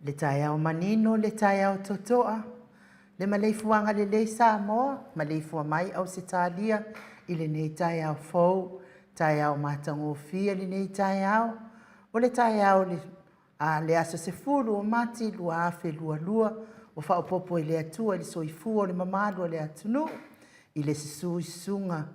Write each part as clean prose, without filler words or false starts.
Le taeao manino, le taeao totoa, le maleifuaga lelei Samoa, maleifua mai Ausetalia i lenei taeao fou, taeao matagofie lenei taeao. O le taeao a le aso 10 o Mati 2022, ua faaopoopo e le Atua i le soifua o le mamalu o le atunuu, i le susu i susuga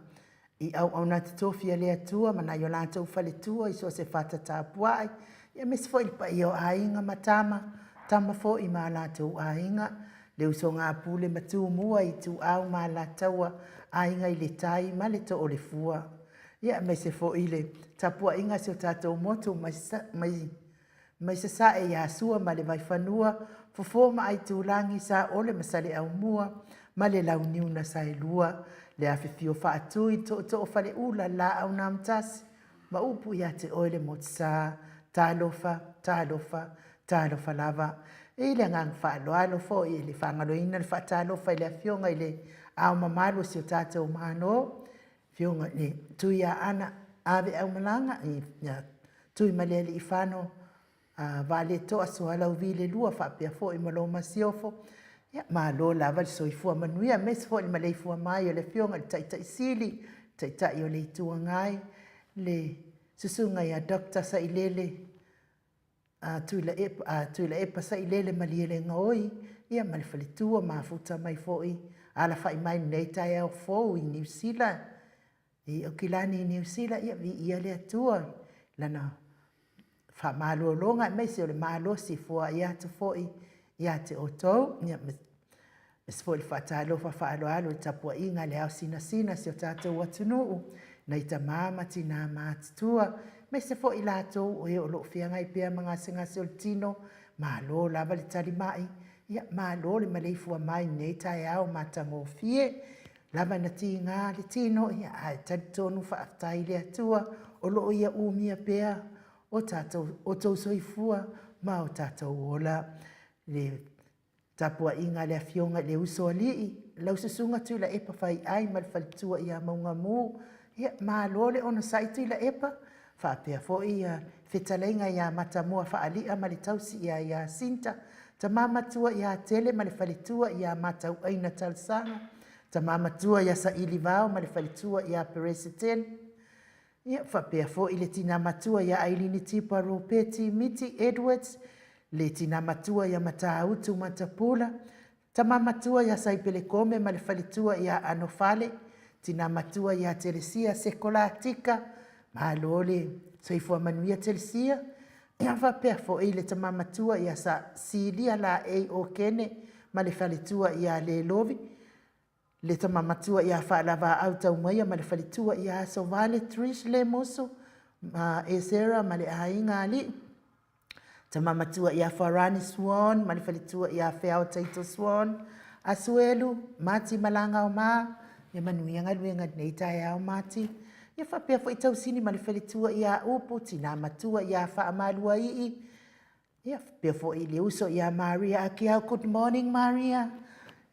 i auauna totofi a le Atua ma nai o latou faletua i so o se fata tapuai, aemaise foi le paia o Aiga ma Tama, Tama foi ma latou Aiga, le usoga a Pule ma Tumua, Ituau ma Alataua, Aiga i le Tai ma le Too o le Fua. Ia aemaise foi le tapuaiga a si o tatou motu mai mai Sasae ia Sua ma le Vaifanua, Fofo ma Aitulagi, Saole ma Saleaaumua ma le Launiu na Saelua, le afifio Faatui, Tootoo o Faleula, Laau na Amotasi ma upu ia te oe le Motusa. Talofa, talofa, talofa lava. I le agaga faaaloalo foi e le faagaloina le faatalofa i le Afioga i le Ao Mamalu o si o tatou Malo, Afioga i le Tuiaana Aveaumalaga, ia Tuimalealiifano Vaaletoa Sualauvi le lua faapea foi ma lou masiofo. Ia, malo lava le soifua manuia, aemaise foi le maleifua mai o le Afioga i le Taitai Sili, Taitai o le Itu Agai, le Susuga ia Dr. Sailele Tuilaepa Sailele Malielegaoi, ia ma le faletua mafuta mai foi, alafai mai i lenei taeao fou i Niu Sila, i Aukilani i Niu Sila, ia viia le Atua i Lana faamalologa aemaise o le malosi e foai atu foi ia te outou. Ia, aemaise foi le faatalofa faaaloalo i le tapuaiga a le ao sinasina a si o tatou atunuu, nai tama ma tina matutua, aemaise foi i latou o e o lo o feagai pea ma gasegase o le tino, malo lava le talimai, ia malo le maleifua mai i lenei taeao matagofie. Lava ina tiga le tino, ia ae talitonu faafetai i le Atua o lo o ia umia pea o tatou, o tou soifua ma o tatou ola. Le tapuaiga a le Afioga i le Usoalii, lau Susuga Tuilaepa Faiai ma le faletua ia Maugamu, ia malo le onosai Tuilaepa, faapea foi ia fetalaiga ia Matamua Faali'a ma le tausi ia Iasinta, tama matua ia Tele ma le faletua ia Matauaina Talosaga, tama matua ia Sailivao ma le faletua ia Peresetene, Ia, faapea foi le tina matua ia Ailini Tipa Ropeti Miti Edwards, le tina matua ia Matautu Matapula, tama matua ia Saipele Kome ma le faletua ia Anofale, tina matua ia Telesia Sekola Tika, malo le soifua manuia Telesia. Ia, faapea foi le tama matua ia Silia Laei Okene ma le faletua ia Lelovi, le tama matua ia Faalavaau Taumaia ma le faletua ia Asovale Trish Lemusu ma Esera ma le aiga alii, tama matua ia Farani Swan ma le faletua ia Feao Taito Swan, Asuelu, Mati Malagaoma, ia manuia galuega i lenei taeao Mati. Ia faapea foi Tausini ma le faletua ia Upu, tina matua ia Faamaluaii, Ia, faapea foi le uso ia Maria Akiau, good morning Maria.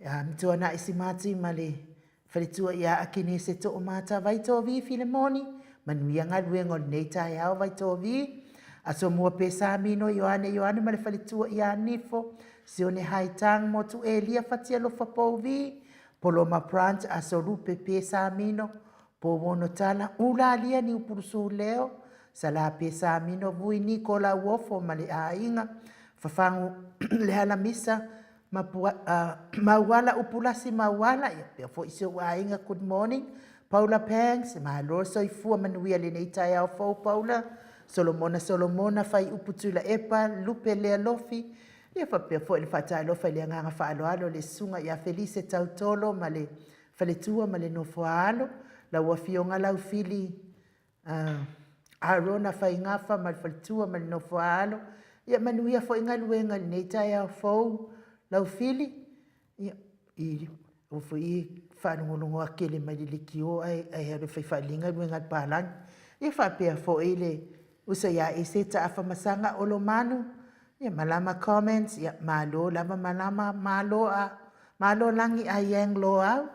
Ia, Matuanai Simati ma le faletua ia Akenese Toomata Vaitovi Filemoni, manuia galuega o lenei taeao Vaitovi. Asomua Pesamino Ioane Ioane ma le faletua ia Nifo, Sione Haitang Motu Elia Fatialofa Pouvi, Poloma Branch Asolupe Pesamino, Pouono Tala, Ulalia Niupulusu Leo, Sala Pesamino Vui Niko Lauofo ma le aiga, Fafagu Lealamisa Mauala Upulasi Mauala, ia pea foi si ou aiga, good morning. Paula Pangs, malo soifua manuia lenei taeao fou Paula. Solomona Solomona Faiupu Tuilaepa, Lupe Lea Lofi, ia faapea foi le faatalofa i le agaga faaaloalo le susuga ia Felise Tautolo ma le faletua ma le nofoaalo, lau Afioga Laufili Arona Faigafa ma le faletua ma le nofoaalo. Ia manuia foi galuega i lenei taeao fou, Laufili, ia, i aua foi e faalogologo tele mai i le leitio ae alu e fai faalelei galuega a le palagi. Ia faapea foi le uso ia Eseta Afamasaga Olomanu, ia malama comments, ia malo lava malama, malo a malo lagi a Yang Loau.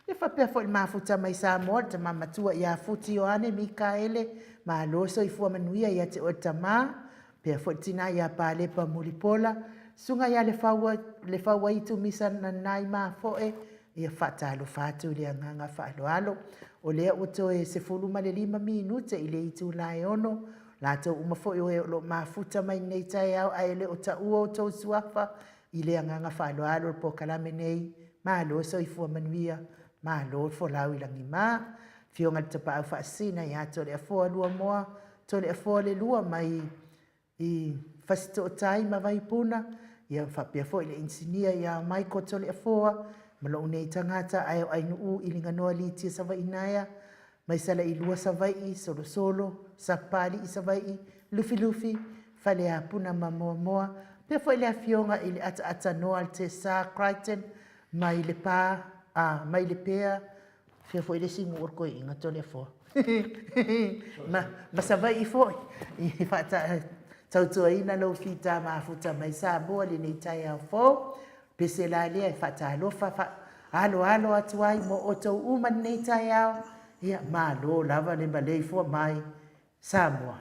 Ia faapea foi le mafuta mai Samoa, le tama matua ia Futi Ioane Mikaele, malo soifua manuia ia te oe le tama, faapea foi le tina ia Palepa Mulipola, Susuga ia Lefauaitu Misa Nanai Mafoe, ia faatalofa atu i le agaga faaaloalo. O lea ua toe 15 minute i le itula e 6, latou uma foi o e o lo o mafuta mai lenei taeao ae le o taua outou suafa i le agaga faaaloalo o le polokalame nei, malo soifua manuia, malo le folau i lagima. Afioga i le Tapaau Faasisina ia Toleafoa Luamoa, Toleafoa le Lua mai i Fasitootai ma Vaipuna, ia faapea foi le inisinia ia Michael Toleafoa ma lou nei tagata ae o Ainuu Iliganoa Litia Savainaea, mai Salailua Savaii, Solosolo, Sapapalii Savaii, Lufilufi, Faleapuna ma Moamoa, faapea foi le afioga i le Ataatanoa Tesa Crichton mai Lepa, mai Lepea, fia foi le isi nuu o le toeaina Toleafoa ma Savaii foi i tautuaina lou fita mafuta mai Samoa i lenei taeao fou. Pese la lea e faatalofa faaloalo atu ai mo outou uma i lenei taeao. Ia malo lava le maleifua mai Samoa.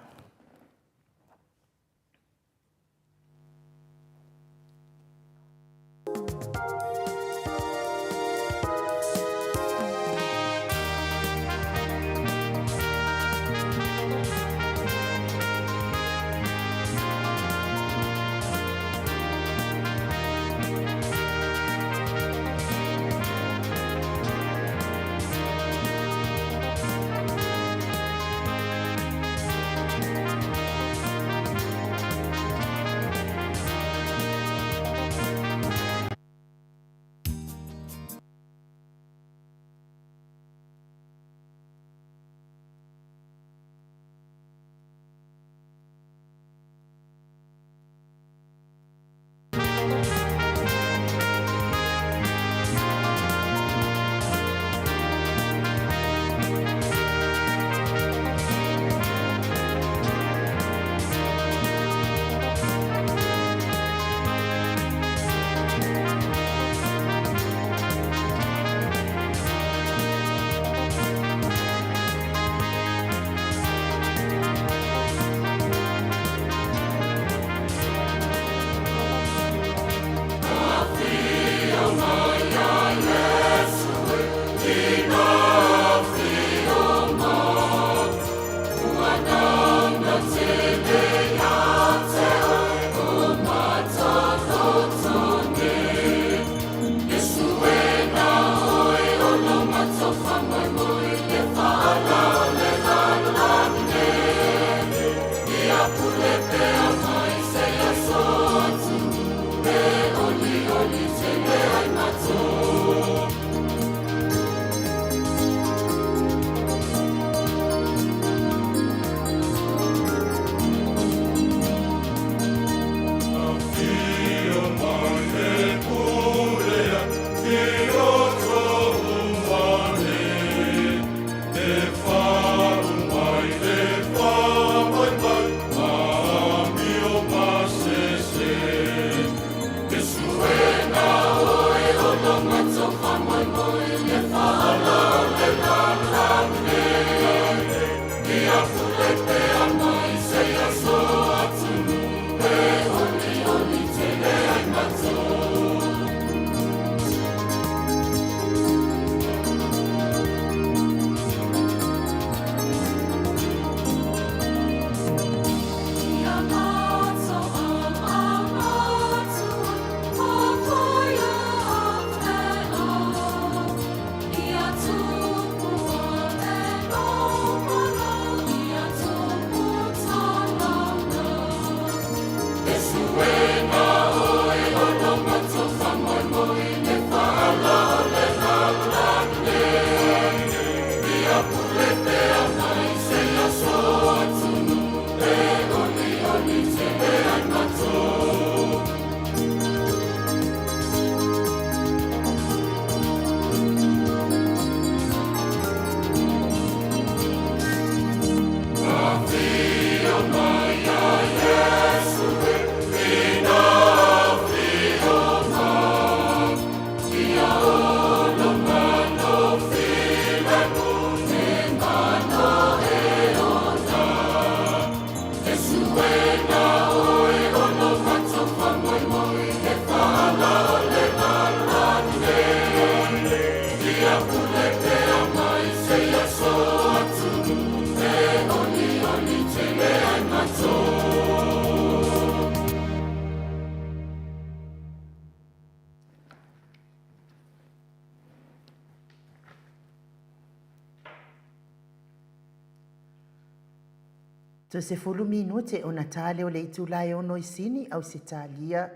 70 minute ona ta lea o le itula e ono i Sini, Ausetalia,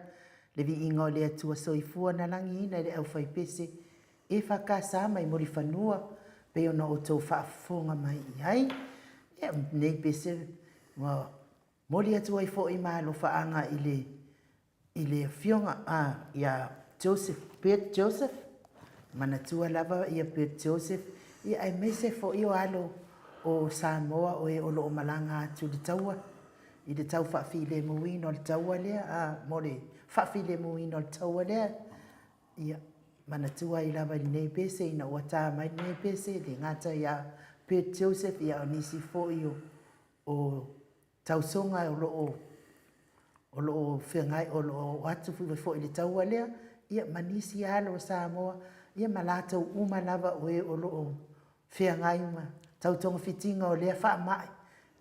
le viiga o le Atua Soifua na lagiina e le aufaipese EFKS mai Mulifanua pei ona outou faafofoga mai i ai. Ia, lenei pese ua momoli atu ai foi ma alofaaga i le i le afioga a ia Joseph, Bert Joseph, manatua lava ia Bert Joseph, ia aemaise foi o alo o Samoa o e o lo o malaga atu i le taua, i le tau faafilemuina o le taua lea, a, mo le faafilemuina o le taua lea. Ia, manatua ai lava i lenei pese ina ua ta mai lenei pese, e le gata ia Bert Joseph, ia a o nisi foi o, o tausoga o lo o o lo o feagai o lo o atu foi i le taua lea, ia ma nisi alo o Samoa, ia ma latou uma lava o e o lo o feagai ma tau togafitiga o lea faamai,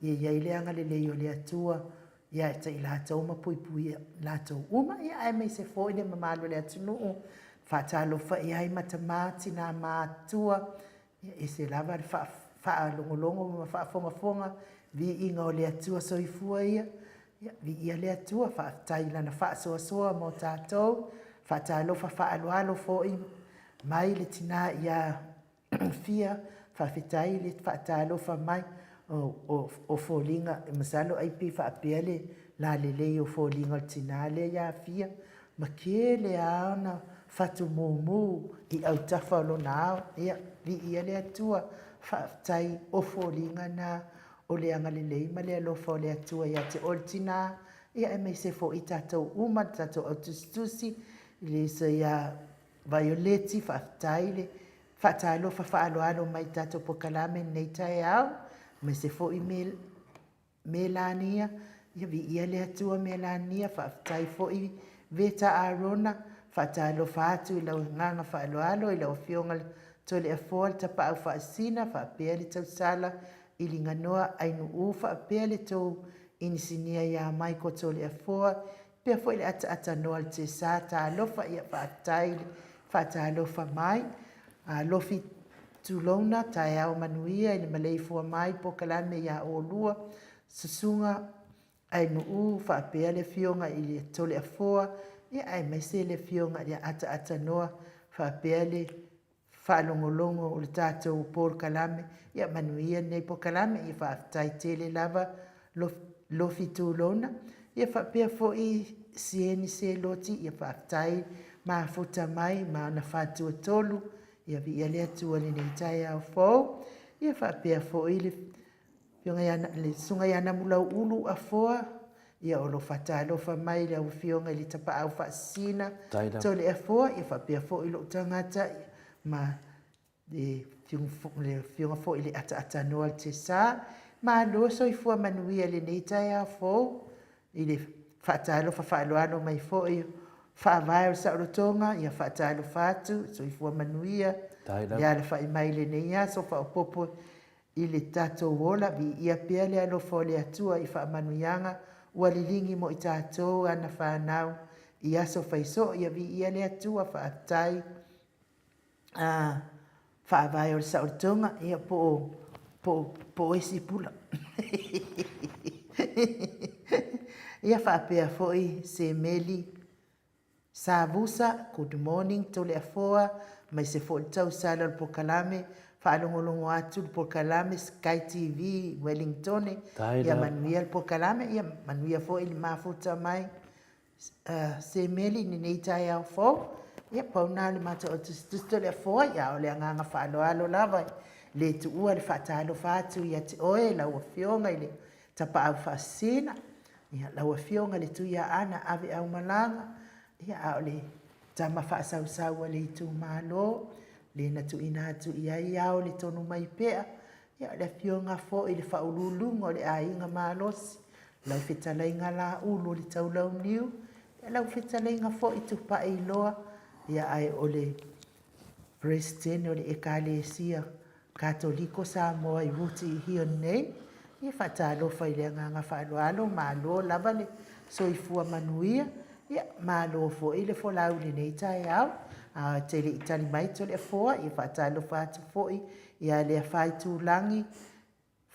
ia i ai le agalelei o le Atua ia te i latou ma puipuia latou uma, ia aemaise foi le mamalu o le atunuu, faatalofa i ai ma tama, tina matutua, Ia ese lava le faalogologo ma faafogafoga, viiga o le Atua soifua ia. Ia, viia le Atua, faafetai i Lana faasoasoa mo tatou. Faatalofa faaaloalo foi mai le tina ia Fia, faafetai le faatalofa mai. O foliga, masalo ai pei faapea le lalelei o foliga o le tina lea ia Fia, ma tele lava ona fatu mumu i autafa o lona ao. Ia, viia le Atua, faafetai o foliga na o le agalelei ma le alofa o le Atua ia te oe le tina, ia aemaise foi tatou uma, le tatou au tusitusi, i le uso ia Vaioleti, faafetai le faatalofa faaaloalo mai i le tatou polokalame i lenei taeao, aemaise foi Melania, ia viia le Atua Melania, faafetai foi Veta Arona, faatalofa atu i lau agaga faaaloalo i lau Afioga Toleafoa le Tapaau Faasina faapea le tausala i Liganoa Ainuu faapea le tou inisinia ia Michael Toleafoa pea foi le ataaatanoa le Tesa talofa ia faafetai le faatalofa mai Alofi Tulouna taeao manuia i le maleifua mai polokalame ia olua Susuga Ainuu faapea le Afioga i le Toleafoa ia aemaise le Afioga ia Ataaatanoa faapea le faalogologo o le tatou polokalame. Ia manuia lenei polokalame. Ia faafetai tele lava Lofi Tulouna. Ia faapea foi Sieni Seloti. Ia faafetai mafuta mai ma ona fatuatolu. Ia viia le Atua i lenei taeao fou. Ia faapea foi le Afioga ia, le Susuga ia Namulauulu Afoa, ia o lo o faatalofa mai lau Afioga i le Tapaau Faasisina Toleafoa, ia faapea foi lou tagata ma le Afioga foi i le Ataaatanoa le Tesa. Malo soifua manuia i lenei taeao fou i le faatalofa faaaloalo mai foi Faavae o le Saolotoga, ia faatalofa atu, soifua manuia le alafai mai i lenei aso faaopoopo I le tatou ola, viia pea le alofa o le Atua i faamanuiaga ua liligi mo i tatou ana fanau i aso faisoo. Ia viia le Atua, faafetai a faavae o le saolotoga, ia po o, po o, po o esi pula. Ia faapea foi se meli Savusa, Good morning Toleafoa, aemaise foi le tausala o le polokalame, faalogologo atu le polokalame Sky TV i Wellingtone, ia manuia le polokalame, ia manuia foi le mafuta mai Semeli i lenei taeao fou. Ia pau lena o le matou au tusitusi Toleafoa, ia a o le agaga faaaloalo lava, e le tuua le faatalofa atu ia te oe lau Afioga i le Tapaau Faasisina, Ia, lau Afioga le Tuiaana Aveaumalaga, ia, a o le tama faasausau a le itumalo, le na tuuina atu i ai ao le tonu mai pea, ia, o le Afioga foi i le Faauluuluga o le Aiga Malosi, lau Fetalaiga Laulu o le Taulauniu, ia, lau Fetalaiga foi Tupaiiloa, ia, ae o le Peresetene o le Ekalesia Katoliko Samoa i Ruti i Hion nei. Ia faatalofa i le agaga faaaloalo, malo lava le soifua manuia, ia malo foi le folau i lenei taeao. A e te le i tali mai Toleafoa, ia faatalofa atu foi ia Leafaitulagi.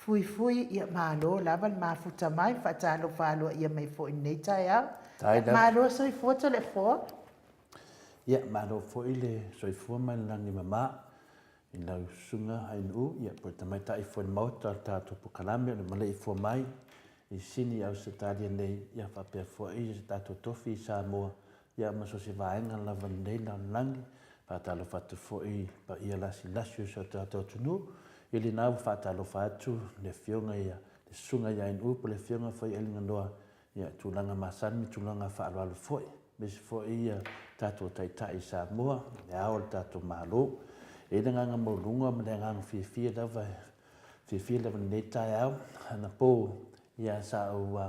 Fuifui, ia malo lava le mafuta mai, faatalofa aloaia mai foi i lenei taeao. Ia, malo soifua Toleafoa. Ia, malo foi le soifua ma le lagi e mama i lau Susuga Ainuu, ia, po o le tamaitai foi o le Maota o le tatou polokalame o le maleifua mai i Sini Ausetalia nei, ia faapea foi se tatou tofi i Samoa, ia ma so o se vaega lava o lenei lalolagi. Faatalofa atu foi i paia lasilasi o si o tatou atunuu. I lena ua faatalofa atu le Afioga ia le Susuga ia Ainuu po o le Afioga foi ia Aliganoa ia tulaga masani ma tulaga faaaloalo foi, aemaise foi ia tatou Taitai i Samoa, le Ao o le tatou Malo. E i ai le agaga maualuga ma le agaga fiafia lava, fiafia lava i lenei taeao, anapo ia sa ou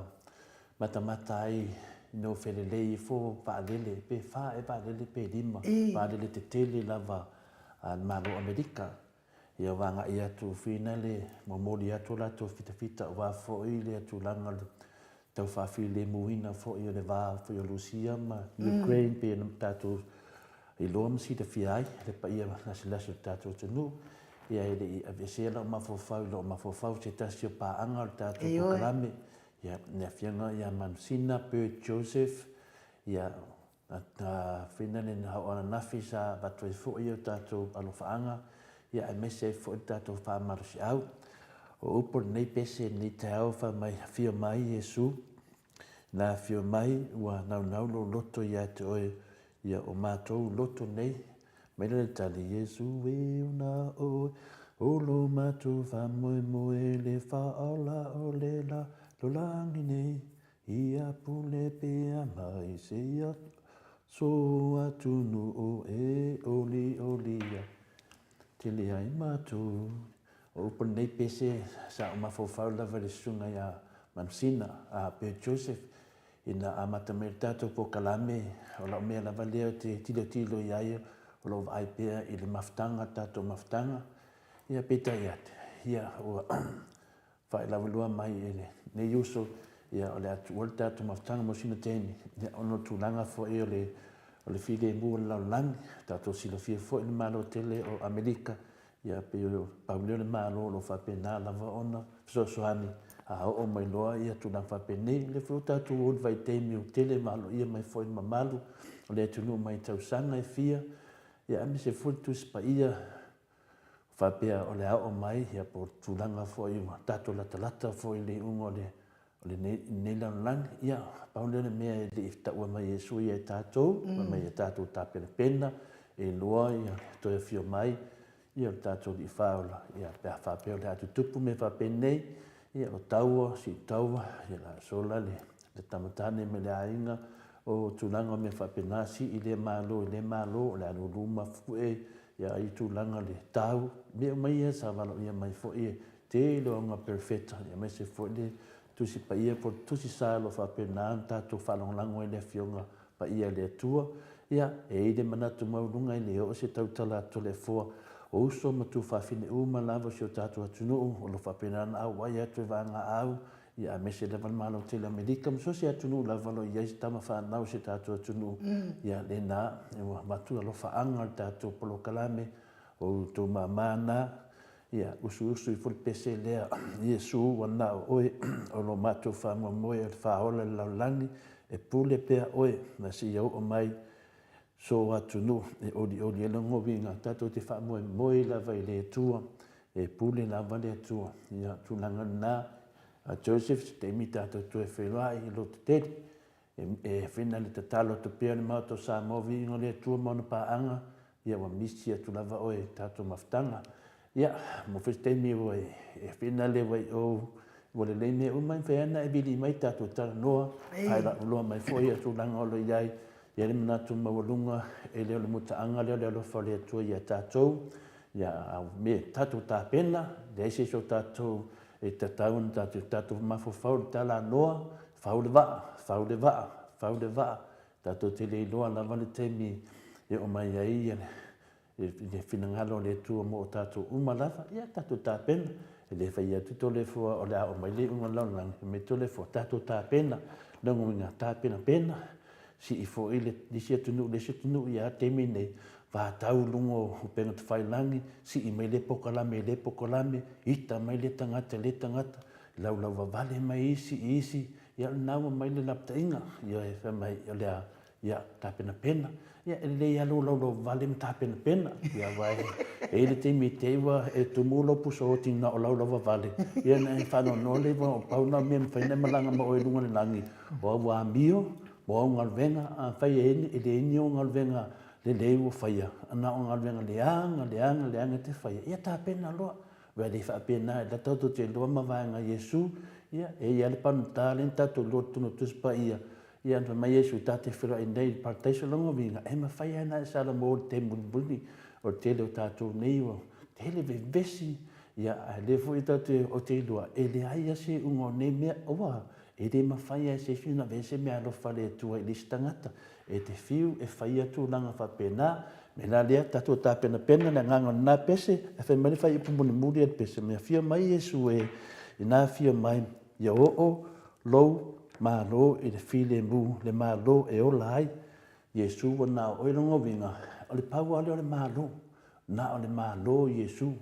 matamata ai ina ua felelei ifo vaalele, pe fa ea vaalele pe lima, vaalele tetele lava a le Malo o Amerika. Ia ua agai atu finale momoli atu o latou fitafita aua foi le tulaga o le tau faafilemuina foi o le va foi o Lusia ma Ukraine pei ona tatou iloa ma silafia ai le paia lasilasi o le tatou atunuu. Ia e le i aveesea lau mafaufau i lou mafaufau se tasi o paaga o le tatou polokalame, ia le Afioga ia Manusina Bert Joseph, ia Finale na oo ananafi sa avatu ai foi o tatou alofaaga ia aemaise ai foi le tatou faamalosiau. O upu o lenei pese i lenei taeao fai mai, Afio mai Iesu, na afio mai ua naunau lou loto ia te oe, ia o matou loto nei. Mai lea le tali, Iesu e o na oe, o lo matou faamoemoe le faaola o le lalolagi nei. Ia pule pea mai seia so atunuu e olioli ia tele ai matou. O upu o lenei pese sa ou mafaufau lava i le susuga ia Manusina, a Bert Joseph, ina amata mai le tatou polokalame, o lau mea lava lea ou te tilotilo i ai, o lo o vaai pea i le mafutaga, le tatou mafutaga. Ia peitai ate, ia ua faailavelua mai e lenei uso, ia o le a tuua le tatou mafutaga mo sina taimi, ia ona o tulaga foi o le o le filemu o le lalolagi, tatou silafia foi le Malo tele o Amerika, ia pei o pau lea o le Malo o lo o faapena lava ona fesoasoani a oo mai loa ia tulaga faapenei. O lea foi ua tatou o i le vaitaimi ua tele ma aloaia mai foi le mamalu o le atunuu mai tausaga e fia, ia aemaise foi le Tusi Paia faapea o le a oo mai ia po o le tulaga foi ua tatou latalata foi i le iuga o le o lenei lalolagi. Ia, pau lea o le mea e le i taua mai e Iesu ia i tatou, fai mai ia tatou tapenapena, e iloa ia toe afio mai ia o le tatou Alii Faaola, ia pe a faapea o le a tutupu mea faapenei, ia o taua, sii taua, ia la sola le le tama tane ma le aiga, o tulaga o mea faapena, sii lea malo i lea malo, o le a lulu ma fue, ia ai tulaga le tau, mea uma ia sa valaaulia mai foi e tele o auga perofeta, ia aemaise foi le Tusi Paia po o le Tusi Sa o lo o faapena ona tatou faalagolago ai i le Afioga Paia a le Atua. Ia, e i ai le manatu maualuga e le oo se tautala a Toleafoa, o uso ma tuafafine uma lava o si o tatou atunuu o lo o faapena ona auai atu e vagaau Ia aemaise lava le Malo tele o Amerika ma so o se atunuu lava o lo o i ai se tama fanau o si o tatou atunuu, ia lena ua avatu alofaaga o le tatou polokalame, o outou mama na, ia usuusu ifo le pese lea, Iesu ua na o oe o lo matou faamoemoe o le faaola i le lalolagi, e pule pea oe ma seia oo mai so atunuu e olioli ai lona uiga, tatou te faamoemoe lava i le Atua, e pule lava le Atua. Ia, tulaga lena, a Joseph, se taimi tatou toe feiloai i loto tele, e fena le tatalo atu pea le Maota o Samoa, viiga o le Atua ma ona paaga, ia ua misi atu lava oe i tatou mafutaga. Ia, mo foi se taimi ua e fena le ua i o, ua lelei mea uma, e mafai lava ona e vili mai tatou talanoa, failauloa mai foi ia tulaga o lo o i ai, E i ai le manatu maualuga, e le o le mutaaga lea o le alofa o le Atua ia tatou, ia me tatou tapena, leai se isi o tatou e tatau ona tatou, tatou mafaufau i le talanoa, fau le vaa, fau le vaa, fau le vaa, tatou te le iloa lava le taimi e oo mai ai i le finagalo o le Atua mo tatou uma lava, ia tatou tapena. E le fai atu Toleafoa o le a oo mai le iuga o le lalolagi, fai mai Toleafoa, tatou tapena. Lona uiga, tapenapena, sii foi le isi atunuu i le isi atunuu, ia taimi nei, Vatau i luga o upega tafailagi, sii mai lea pokalame i lea pokalame, ita mai lea tagata i lea tagata, laulau vavale mai isi i isi, ia o lena ua mai le lapataiga, ioe, fai mai, o le a, ia, tapenapena. Ia, e lelei lava lou laulau vavale ma tapenapena, ia, aua e i ai le taimi e te i ua e tumu lou pusa oti na o laulau vavale, ia ona e faanoanoa lea, aua pau lena o mea e mafai ona e malaga ma oe i luga o le lagi, o au amio, o au galuega, afai e leai ni ou galuega lelei ua faia, na o galuega leaga, leaga, leaga e te faia, ia tapena loa. Aua e le faapena, o la tatou te iloa mavaega a Iesu, ia, e i ai lava le pagota lea na tatou iloa i totonu o le Tusi Paia, ia na fai mai Iesu, ta te feiloai nei i le Parataiso. O lona uiga, e mafai lava ona e salamo i le taimi mulimuli. O le tele o tatou nei ua tele vevesi, ia, ae lea foi tatou te, ou te iloa, e leai lava se iuga o nei mea, aua e le mafai lava e se isi ona aveese meaalofa a le Atua i le isi tagata. E te fiu e faia tulaga faapena. O le mea la lea, tatou tapenapena le agaga o lena pese, ae fai mai le faaiupu mulimuli a le pese, Ia afio mai Iesu e, ina afio mai, ia oo lou Malo i le filemu, le Malo e ola ai. Iesu ua na o oe lona uiga, o le pau lava lea o le Malo, na o le Malo Iesu.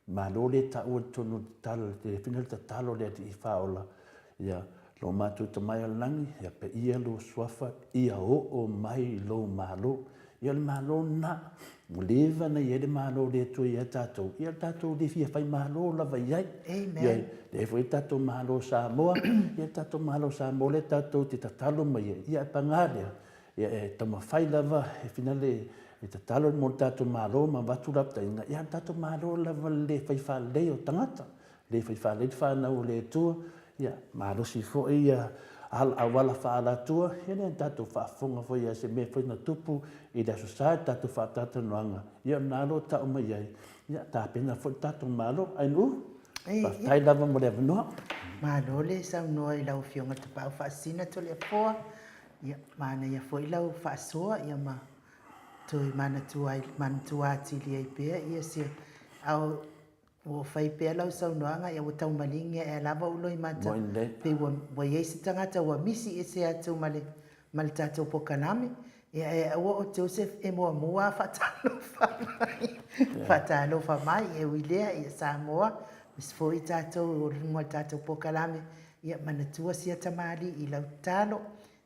Malo le taua i totonu o le tatalo, le fina le tatalo le Alii Faaola, ia lo matou Tama i le Lagi, ia paia lou Suafa, ia oo mai lou Malo. Ia o le Malo lena, ua leva ona i ai le Malo o le Atua ia tatou, ia tatou le fia fai Malo lava i ai. Amen. Ia, lea foi le tatou Malo o Samoa, ia le tatou Malo o Samoa lea tatou te tatalo mai ai, ia ae paga lea, Ia e taumafai lava e finale e tatalo mo le tatou Malo ma avatu lapataiga, ia le tatou Malo lava le fai faalelei o tagata, le fai faalelei le fanau o le Atua, ia malosi foi ia auala faaalatua, ia lea na tatou faafofoga foi ia se mea foi na tupu i le Aso Sa i le tatou faatalatalanoaga, ia o lena lo tau mai ai, ia tapena foi le tatou Malo. Ainuu, faafetai lava mo le avanoa. Malo le saunoa i lau Afioga Tapaau Faasisina Toleafoa. Ia, manaia foi lau faasoa ia ma toe manatua ai, manatua atili ai pea ia se a ua fai pea lau saunoaga ia ua tau maligi ae lava ou loimata pei ua, ua i ai se tagata ua misi ese atu ma le, ma le tatou pokalame. Ia e aua o Joseph e muamua faatalofa mai, faatalofa mai e ui lea ia Samoa, aemaise foi tatou o luga o le tatou pokalame. Ia manatua sia tamalii i lau tatalo,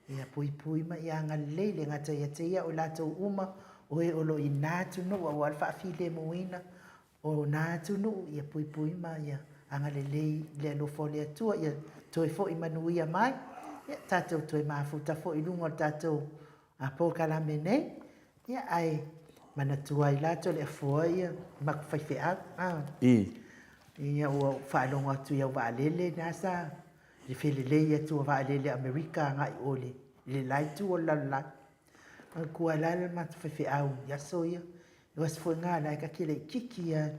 ia puipui ma ia agalelei le gata ia te ia o i latou uma o e o lo o i na atunuu aua le faafilemuina o na atunuu, ia puipui ma ia agalelei i le alofa o le Atua, ia toe foi manuia mai, ia tatou toe mafuta foi i luga o le tatou polokalame nei, ia ae manatua ai la Toleafoa ia matou faifeau. Ia ua ou faalogo atu i au vaalele na sa le felelei atu o vaalele Amerika agai o i le la itu o le lalolagi. Manatua ai la le matou faifeau i aso ia, o aso foi na la e ta te laitiiti lava.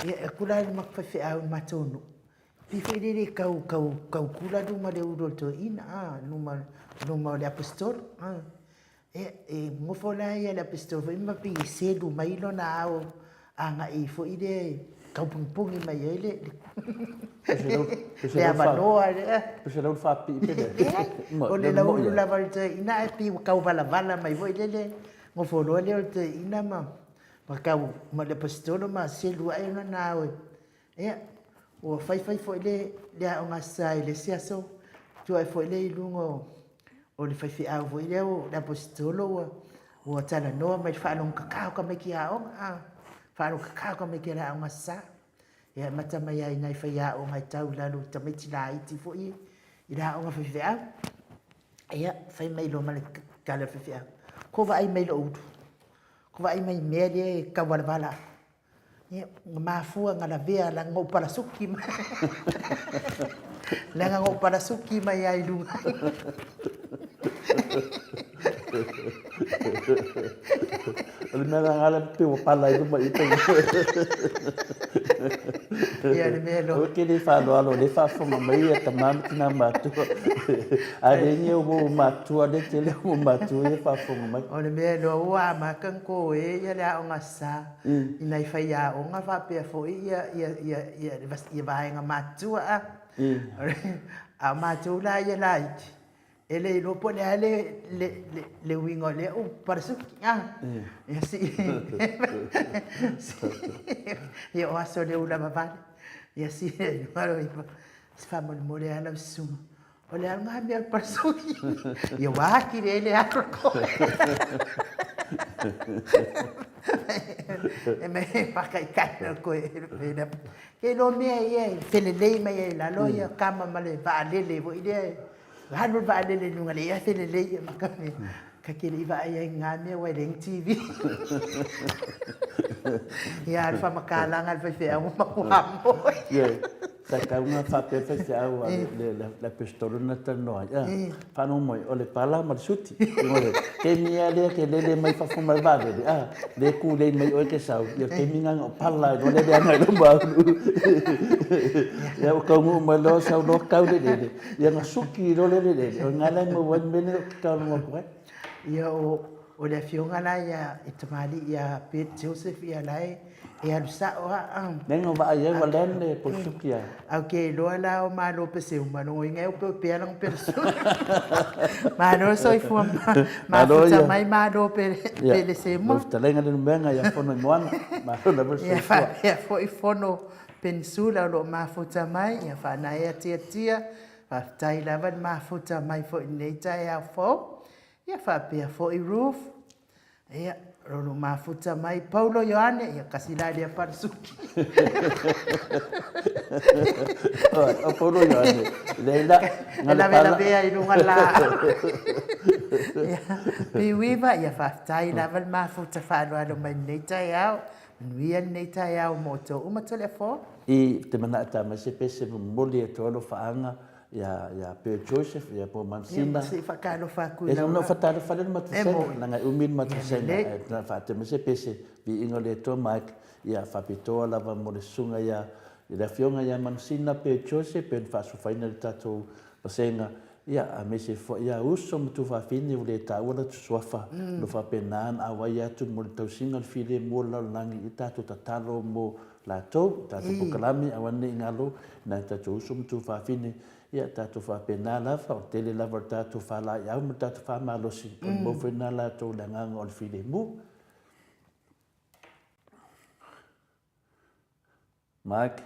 Ia e atu la le matou faifeau i le matou nuu, pei foi lele e tau tau tautula luma o le ulu o le toeaina a, luma luma o le Aposetolo a. Ia, e nofo la ia le Aposetolo foi ma pei e selu mai lona ao agai foi lea e tau punipuni mai ai le le avanoa lea. Pe se lau faapipii pe leai? Leai, o le lauulu lava o le toeaina ae pei ua tau valavala mai foi lele, nofo loa lea o le toeaina ma ma tau ma le Aposetolo ma selu ae lona ao e Ia, ua fai fai foi le, le aoga sa i le isi aso, tuu ae foi lea i luga o, o le faifeau foi lea o le Aposetolo ua, ua talanoa mai i le faalogo kakao tamaiti aoga, a, faalogo kakao tamaiti o le aoga sa. Ia, e amata mai lava i nai faiaoga e tau i lalo i tamaiti laiti foi i le aoga faifeau. Ia, fai mai loa ma le tala a le faifeau, Ko vaai mai i lou ulu, ko vaai mai i mea lea e tauvalawala aku. Ia, na mafua na lavea leaga na ou palasuki mai. Leaga na ou palasuki mai lava i luga. O le mea la le pei ua pala ai luma i pe. Ia, le mea loa. Aua ke le faaaloalo le faafofoga mai ia tama ma tina matua. A le ni o matua le tele o matua ia faafofoga mai. O le mea loa ua amata ona toe ia le aoga sa. I nai faiaoga faapea foi ia vaega matutua a. A o matou la ia laiti, E le iloa po o le a le, le, le, le uiga o lea upu parasuki, a? Ia si, ia o aso le ula vavale. Ia si, si faamolemole lava lau susuga. O le a lena mea o le parasuki? Ia ua atili ai le alu E me faataitai na koe. Ke iloa mea ia e felelei mai ai i lalo ia kama ma le vaalele foi lea e alu le vaalele i luga le ia felelei ia maka mea. Ta te le i vaai ai i na mea aua e leai ni TV. Ia a o le faamatalaga a le faifeau ua matua moe. Ioe, sa tau na faapea le faifeau a le Apesetolo na talanoa ai, a, faalogo mai, o le pala ma le suti. Taimi lava lea e te lele mai fafo ma le vaalele, a, lea e tulei mai oe e te sau, ia o le taimi lena na ou pala ai loa lea leaga i lou maunu. Ia ua taunuu mai loa sau loa tau le eleele, ia na suki loa le eleele, o i ina la e maua ai le mea lea ou te taaloga atu ai. Ia o, o le afioga la ia i tamalii ia Bert Joseph ia la e, e alu sao a. Lea na vaai ai ua leai le polosuki a. Ae ou te iloa la o malo peseuma lona uiga e opeopea lana pelesuki. Malo le soifua mafuta mai malo pelesema. Lau fetalaiga Leulumoega ia Fonoimoana. Malo lava le soifua. Ia faapea foi Fono Penisula o lo o mafuta mai, ia Faanaea Tiatia, faafetai lava le mafuta mai foi i lenei taeao fou. Ia faapea foi Ruth, ia o lo o mafuta mai Paulo Ioane, ia tasi la lea parasuki. O Paulo Ioane, leai la. E lavelavea i luga la. Ia, Piuiva, ia faafetai lava le mafuta faaaloalo mai lenei taeao. Manuia lenei taeao mo outou uma Toleafoa. I te mana'ata mai se pese momoli atu ai alofaaga ia ia Bert Joseph ia po Mansina. Ia se i faatalofa atu i lau. E faatalofa lea le matou vasega leaga e umi le matou vasega ae na faatali mai se pese viiga o le Atua Mike ia faapitoa lava mo le susuga ia i le afioga ia Mansina Bert Joseph pei ona faasufaina i le tatou vasega Ia, aemaise foi ia uso ma tuafafine ua le taua latou suafa, o lo o faapena ona auai atu mo le tausiga o le filemu o le lalolagi i tatou tatalo mo latou, i tatou polokalame aua ne i galo nai o tatou uso ma tuafafine. Ia, tatou faapena lava, o le tele lava o le tatou faalaeiau ma le tatou faamalosi, o le maua foi lena latou i le agaga o le filemu. Mike.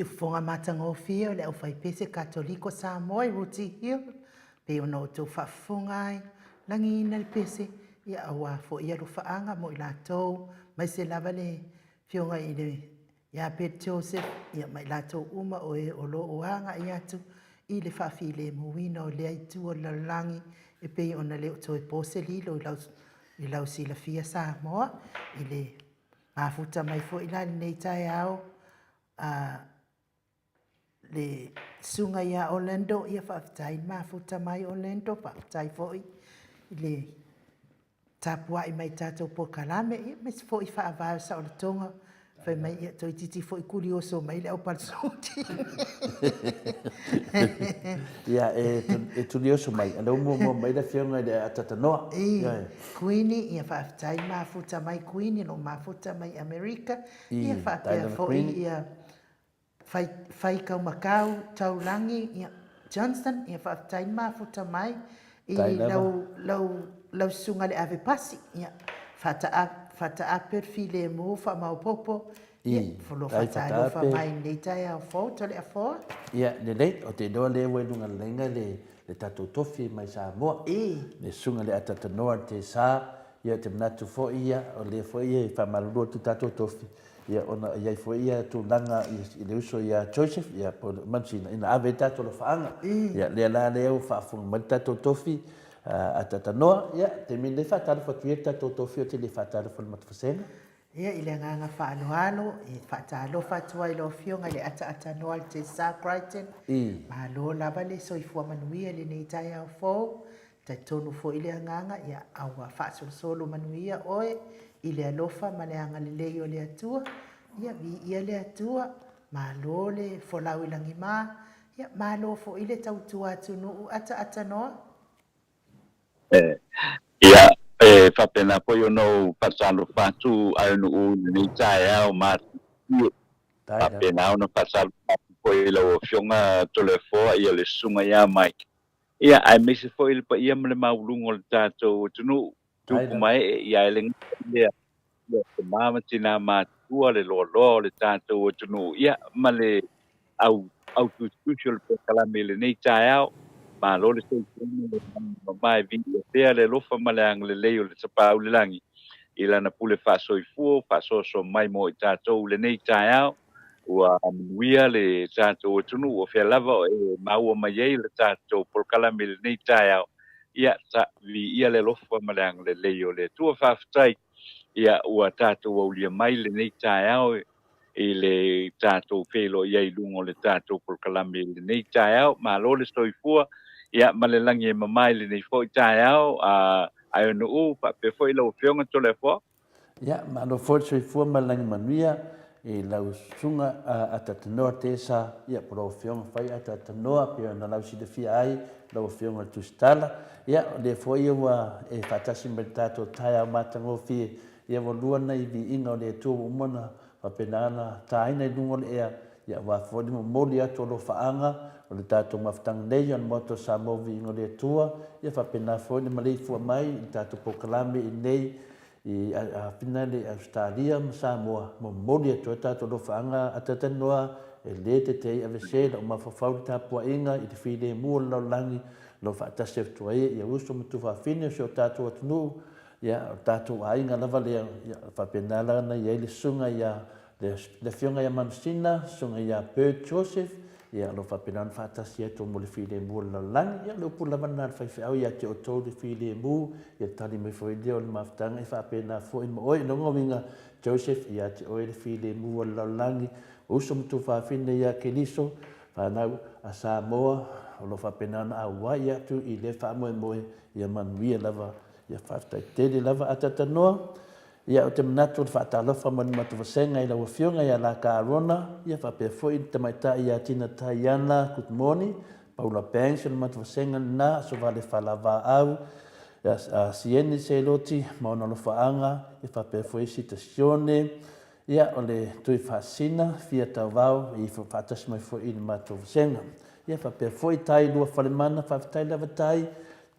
Siufofoga matagofie o le Aufaipese Katoliko Samoa i Rooty Hill, pei ona outou faafofoga ai, lagiina le pese, ia aua foi alofaaga mo i latou, aemaise lava le Afioga i le ia Bert Joseph, ia ma i latou uma o e o lo o agai atu i le faafilemuina o lea itu o le lalolagi e pei ona le o toe po se lilo i lau, i lau silafia Samoa i le mafuta mai foi la lenei taeao a le susuga ia Orlando, ia faafetai le mafuta mai Orlando, faafetai foi i le tapuai mai tatou polokalame, ia aemaise foi faavae o saolotoga, fai mai ia toeitiiti foi kulioso mai le au palasudi. Ia, e, e tulioso mai, a lea ua muamua mai le afioga i le Atatanoa. I, Kuini, ia faafetai mafuta mai Kuini, lo mafuta mai Amerika, ia faapea foi ia Fai, Faikaumakau, Taulangi, ia, Johnston, ia faafetai le mafuta mai i lau, lau, lau susuga le ave pasi, ia, faata, faataape le filemu, faamaopopo, ia, folo faatalofa mai i lenei taeao fou, Toleafoa. Ia, lelei, ou te iloa lea ua i luga lelei le, le tatou tofi mai Samoa. Le susuga i le Atatanoa le Tesa, ia, ou te manatu foi, ia, o lea foi e faamalulu atu tatou tofi, Ia, ona e i ai foi ia tulaga i le uso ia Joseph, ia, po o le Manusina, ina ave ai tatou alofaaga. Ia, lea la lea ua faafofoga mai le tatou tofi a Tatanoa. Ia, taimi lenei faatalofa atu ia le tatou tofi, ou te le faatalofa i le matou vasega. Ia, i le agaga faaaloalo, e faatalofa atu ai i lau Afioga i le Ataatanoa Altesa Crichton. Malo lava le soifua manuia i lenei taeao fou. Talitonu foi le agaga, ia, a ua faasolosolo manuia oe i le alofa ma le agalelei o le Atua, ia, viia le Atua, malo le folau i lagima, ia, malo foi le tautua atunuu ataatanoa. Ia, e faapena foi ona ou faatalofa atu Aenu'u i lenei taeao matagofie. Faapena ona faatalofa atu foi i lau Afioga Toleafoa, ia le Susuga ia Mike. Ia, aemaise foi le paia ma le maualuga o le tatou atunuu, tupu ma ee, ia e le gata i lea, ia tama ma tina matutua, le loaloa o le tatou atunuu, ia, ma le au, au tusitusi o le polokalame i lenei taeao. Malo le soifua ma le lagi mama e viia pea le alofa ma le agalelei o le Tapaau i le Lagi i Lana pule faasoifua faasoasoa mai mo i tatou i lenei taeao. Ua manuia le tatou atunuu, o fea lava e maua mai ai le tatou polokalame i lenei taeao, ia, ta, viia le alofa ma le agalelei o le Atua. Faafetai, ia, ua tatou aulia mai lenei taeao i le tatou feiloai ai i luga o le tatou polokalame i lenei taeao. Malo le soifua, ia, ma le lagi e mama i lenei foi taeao, a Aeonuu, faapea foi lau Afioga Toleafoa. Ia, malo foi le soifua ma le lagi manuia i lau susuga Atatanoa Tesa, ia, po o lau Afioga Fai Atatanoa, pei ona lau silafia ai lau Afioga i le Tusitala. Ia, o lea foi ua e faatasi mai i le tatou taeao matagofie, ia ua lua nai viiga o le Atua ua uma ona faapena ona taina i luga o le ea, ia aua foi le momoli atu o alofaaga o le tatou mafutaga nei o le Maota o Samoa Viiga o le Atua, ia faapena foi le maleifua mai i le tatou polokalame i inei i Afina le Ausetalia ma Samoa, momoli atu ai tatou alofaaga ataatanoa e le tetee aveese lau mafaufau i le tapuaiga i le filemu o le lalolagi o lo o faatasi atu ai ia uso ma tuafafine o si o tatou atunuu, ia o tatou aiga lava lea, ia faapena la ona i ai le susuga ia le Afioga ia Manusina, susuga ia Bird Joseph, ia o lo o faapena ona faatasi atu mo le filemu o le lalolagi. Ia o le upu lava lena a le faifeau ia te outou le filemu, ia tali mai foi lea o le mafutaga e faapena foi ma oe. O lona uiga, Joseph, ia te oe le filemu o le lalolagi, uso ma tuafafine ia Keriso, fanau a Samoa, o lo o faapena ona auai atu i lea faamoemoe, ia manuia lava. Ia faafetai tele lava Atatanoa. Ia, ou te manatu o le faatalofa ma le matou vasega i lau Afioga ia Laka Arona, ia faapea foi le tamaitai ia Tina Taiana Kutmoni, Paula Banks o le matou vasega lena, Aso Vale Falavaau, ia Sieni Seloti ma ona alofaaga, ia faapea foi Sita Sione, ia o le Tui Faasina, Fia Tauvao, e ifo faatasi mai foi i le matou vasega. Ia faapea foi Tai Lua Falemana, faafetai lava Tai,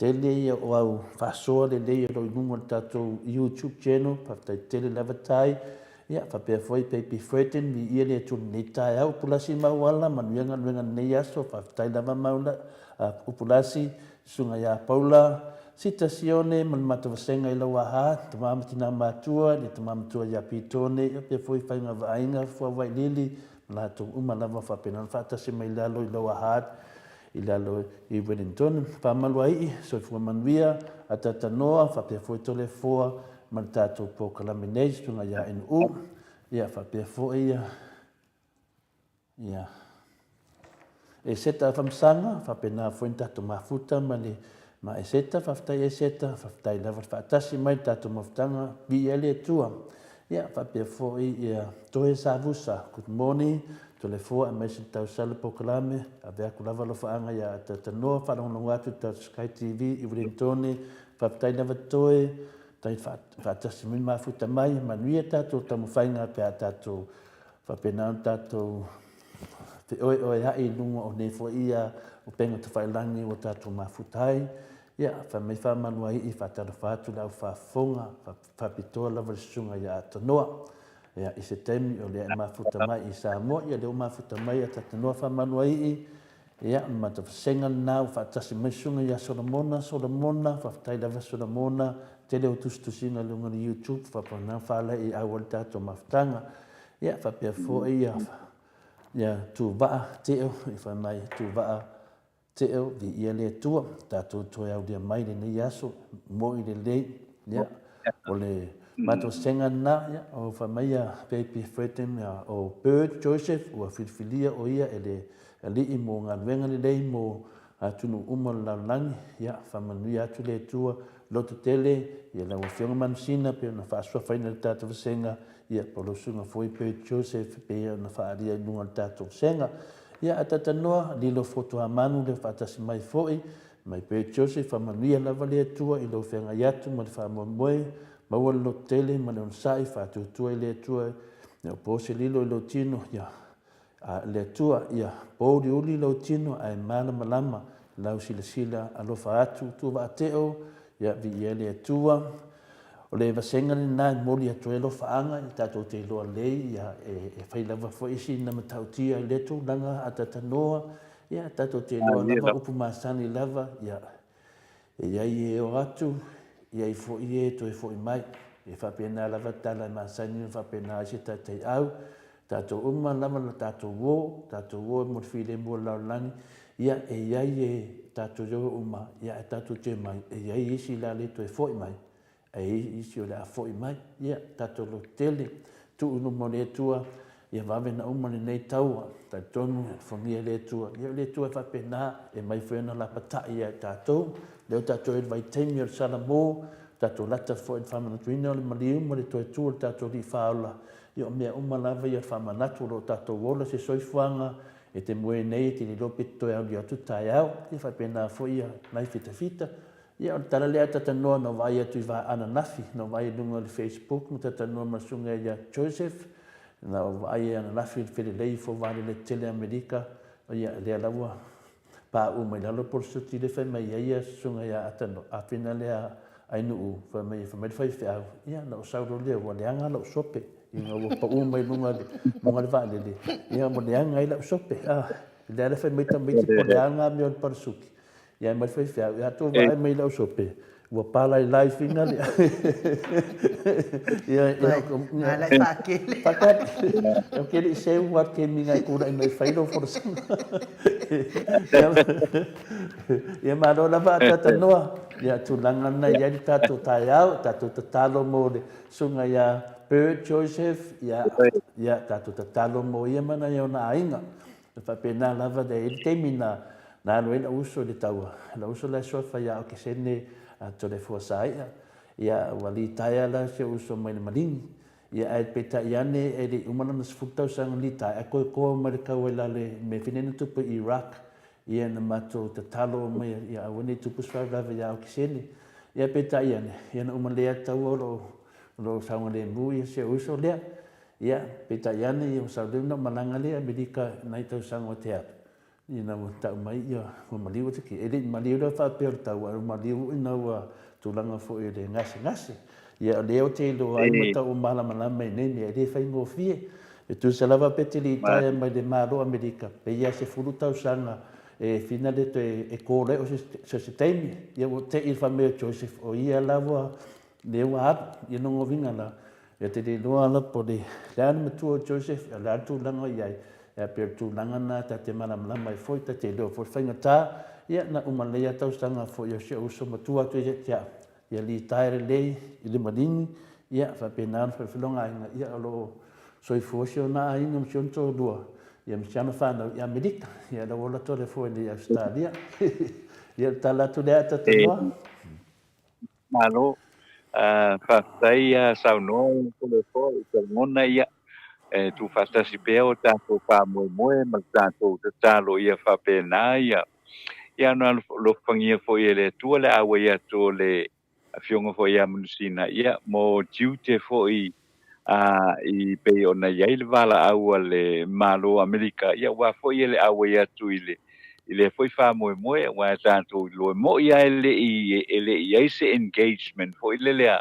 Tele ia o au faasoa lelei o lo o i luga o le tatou YouTube channel, faafetai tele lava Tai. Ia, faapea foi Baby Fredin, viia le Atua i lenei taeao, Upulasi Mauala, manuia galuega i lenei aso, faafetai lava Maula, Upulasi, Susuga ia Paula, Sita Sione ma le matou vasega i lau aha, tama ma tina matua, le tama matua ia Pitone, ia faapea foi Faiga Vaaiga, Fuavailili, ma latou uma lava faapena ona faatasi mai i lalo i lau aha i lalo i Wellington. Faamaluaii, soifua manuia, Atatanoa, faapea foi Toleafoa ma le tatou polokalame nei, Susuga ia NU, ia faapea foi ia Ia. Eseta Afamasaga, faapena foi ni tatou mafuta ma le ma Eseta, faafetai Eseta, faafetai lava le faatasi mai le tatou mafutaga, viia le Atua. Ia, faapea foi ia Toe Savusa, good morning, Toleafoa aemaise le tausala polokalame, ave atu lava alofaaga ia Atatanoa, faalogologo atu i le tatou Sky TV i Wellingtone, faafetai lava Toe, faafetai faatasi mai mafuta mai, manuia tatou taumafaiga pe a tatou Faapena ona tatou feoeoea'i i luga o nei foi ia upega tafailagi ua tatou mafuta ai. Ia, fai mai faamaluai'i, faatalofa atu le au faafofoga, faapitoa lava le susuga ia Atanoa. Ia, i se taimi o lea e mafuta mai i Samoa, ia lea ua mafuta mai Atanoa faamaluai'i, ia, o le matou vasega lena ua faatasi mai susuga ia Solomona, Solomona, faafetai lava Solomona, tele o tusitusiga i luga o le YouTube, faapena faalaeiau ai le tatou mafutaga. Ia, faapea foi ia, ia Tuvaa Teo, i fai mai Tuvaa Teo, viia le Atua, tatou toe aulia mai lenei aso, moi lelei, ia, o le matou sega lena, ia, o fai mai ia Baby Fredden, ia, o Bird Joseph, ua filifilia o ia e le Alii mo galuega lelei mo atunuu uma o le lalolagi, ia, faamanuia atu le Atua, loto tele, ia lau Afioga Manusina, pei ona faasuafaina i le tatou vasega, ia, po o lau Susuga foi Bird Joseph, pei ona faaalia i luga o le tatou vasega. Ia, ae talanoa, lilo Fotuamanu lea faatasi mai foi, mai Bird Joseph, faamanuia lava le Atua i lou feagai atu ma le faamoemoe, maua le loto tele ma le onosai, faatuatua i le Atua, ia po se lilo i lou tino, ia, A le Atua, ia pouliuli lou tino ae malamalama lau silasila alofa atu, Tuavaateo, ia viia le Atua. O le vasega lena e momoli atu ai alofaaga i tatou te iloa lelei, ia e fai lava foi sina matautia i lea tulaga a tatanoa, ia tatou te iloa lava upu masani lava, ia E i ai e o atu, e i ai foi e toe foi mai. E faapena lava tala e masani ona faapena ai se taitaiau. Tatou uma lava na tatou o, tatou o mo le filemu o le lalolagi, ia e i ai e tatou te o uma, ia ae tatou te omai, e i ai isi la le toe foi mai, E i ai isi o le a foi mai. Ia, tatou lototele, tuu i luma o le Atua, ia vave ona uma lenei taua. Talitonu, e alofagia e le Atua. Ia, o le Atua e faapena, e aumai foi ana lapatai ia i tatou. O lea ua tatou i ai i le vaitaimi o le Salamo, tatou lata foi i le faamanatuina o le maliu ma le toe tu o le tatou Alii Faaola. Ia, o mea uma lava ia o le faamanatu o lo o tatou ola se soifuaga e te moe nei, e te le iloa pe te toe alu atu taeao. Ia faapena foi ia nai fitafita. Ia, o le tala lea a Tatanoa na vaai atu i va ananafi, na vaai i luga o le Facebook ma Tatanoa ma le susuga ia Joseph, na vaai ananafi i le felelei ifo vaalele tetele a Amerika, ia, lea la ua pauu mai lalo polosuti lea fai mai ai ia susuga ia Atanoa, afina lea Ainuu, fai mai, fai mai le faifeau, ia, na ou sau loa lea ua leaga lau sope, ina ua pau mai luga o le vaalele, ia ua leaga ai lau sope, a, lea la fai mai tamaiti po o le a lena mea o le parasuki. Ia mai le faifeau, ia tou vaai mai lau sope, ua palailai finga le. Ia ia Ala e faakele. Faakele. Ou te le i seu a le taimi na e tulai mai fai lou folasaga. Ia malo lava a tatanoa. Ia tulaga na i ai le tatou taeao, tatou tatalo mo le susuga ia Bird Joseph, ia ia tatou tatalo mo ia ma nai ona aiga. E faapena lava le i le taimi na na alu ai lou uso i le taua, lou uso la e suafa ia Okesene Toleafoa Saia, ia ua litaea la si ou uso mai le maligi. Ia ae peitai ane e le i uma lana 10 tausaga litaea ae toe toa mai le taua i lalo i mea foi nei na tupu i Iraq. Ia na matou tatalo uma ia, ia aua ne i tupu se faalavelave ia Okesene. Ia peitai ane, ia na uma lea taua o lo o o lo o saogalemu ia si ou uso lea. Ia, peitai ane, ia ua sau lea ona malaga lea i Amerika i nai tausaga o te atu, ina ua tau mai ia ua maliu atu ki. E le i maliu lava faapea o le tau, ae ua maliu ina ua tulaga foi o le gasegase. Ia, o lea ou te iloa ai ma tau malamalama i nei mea, e le faigofie. E tusa lava pe te litaea mai le Malo o Amerika, pei lava 10 tausaga e fina le toe e call ai oe so se taimi. Ia ua te i le fai mai o Joseph, o ia lava lea ua alu. Ia lona uiga la, ia te le iloa la po o le a le matua o Joseph, o le a le tulaga o i ai, ia pei o le tulaga lena ta te malamalama ai foi, ta te iloa foi le faigata, ia na uma lelei lava tausaga foi o si ou uso matua atu ia te au, Ia litaea lelei i le maligi, ia faapena ona failoga aiga, ia o lo o soifua si ona aiga ma si ona toalua, ia ma si ana fanau i Amerika. Ia lau ola Toleafoa i Ausetalia. Ia o le tala atu lea Tatanoa. Malo. Faafetai a saunoa Toleafoa i te lagona ia e tuufaatasi pea o tatou faamoemoe ma le tatou tatalo ia faapena ia Ia ona alofagia foi e le Atua le auai atu o le Afioga foi ia Manusina, ia, mo tiute foi a i pei ona i ai le valaau a le Malo o Amerika, ia aua foi e le auai atu i le i lea foi faamoemoe, aua e tatou iloa, e moni lava e le i e le i i ai se engagement foi lele a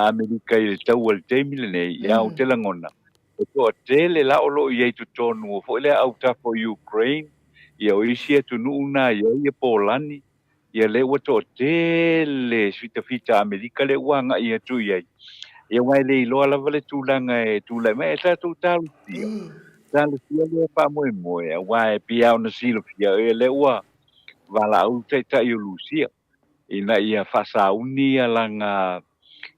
Amerika i le taua i le taimi lenei, ia ou te lagona, e toatele la o lo o i ai i totonu o foi lea autafa o Ukraine, ia o isi atunuu na i ai ia Polani, ia lea ua toatele fitafita Amerika lea ua agai atu i ai. Ia aua e le iloa lava le tulaga e tulai mai, ae tatou talosia, talosia lea faamoemoe, aua e pei lava ona silafia, ia lea ua valaau le Taitai o Lusia. ina ia faasauni ia lana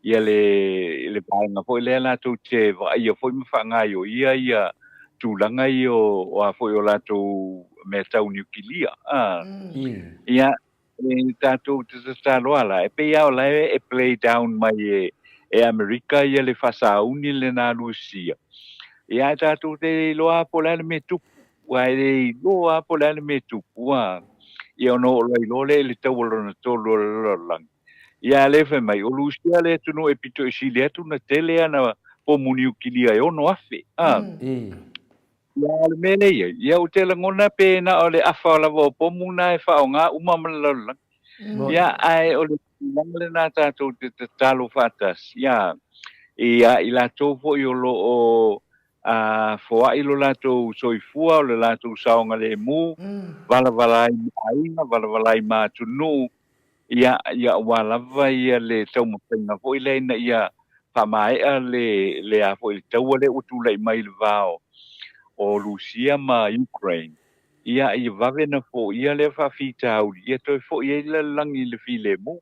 ia le le vaega foi lea latou te vaaia foi ma faagaioia ia tulaga ia o a foi o latou mea tau niukilia a. Ia e tatou te tatalo lava la e pei lava o la e play down mai e e Amerika ia le faasauni lena a Lusia. Ia ae tatou te le iloa lava po o le a le mea e tupu. Aua e le iloa lava po o le a le mea e tupu, a, ia ona oo loa iloa lea i le taua lona tolu o le lalolagi. Ia a lea fai mai, o Lusia le atunuu e pito i sili atu ona tele ana pomu niukilia e 6,000, a. Ia a o le mea lea e i ai, ia ou te lagona pe na o le afa lava o pomu na e faaaoga uma ma le lalolagi. Ia, ae o le tulaga lena tatou te tatalo faatasi, ia, ia i latou foi o lo o a foai lo latou soifua, o le latou saogalemu, valavala ai ma aiga, valavala ai ma atunuu, ia, ia aua lava ia le taumafaiga foi lea ina ia faamaea le, le a foi le taua lea ua tulai mai i le va o, o Lusia ma Ukraine, ia, ia vave ona foia lea faafitauli, ia toe foi ai le lalolagi i le filemu.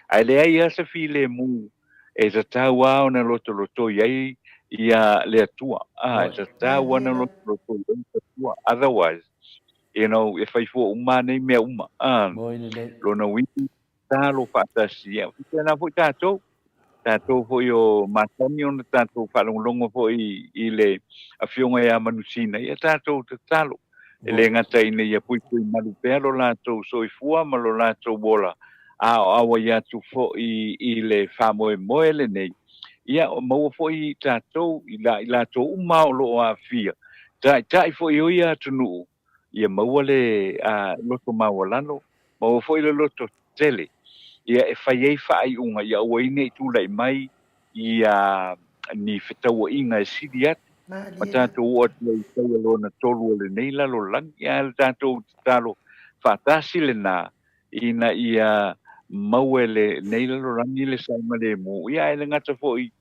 Ae leai lava se filemu E tatau lava ona lotolotoi ai ia le Atua. A, e tatau lava ona lotolotoi ai le Atua. Otherwise, you know, e fai fua uma lava nei mea uma. A, lona uiga, tatalo faatasi. Ia, faapena foi tatou. Tatou foi o masani ona tatou faalogologo foi i le Afioga ia Manusina, ia tatou tatalo. E le gata ina ia puipui malu pea lo latou soifua ma lo latou ola, a o auai atu foi i le faamoemoe lenei, ia maua foi i tatou, i latou uma o lo o aafia, taitai foi o ia atunuu, ia maua le loto maualalo, maua foi le loto tele, ia e fai ai faaiuga ia aua ai ne i tulai mai ia ni fetauaiga e sili atu ma tatou oo atu ai i taua lona tolu o lenei lalolagi. Ae o le tatou tatalo faatasi lena ina ia maua e lenei lalolagi le saogalemu, ia ae le gata foi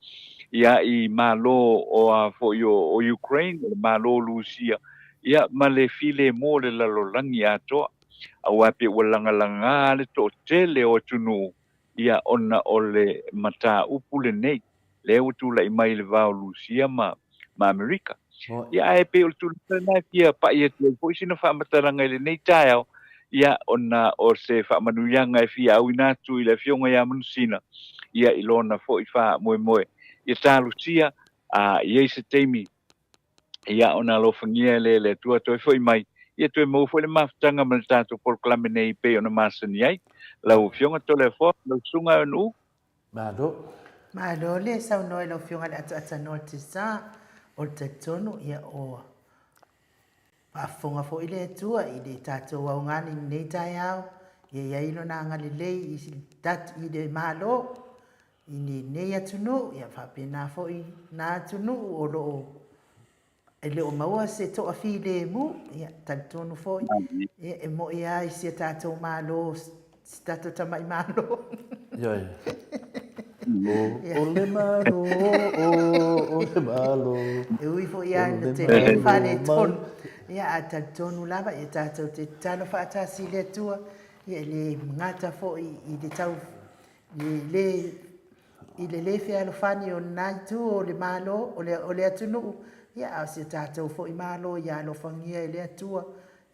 ia i Malo o a foi o Ukraine, o le Malo o Lusia, ia ma le filemu o le lalolagi atoa. Aua pei ua lagalaga le toatele o atunuu ia ona o le mataupu lenei lea ua tulai mai i le va o Lusia ma ma Amerika. Ia ae pei o le tulaga lena e fia pai atu ai foi sina faamatalaga i lenei taeao, ia ona o se faamanuiaga e fia auina atu i le Afioga ia Manusina, ia i lona foi faamoemoe. Ia talosia, a i ai se taimi ia ona alofagia lea e le Atua toe foi mai, ia toe maua foi le mafutaga ma le tatou polokalame nei e pei ona masani ai. Lau Afioga Toleafoa, lau Susuga Aunuu. Malo. Malo le saunoa i lau Afioga i le Atoatanoa o le Sa, o le talitonu ia ua faafofoga foi le Atua i le tatou augani i lenei taeao, ia i ai Lona agalelei i le Malo. i lenei atunuu, ia faapena foi na atunuu o lo o e le o maua se toafilemu, ia talitonu foi ia e mo'i lava i si a tatou Malo, si tatou tamai Malo. Ioe. O le Malo, o le Malo. E ui foi lava ina tele le faaletonu, ia ae talitonu lava ia tatou te tatalo faatasi i le Atua, ia e le gata foi i le tau i le i le lē fealofani o lena itu o le Malo, o le, o le atunuu, ia, a o si o tatou foi Malo ia alofagia e le Atua,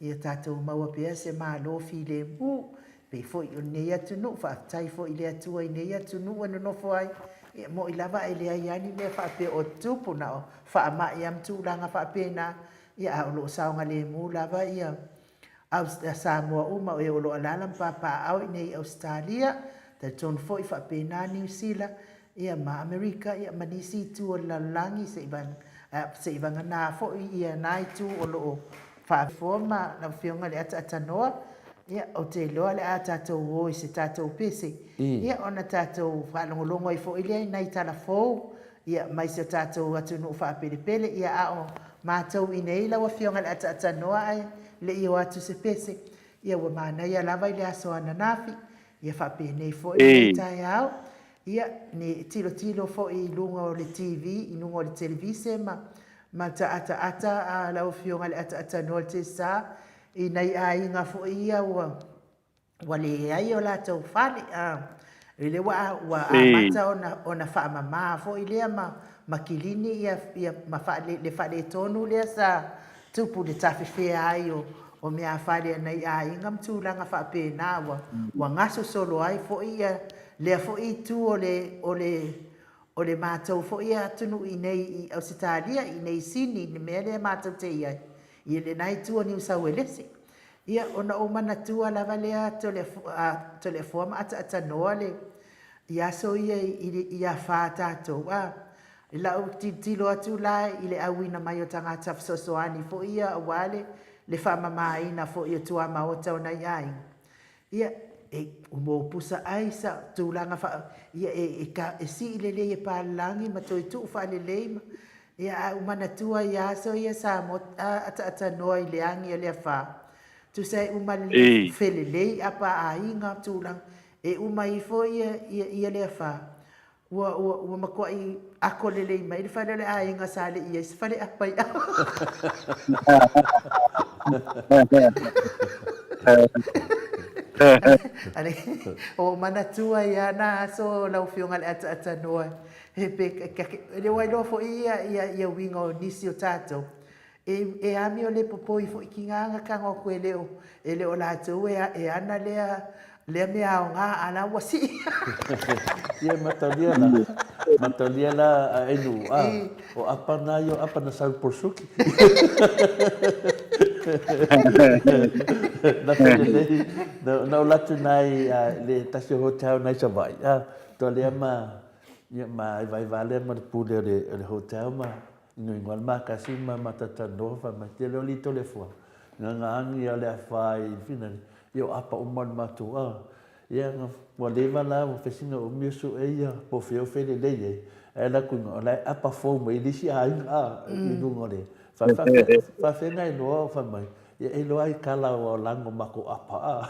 ia tatou maua pea se Malo filemu, pei foi o lenei atunuu. Faafetai foi i le Atua i nei atunuu e nonofo ai, ia, mo'i lava ae leai lava ni mea faapea o tupu, na o faamai lava ma tulaga faapena, ia, a o lo o saogalemu lava ia Samoa uma o e o lo o alaala ma papaaao i nei Ausetalia, talitonu foi faapena Niu Sila, ia ma Amerika, ia ma nisi itu o le lalolagi se i vagana foi ia na itu o lo o faafofoa ma lau Afioga i le Ataatānoa, ia ou te iloa o le a tatou o i se tatou pese, ia ona tatou faalogologo ai foi lea i nai tala fou Ia, mai si o tatou atunuu faapelepele, ia, a o matou i nei lau Afioga i le Ataatanoa ae le i o atu se pese, ia, ua manaia lava i le aso ananafi, ia faapenei foi lenei taeao, ia, ne tilotilo foi i luga o le TV, i luga o le televise ma, ma ta ataata a lau Afioga i le Ataatanoa i le Tesa, i nai aiga foi ia ua ua leai o latou fale, a, lele ua, ua amata ona, ona faamama foi lea ma, ma kilini ia, ia ma faale, le faaletonu lea sa tupu le tafefea ai o, o meafale a nai aiga ma tulaga faapena, ua, ua gasosolo ai foi ia lea foi itu o le, o le, o le matou foi atunuu i inei i Ausetalia, i inei i Sini, i le mea lea matou te i ai, i lena itu o Niu Sauelese. Ia, ona ou manatua lava lea Toleafoa ma Ataatanoa le, i aso ia i afa tatou, a, i lau tilotilo atu la i le auina mai o tagata fesoasoani foi ia aua le, le faamamaina foi o tuamaota o nai aiga, ia, e umo pusa aisa, tulaga faa, ia, e, e, e sii lelei e palagi ma toe tuu faalelei ma, Ia, ae ou manatua i aso ia sa ataatānoa i le agi a le afa, tusa e uma le felelei apa aiga tulaga, e uma ifo ia, ia, ia le afa, ua, ua, ua matuai ako lelei mai le fale o le aiga sa le i ai se fale apa i Ua ou manatua ia na aso lau Afioga i le Ataatanoa He pe, e le o iloa foi ia, ia, ia uiga o nisi o tatou, e, e amio le popoi foi ki nga aga tago atu e le o, e le o latou e, e ana lea, lea mea aoga a la ua sii. Ia mataulia la, mataulia la a enu, a, o apa na ia o apa na sau polosuki. Na felelei, na, na o latu nai a, le tasi o hotel nai Savaii, a, toa lea ma, Ia, ma vaivai lea ma le pule o le, o le hotel ma inuinu ai le makasi ma matata noa fai mai, tele o lito le fua. Nga nga angi a le afa i fina, ia o apa uma le matou a. Ia, nga, ua leva la, ua fesina o umi o suʻe ia, po o fea o felelei ai. Ae la kuinga, o la e apa fou mai i le isi aiga a, i luga o le, fa, fa, faafeagai loa o fai mai, Ia e iloa ai kala ua lago makou apa a.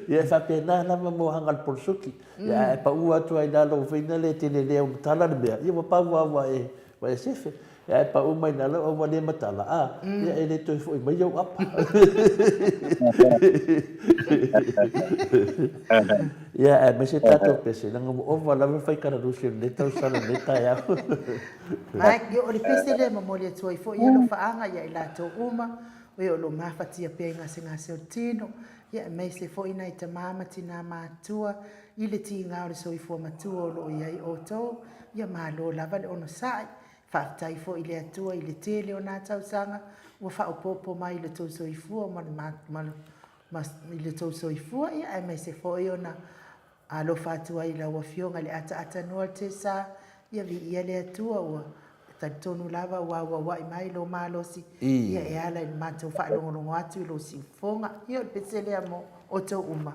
Ia e faapena lava mo haga le polosuki. Ia ae pau atu ai lalo feina le tele lea o matala le mea. Ia ua pau lava ua e ua e sefe. Ia ae pau mai lalo a ua le matala a. Ia e le toe foi mai ou apa. Ia aemaise tatou pese leaga ua ova lava le fai kalalusi o lenei tausaga lenei taeao. Mike, Ia, o le pese lea e momoli atu ai foi alofaaga ia i latou uma, o e o lo o mafatia pea i gasegase o le tino, ia aemaise foi nai tama ma tinā matutua i le tiga o le soifua matua o lo o i ai outou, ia malo lava le onosai. Faafetai foi i le Atua i le tele o nā tausaga ua faaopoopo mai i lo tou soifua ma le, ma, ma, i lo tou soifua, ia aemaise foi ona Alofa atu ai i lau Afioga i le ataata noa le Tesa, ia viia le Atua ua talitonu lava ua auauai mai lou malosi, ia e ala i le matou faalogologo atu i lou siufofoga. Ia o le pese lea mo outou uma.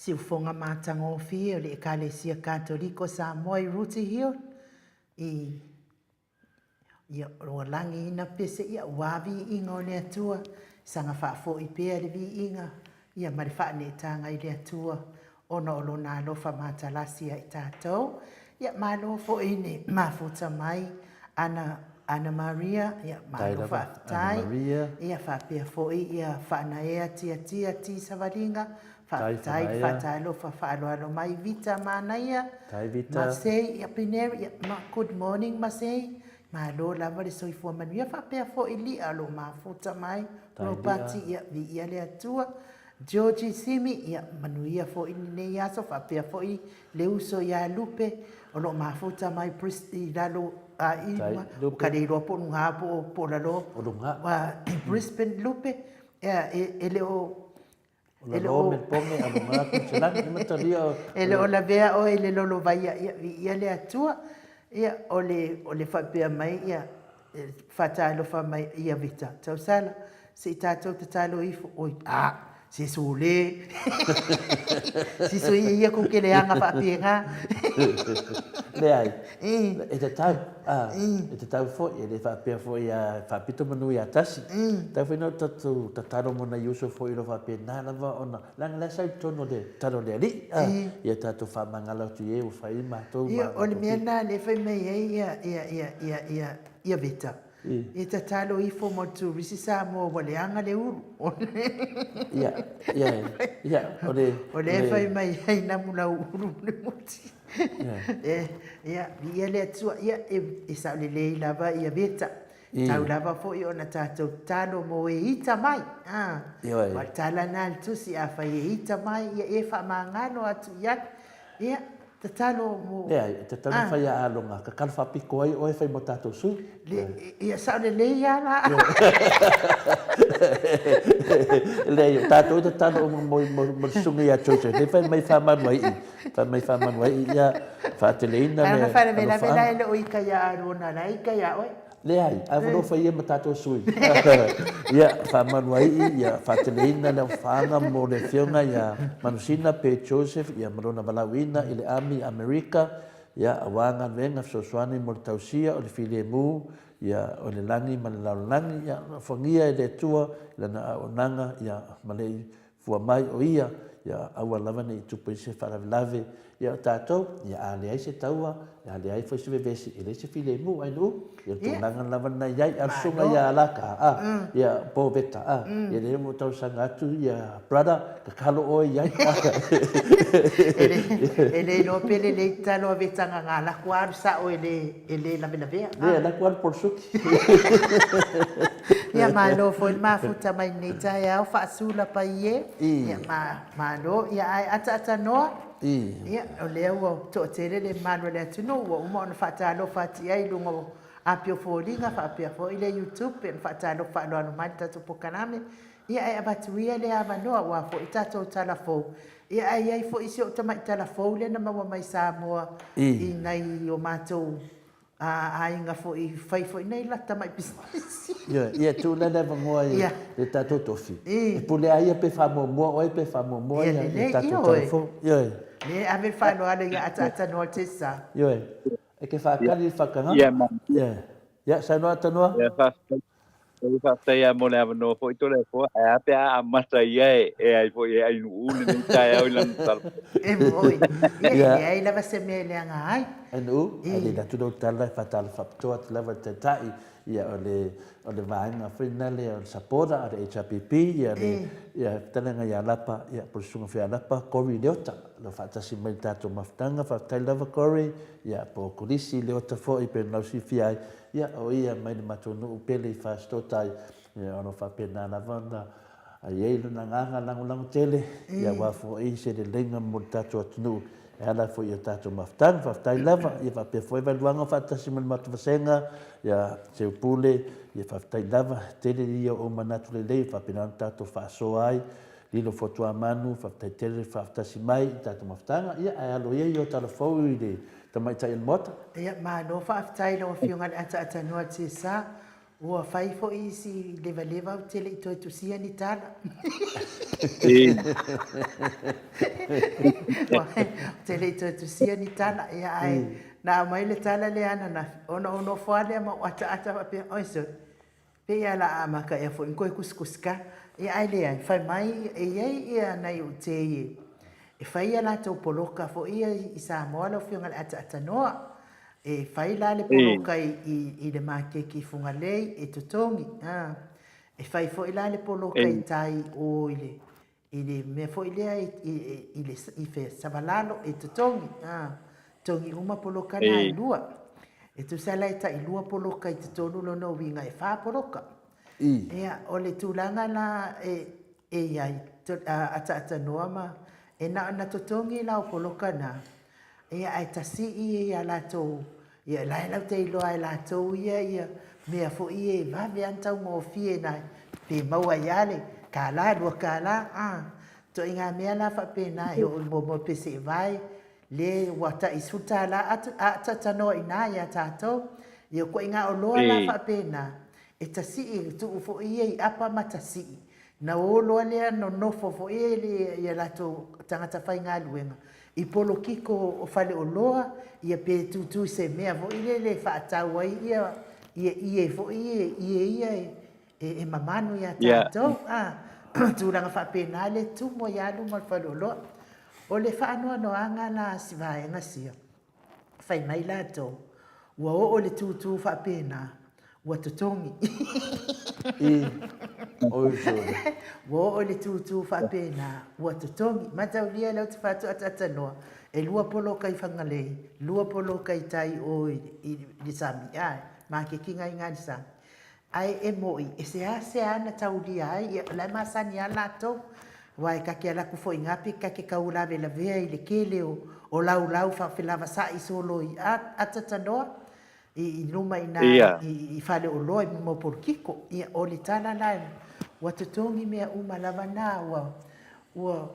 Siufoga matagofie o le Ekalesia Katoliko Samoa i Rooty Hill i Ia, ua lagiina pese ia ua viiga o le Atua, saga faafoi pea le viiga ia ma le faaneetaga i le Atua ona o Lona alofa matalasi ia i tatou. Ia, malo foi i le mafuta mai Ana, Ana Maria, ia, malo faafetai. Ia, faapea foi ia Faanaea Tiatia T. Savaliga, Faafetai le faatalofa faaaloalo mai Vita manaia Masei ia Pineri ia good morning Masei malo lava le soifua manuia faapea foi Lia o lo o mafuta mai Ropati ia viia le Atua Georgie Simi ia manuia foi lenei aso faapea foi le uso ia Lupe o lo o mafuta mai i lalo a i luga ka le iloa po o luga po o lalo Brisbane Lupe e le o E le o E le o lavea oe i le lolovaia, ia, viia le Atua. Ia, o le, o le faapea mai, ia, faatalofa mai ia Vita Tausala, se i tatou tatalo ifo, oi, a, se sule. Si sui ia ku ke leaga faapena. Leai, e tatau, a, e tatau foi, e le faapea foi a faapito manu ia tasi. Tatau foi na tatou tatalo mo nai uso foi o lo o faapena lava ona, leaga la e sau i totonu o le tatalo a le Alii, a, ia tatou faamagalo atu i e ua fai ai matou ma Ia, o le mea lena lea e fai mai ai ia, ia, ia, ia, ia, ia Vita. Ia tatalo ifo mo le turisi Samoa ua leaga le ulu. Ia, ia, ia, o le... O lea e fai mai ai namu lau ulu le muti. Ia, viia le Atua. Ia, e sao lelei lava ia Veta. Tau lava foi ona tatou tatalo mo e ita mai. Ioe. O le tala lena a le Tusi, afai e ita mai, ia e faamagalo atu i ai. Ia, tatalo mo... Leai, e tatau ona fai a aloga, tatalo faapito ai oe fai mo tatou sui. Ia, sao lelei lava la. Leai, o tatou e tatalo uma mo le susuga ia Joseph, lea fai mai faamanu ai i, fai mai faamanu ai i, ia faateleina le alofaga. Faalavelave la e le o ita ia Arona, la e ita ia oe. Leai, ae ua nofo ia ma tatou sui. Ia, faamanuai'i, ia faateleina le alofaaga mo le Afioga ia Manusina pe Joseph ia ma lona valaauina i le Army Amerika, ia, aua galuega fesoasoani mo le tausia o le filemu, ia, o le lagi ma le lalolagi. Ia, alofagia e le Atua i lana auaunaga, ia, ma le Fua mai o ia, ia aua lava ne i tupu ai se faalavelave ia o tatou, ia a leai se taua, a leai foi se vevesi, e leai se filemu ai nuu, ia le tulaga lava lena i ai, a o le susuga ia Alaka, a, ia po Veta, a, ia lea ua ou talosaga atu ia brother, tatalo oe i ai, a. E le iloa pe lelei tatalo a Veta na na alu atu alu sao e le e le lavelavea. Le alu atu alu polosuki. Ia malo foi le mafuta mai lenei taeao faasula pai e. Ia malo ia ae ataatanoa. Ia o lea ua toatele le mamalu o le atunuu ua uma ona faatalofa atu i ai i luga o Apia Foliga faapea foi le YouTube pe ona faatalofa faaaloalo mai le tatou polokalame. Ia ae avatu ia le avanoa aua foi tatou tala fou. Ia ae i ai foi si ou tamai tala fou lea na maua mai Samoa i nai o matou aiga foi i fai foi nei la tamai pisinisi. Ioe, ia tuu la le avanoa i le tatou tofi. E pule a ia pe faamuamua oe pe faamuamua ia le tatou tala fou. Ioe. Le ave le faaaloalo ia ataatanoa Tessa. Ioe. E ke faakali le faatagaga. Ioe. Ia, saunoa Atanoa. Ia, faafetai. Faafetai lava mo le avanoa foi Toleafoa. Ae a pe a amata ia e ai foi e Ainuu lenei taeao i lana tala. E moi. Ia, e leai lava se mea e leaga ai. Ainuu, ae le atu lau tala e faatala faapitoa atu lava i le Taitai, ia o le, o le vaega foi lena lea o le supporter a le HRPP, ia le, ia fetalaiga ia Lapa, ia po o le Susuga foi ia Lapa, Corey Leota, o lo o faatasi mai i le tatou mafutaga. Faafetai lava Corey, ia po o Kolisi Leota foi pei ona lausilafia ai, Ia, o ia mai le matou nuu pele i Fasitotai, ia, o lo o faapena lava ona i ai lona agaga lagolago tele, ia, aua foi se leleiga mo le tatou atunuu e ala foi i a tatou mafutaga. Faafetai lava, ia faapea foi Vailuaga faatasi ma le matou vasega, ia, Seupule, ia faafetai lava, tele ia o ou manatu lelei o faapena ona tatou faasoa ai Lilo Fotuamanu, faafetai tele le faaftasi mai i tatou mafutaga, ia ae alo ia i o tala fou i le tamaitai o le Maota. Ia, malo faafetai i lau Afioga i le Ataatanoa Tesa. Ua fai foi si levaleva ou te le i toe tusia ni tala. Ou te le i toe tusia ni tala, ia ae na aumai le tala lea ananafi, ona ou nofo lava lea ma ou ataata faapea, oi sole, pei lava o le a amata ea foi ona toe tusitusi tala. Ia ae leai, fai mai e i ai ia nai ou tei e fai a latou poloka foi ia i Samoa lau Afioga i le ataatanoa. E fai la le poloka i le maketi i Fugalei e totogi. E fai foi la le poloka i tai i o i le i le mea foi lea i le i fea Savalalo e totogi. Totogi uma poloka na e lua. E tusa la e tailua poloka i totonu lona uiga e fa poloka. Ia, o le tulaga la e i ai, ataatanoa ma e na ona totogi la o poloka na, Ia ae tasii ia latou, ia la e latou te iloa e latou ia ia mea foi ia e vave a ona taugofie na pe maua ai a le $1, $2, a. Ituaiga mea la faapena e oo i moamoa pese e vae le ua tai $10 a atatanoa i ina ia tatou. Ia ituaiga oloa la faapena e tasii e tuu foi ia i apa ma tasii Na o loa lea nonofo foi ia latou tagata faigaluega i polokiko o faleoloa ia pe tutu i se mea foi lele e faatau ai ia ie foi ia ie ia e mamanu ia tatou a tulaga faapena le tumu ai lava luma o le faleoloa. O le faanoanoaga la a si vaega sia, fai mai latou, ua oo le tūtū faapena, ua totogi. Ua oo le tūtū faapena, ua totogi. Mataulia lea ou te fai atu ataatanoa, e lua poloka i Fugalei, lua poloka i tai o i le sami, a, maketi na i ina i le sami. Ae e moʻi, e seasea na taulia ai, ia, o la e masani lava latou, aua e ta te alu atu foi i ina pe ta te tau lavelavea i le tele o laulau faafelavasaʻi solo i atatanoa i luma i ina i faleoloa i luma o polokiko. Ia, o le tala la, ua totogi mea uma lava na, ua, ua,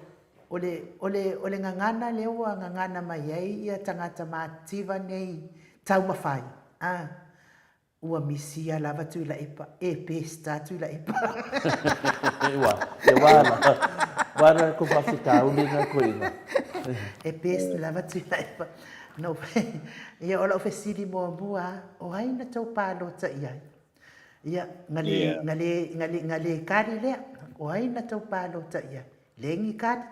o le, o le, o le gagana lea ua gagana mai ai ia tagata matitiva nei taumafai, a, Ua misia lava Tuilaepa, e pesta Tuilaepa. Ua, e wā la, wā la ko faafitauli na koina. E pest lava Tuilaepa. No, ia o lau fesili muamua, o ai na tou palota i ai? Ia, na le, na le, na le, na le kali lea, o ai na tou palota i ai? Leai ni kali.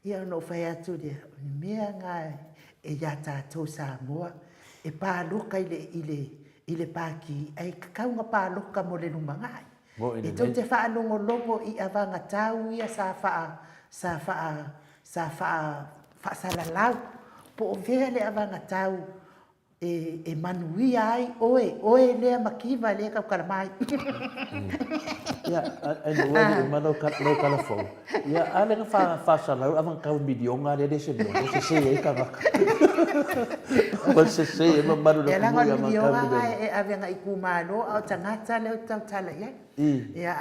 Ia ona ou fai atu lea, o le mea lena e iā tatou Samoa, e paloka i le, i le, i le Pāti, ae tatau ona paloka mo le lumanai. E tou te faalogologo i avagatau ia sa faa, sa faa, sa faa, faasalalau, po o fea le avagatau e manuia ai oe, oe lea mativa lea tautala mai. Ia, ai no ua le uma lau tala fou. Ia, a le na whasalau, awan kau miliona le le se mea, o se se ai tagata. Ua se se e mamalu le kumu ia man kau miliona. E ave ngai ku malo, a o tagata lea o tautala i ai. Ia,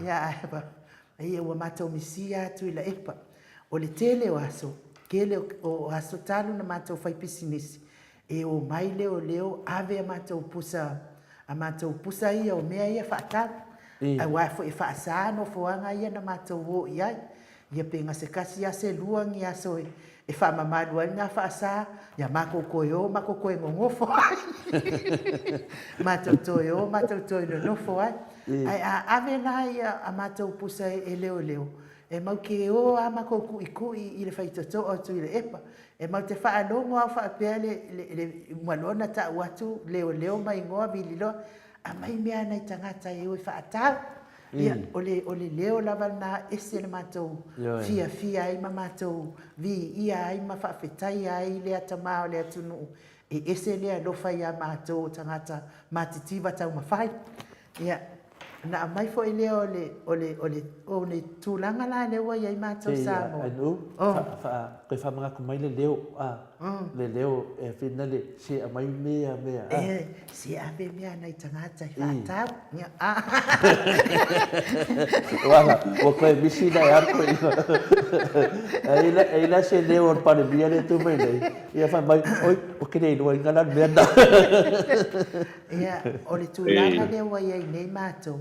ia, ia, ua matou misia atu i Laepa. O le tele o aso, tele o aso talu na matou fai pisinisi, e omai leoleo ave a matou pusa, a matou pusa ia o mea ia faatau, aua foi e faasa nofoaga ia na matou o i ai. Ia pe na se tasi a se lua ni aso e faamamalu ai na faasa, ia matou toe o matou toe nonofo ai. Matou toe o matou toe nonofo ai. Ae a ave la ia a matou pusa e leoleo, E mau te o a matou kuʻikuʻi i le faitotoa o Tuilaepa. E mau te faalogo a o faapea le, le, le, uma loa ona tau atu leoleo ma igoa vililoa, aumai mea a nai tagata e o e faatau. Ia, o le, o le leo lava lena ese le matou fiafia ai ma matou viia ai ma faafetaia ai le atamā o le atunuu e ese le alofa iā matou o tagata matitiva taumafai. Ia. Ona aumai foi lea o le, o le, o le, o le tulaga la lea ua i ai matou i Samoa. Sei Ainu, toe faamanatu mai le leo, le leo e whina le se aumai mea, mea. E, se ave mea a nai tagata e faatau. Ua ua toe misi la e alu koe E i la se leo o le Palemia lea e tu mai nei, ia fai mai, oi, ou te le iloaina la le mea lena. Ia, o le tulaga lea ua i ai nei matou,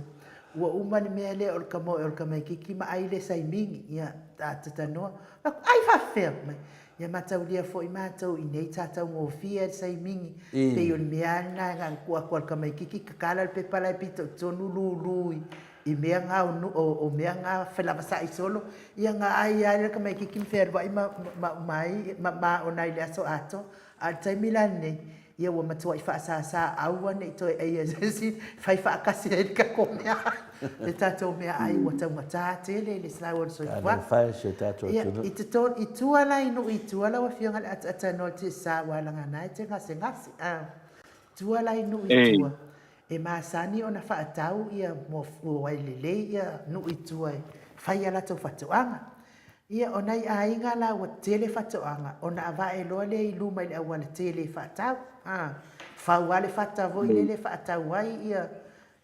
ua uma le mea lea o le kamoe o le tamaitiiti ma ai le saimini, ia, tatatanoa, ai faafefea mai. Ia mataulia foi matou i nei sa taugofie ai le saimini, pei o le mea lava lena na ona tuu atu lava i le tamaitiiti tatala le pepa la e pito i totonu lulu i mea na o mea na felavasai solo, ia na ai lava le tamaitiiti ma fealuai ma uma ai ma maona ai i le aso atoa. A o le taimi la lenei, ia ua matuai faasasa aua ne i toe aia e se isi fai faatasi ai le tatou meaai, le tatou meaai ua taugata tele le sau o le soifuaga. Talofa e si o tatou atunuu. Ia, i totonu, i tua la i nuu i tua lau Afioga i le ataatanoa i le sa ua alagana ai te gasegase, a, tua la i nuu i tua, e masani ona faatau ia muafuai lelei ia nuu i tua e fai a latou faatoaga. Ia, o nai aiga la ua tele fatoaga, ona avae loa lea i luma i le auala tele e faatau. A, fau lava le fata foi lele e faatau ai ia,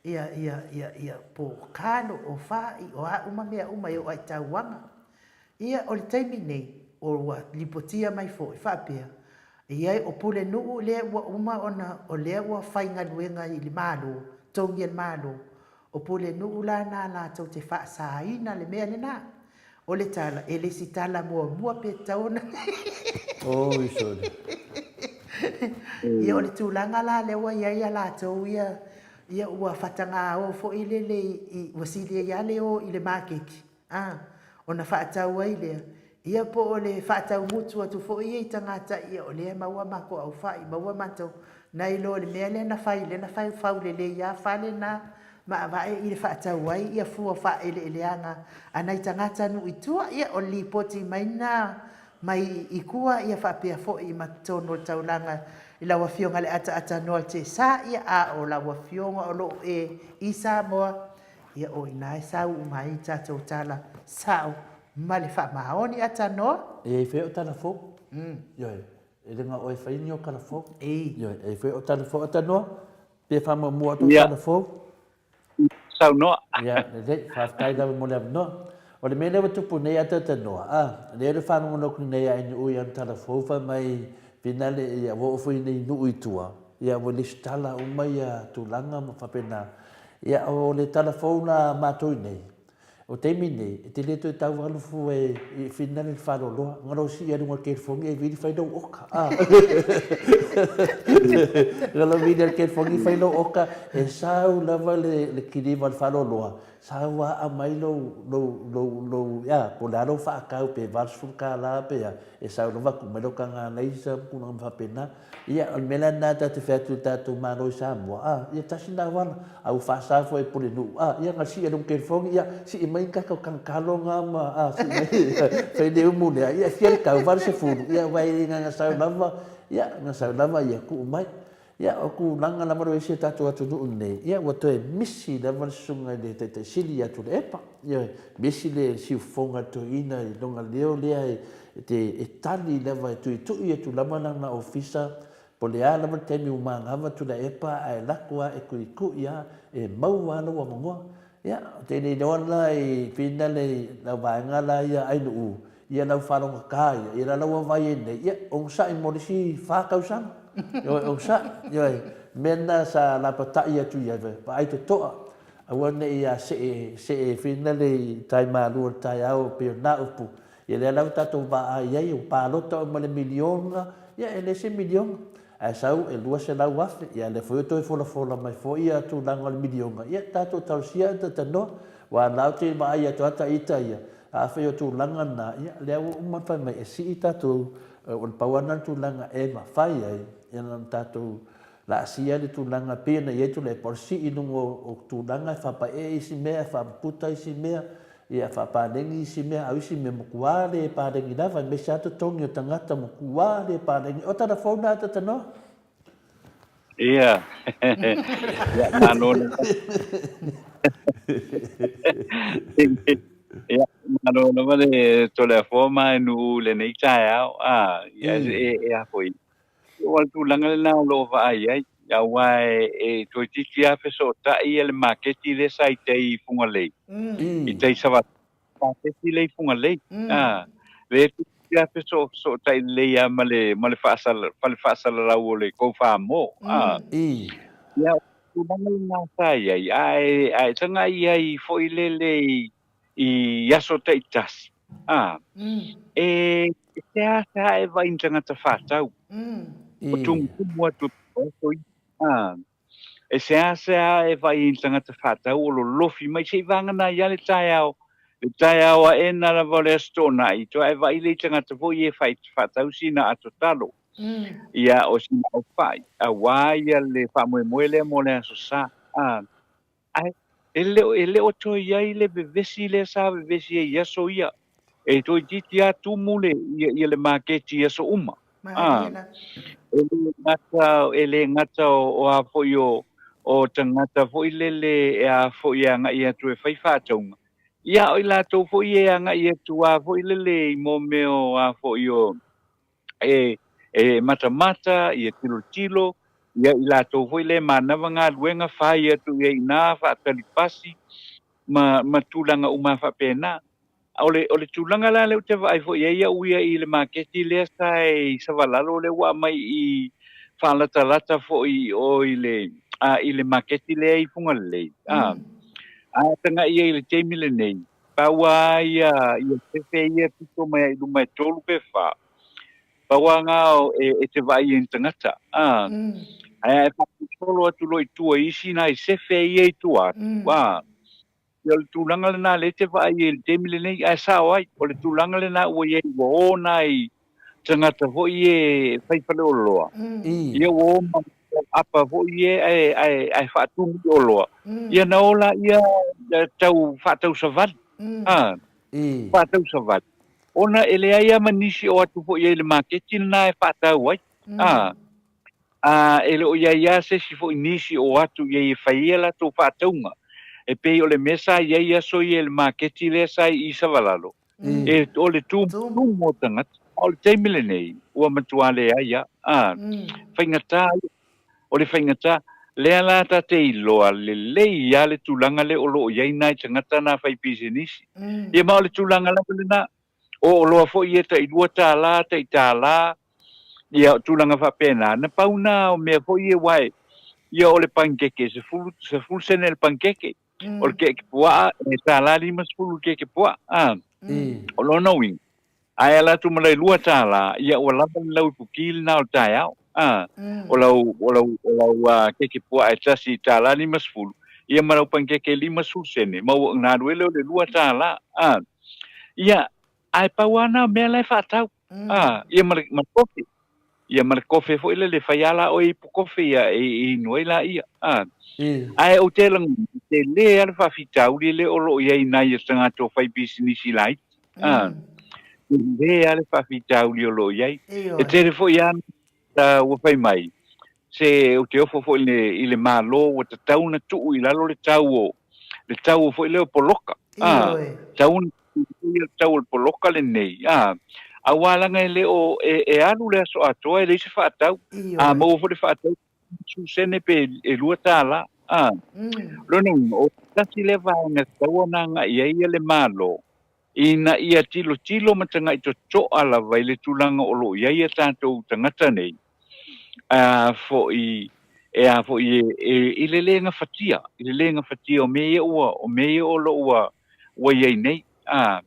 ia, ia, ia, ia po o kalo, o fai, o a uma mea uma e oo lava i tauaga. Ia, o le taimi nei, ua lipotia mai foi faapea, e i ai, o Pulenuu lea ua uma ona, o lea ua faigaluega i le Malo, togi e le Malo, O Pulenuu la na latou te faasaina le mea lena. O le tala, e lesitala muamua pe tatau ona Oi sole. Ia o le tulaga la lea ua i ai a latou ia, ia ua fatagao foi lele i, ua sili ai lava le o i le maketi. A, ona faatau ai lea, ia po o le faatau mutu atu foi ia i tagata ia o lea e maua matou aufai, maua matou, nai lo le mea lea na fai, lea na fai fau lelei lava fale na ma avae i le faatau ai ia fua faaeleeleaga a nai tagata nuu i tua. Ia o le lipoti mai lena mai i tua ia faapea foi ma totonu o le taulaga i lau Afioga i le Ataatanoa o le Tesa, ia a o lau Afioga o lo o e i Samoa, Ia o ina e sau uma ai tatou tala sao ma le faamaoni atanoa. E i ai foi o tala fou. Ioe, e le na o oe e fai ni o tala fou. Ioe, e i ai foi o tala fou atanoa, pe faamuamua atu tala fou. Saunoa. Ia, lelei, faafetai lava mo le avanoa. O le mea lea ua tupu nei ataatanoa, a, lea le faalogologo atu nei a NUU i ana tala fou fai mai finale ia ua oo foi nei nuu i tua, ia ua lesitala uma ia tulaga ma faapena. Ia, o le tala fou la a matou i nei, o taimi nei, e te le toe tau alu fua e finale le faaloloa, na lou sii aluga o le telefoni e vili fai lou oka, a. Na lou vili a le telefoni fai lou oka, e sau lava le kiliva o le faaloloa, sau lava aumai lou, lou, lou, lou, ia, po o le a lou faatau, pe $80 pe a, e sau lava tuu mai lau taga alaisa ma tulaga uma faapena. Ia, o le mea la lena ta te fai atu i le tatou Malo i Samoa, a, ia tasi lena auala, a ua faasa foi e Pulenuu, a, ia na sii e lou telefoni, ia, sii mai ni tatou tagatalo na ma, a, sii mai, fai le umu lea, ia, e fia le tau, 80, ia, aua e na sau lava, ia, na sau lava, ia, tuu mai. Ia, o tulaga lava o i ai si o tatou atunuu nei, ia, ua toe misi lava le susuga i le Taitai Sili ia Tuilaepa, ioe, misi le siufofoga i le toeaina i lona leo lea e, E te e tali lava e tuitui atu lava lana ofisa po le a lava le taimi ua manava Tuilaepa ae lako a e tuitui a e maua a lou avanoa. Ia ou te le iloa la i finale i lau vaega la ia Ainuu ia lau faalogata ia ia la lau vaavaai ai nei ia onosai mo le isi fa tausaga. Ioe onosai ioe mea lena sa lapatai atu i ai vaai totoa aua ne i a see see finale i tai malu o le taeao pei o na upu. Ia lea la ua tatou vaai ai, ua palota uma i le miliona, ia e le se miliona, ae sau e 200,000, ia lea foi ua toe folafola mai foi ia tulaga o le miliona, ia tatou talosia ae talanoa. Aua o la ou te vaai atu lava ita ia, afai o tulaga na, ia lea ua uma ona fai mai e sii tatou, o le pau lava lena o le tulaga e mafai ai ona tatou laasia le tulaga pei ona i ai Tuilaepa, o le sii i luga o tulaga e faapaee isi mea, e faapuputa isi mea, Ia faapaleni isi mea, a o isi mea matua le paleni lava, aemaise lava totogi o tagata matua le paleni. O tala fou na a Tatanoa. Ia. Ia, malo lava. Ia, malo lava le Toleafoa ma Nuu i lenei taeao. A, ia, e, e a foi. O le tulaga lena o lo o vaai ai, aua e toeitiiti lava fesootai le maketi lea sa i tai i Fugalei, i tai Savaii, maketi lea i Fugalei. A, lea toeitiiti lava fesoosootai lelei lava ma le, ma le fale faasalalau o le Koufaamo. A, ia, o le tulaga lena sa i ai, ae, ae tagai i ai foi lele i, i aso taitasi, ā, e seasea e vaai i ni tagata whātau, o tumutumu atu o aso ia, ā, e seasea e vaai i ni tagata whātau o lolofi mai se i vāngana ai a le taeao, le taeao aena lava o le Aso Toonai, toa e vaai lea i tagata foi e whai whātau sina ato talo, ia o sina au whai, auā ia le whaamoemoe lea mo le Aso Sa, ā. Ae e le, e le o toe i ai le vevesi lea sa vevesi ai i aso ia. E toeitiiti lava tumu le, ia, ia le maketi i aso uma. A, e le gata, e le gata o, o a foi o, o tagata foi lele e a foi e agai atu e fai faatauga. Ia, o i latou foi e agai atu a foi lele i mō mea o a foi o, e, e matamata, ia tilotilo, ia i latou foi le manava galuega fai atu i ai ina faatali pasi ma, ma tulaga uma faapena. O le, o le tulaga la lea ou te vaai foi i ai au ia i le maketi lea sa i Savalalo lea ua aumai i faalatalata foi i o i le, a, i le maketi lea i Fugalelei. A, a tagai i ai i le taimi lenei, Pau a ia, ia sefe ia pito mai ai i luma e tolu pe wha. Pau a ngā o e, e te vaai i ni tangata. A, mm. Ae e whakasolo atu lo i tua isi nā i sefe ia i tua atu. Mm. A, ia o le tulaga lena le te vaai i le taimi lenei, ae sao ai, o le tulaga lena ua i ai ua o nā i tagata foi e fai faleoloa. Mm. Ia ua o ma apa foi e ae, ae, ae faatumu i oloa. Mm. Ia na o la ia tau faatau savali. Mm. Ah, faatau savali. Ona e leai lava ma nisi o atu foi ai i le maketi lena e faatau ai. Mm. Ah, a e le o i ai lava se isi foi nisi o atu i ai e fai ai a latou faatauga. E pei o le mea sa i ai aso ia i le maketi lea sa i i Savalalo, E, o le tumutumu o tagata, a o le taimi lenei, ua matua leai lava. A, faigata ia. O le faigata, lea la ta te iloa lelei lava le tulaga lea o lo o i ai nai tagata na fai pisinisi. Ia ma o le tulaga lava lena, o oloa foi ia tai $2, tai $1, ia o tulaga faapena, na pau na o mea foi ia aua e, ia o le panikeke, 10 sene le panikeke. O le keke puaa, e $50 le keke puaa. A. O lona uiga, a e ala atu ma le $2, ia ua lava le lau ipuki lena o le taeao. A. O lau, o lau, o lau uh, keke puaa e tasi i $50, ia ma lau panikeke e 50 sene, ma ua galue lea o le $2. A. Ia, ae pau lava na o mea la e faatau. A, ia ma le, ma le kofi. Ia ma le kofe foi lele, fai lava la oe ipu kofe ia e, e inu ai laia. A. Ae ou te lagona, e tele lava le faafitauli lea o lo o i ai nai a tagata o fai pisinisi laiti. A. Tele lava le faafitauli o lo o i ai. E tele foi lava ua fai mai, se ou te ofo foi i le, i le Malo ua tatau ona tuu i lalo le tau o, le tau foi lea o poloka. A, tatau ona tuu i le tau o le poloka lenei. A, aua leaga e le o, e, e alu le aso atoa e leai se faatau. A maua foi le faatau, 10 sene pe e $2. A, lona uiga, o tasi lea vaega e tatau ona agai i ai le Malo, ina ia tilotilo ma tagai totoa lava i le tulaga o lo o i ai a tatou tagata nei, a foi, e a foi e, e, i le le gafatia, i le le gafatia o mea ia ua, o mea ia o lo o ua, ua i ai nei. A,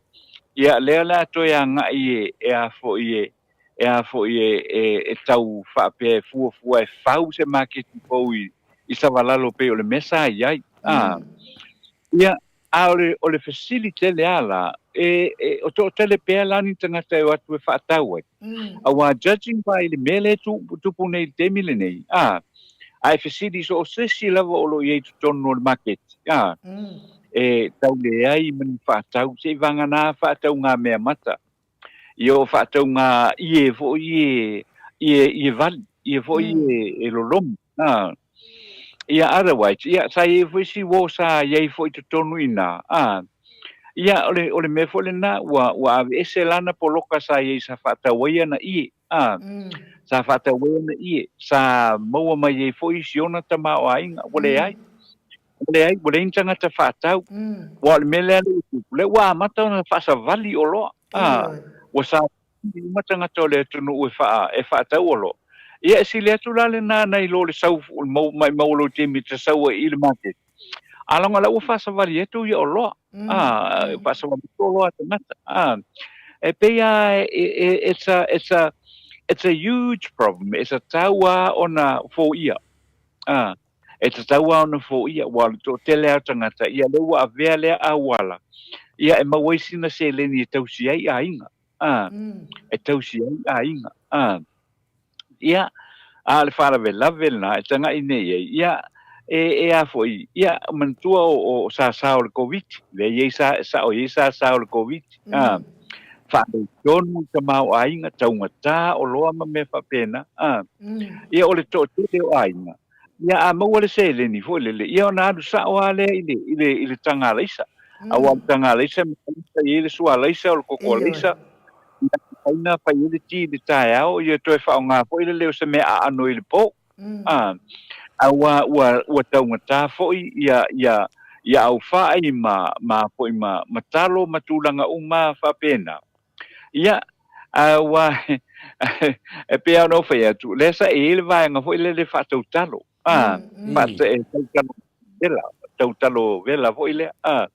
ia, lea o le a toe agai e, e a foi e, e a foi e, e, e tau faapea e fuafua e fau se maketi fou i, i Savalalo pei o le mea sa i ai. A, ia, A o le, o le fesili tele a la, e, e, o toatele pea la ni tagata e o atu e faatau ai. Aua judging by le mea lea e tu, tupu nei i le taimi lenei, a, a e fesili so o se isi lava o lo o i ai i totonu o le maketi, a, e tau leai ma ni faatau, se i vagana faatau ngā mea mata. Ia o faatau ngā ie foi e, ie, ie vali, ie foi e, e lolomi. A, ia, otherwise, ia, sa i ai foi si uo sa i ai foi i totonu i ina, a, ia, o le, o le mea foi lena, ua, ua aveese lana poloka sa i ai sa faatau ai ana ie, a, sa faatau ai ana ie, sa maua mai ai foi si ona tamaoaiga, ua leai. Ua leai, ua leai ni tagata faatau. Aua o le mea lea ua tupu, lea ua amata ona faasavali oloa, a, ua savali uma tagata o le atunuu e faa, e faatau oloa. Ia, e sili atu la lena nai lo le sau, maimau o lou taimi e te sau ai i le maketi. A leaga o la ua faasavali atu ia oloa, a, faasavali atu oloa a tagata, a. E pei lava it's a, it's a, it's a huge problem, e tatau lava ona foia, a. E tatau lava ona foia, aua o le toatele lava o tagata, ia lea ua avea lea auala, ia e maua ai sina seleni e tausi ai aiga, a, e tausi ai aiga, a. Ia, a o le faalavelave lena e tagai nei i ai, ia, e, e a foi, ia, manatua o, o sasa o le Koviti, lea e i ai sa, sao e i ai sasa o le Koviti, a, faaletonu le tamaoaiga, taugata oloa ma mea faapena, a. Ia, o le toatele o aiga, Ia, a maua le seleni foi lele, ia ona alu sao lava lea i le, i le, i le taga alaisa. Aua o le taga alaisa e mafai ona fai ai le sua alaisa, o le koko alaisa, ia, mafai ona fai ai le ti i le taeao, ia toe faaaoga foi lele o se mea aano i le po. A, aua ua, ua taugata foi ia, ia, ia aufaai ma, ma foi ma, ma talo ma tulaga uma faapena. Ia, aua e pei lava ona ou fai atu, lea sa i ai le vaega foi lele faatautalo, a, e tautalo vela, tautalo vela foi lea, a.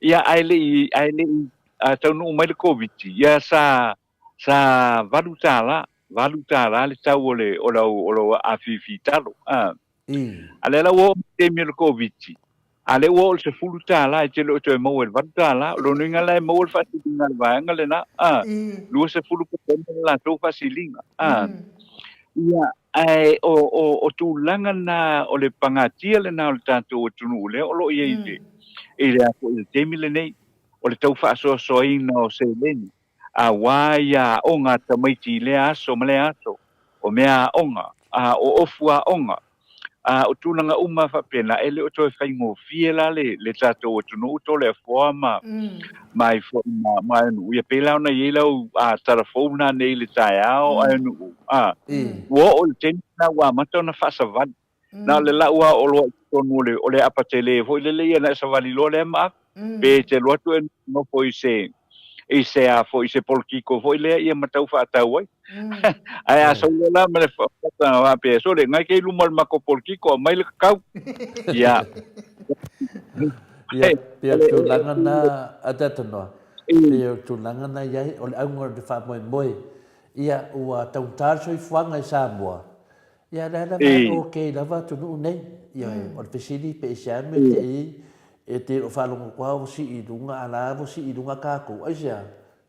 Ia, ae le i, ae le i taunuu mai le Koviti, ia sa, sa $8, $8 le tau o le, o lau, o lau afifi talo, a. A lea la ua oo mai le taimi o le Koviti, a lea ua oo i le $10, e te le o toe maua i le $8. O lona uiga la e maua le faasiliga a le vaega lena, a, 20% le latou faasiliga, a. Ia, ae o, o, o tulaga na, o le pagatia lena o le tatou atunuu lea o lo o i ai i le, i le, i le taimi lenei, o le tau faasoasoaina o seleni, aua ia aoga a tamaiti i lea aso ma lea aso, o mea aoga, a o ofu aoga, a o tulaga uma faapena, e le o toe faigofie la le, le tatou atunuu Toleafoa ma, ma ai foi ma, ma Aenu'u. Ia pei la ona i ai lau a, tala fou lena nei i le taeao, Aenu'u, a, ua oo i le taimi lena ua amata ona faasavali. Na o le lau lava o oloa i totonu o le, o le apa tele foi lele ia ona e savali loa lea ma ave. Pe e te alu atu e nofo i se, i se a foi, i se polokiko foi lea ia ma tau faatau ai. Ae a sau loa la ma le faatanga faapea, sole, ngai ke i luma o le makou polokiko, aumai le kakau. Ia. Ia, pei o le tulaga na, a Tatonoa, pei o le tulaga na i ai, o le auga o le faamoemoe, ia, ua taugata le soifuaga i Samoa, Ia lea lava e ok lava atunuu nei. Ioe, o le fesili pe i se a mea te i e te o faalogo koa o sii i luga a la ua sii i luga kākou. Aisea?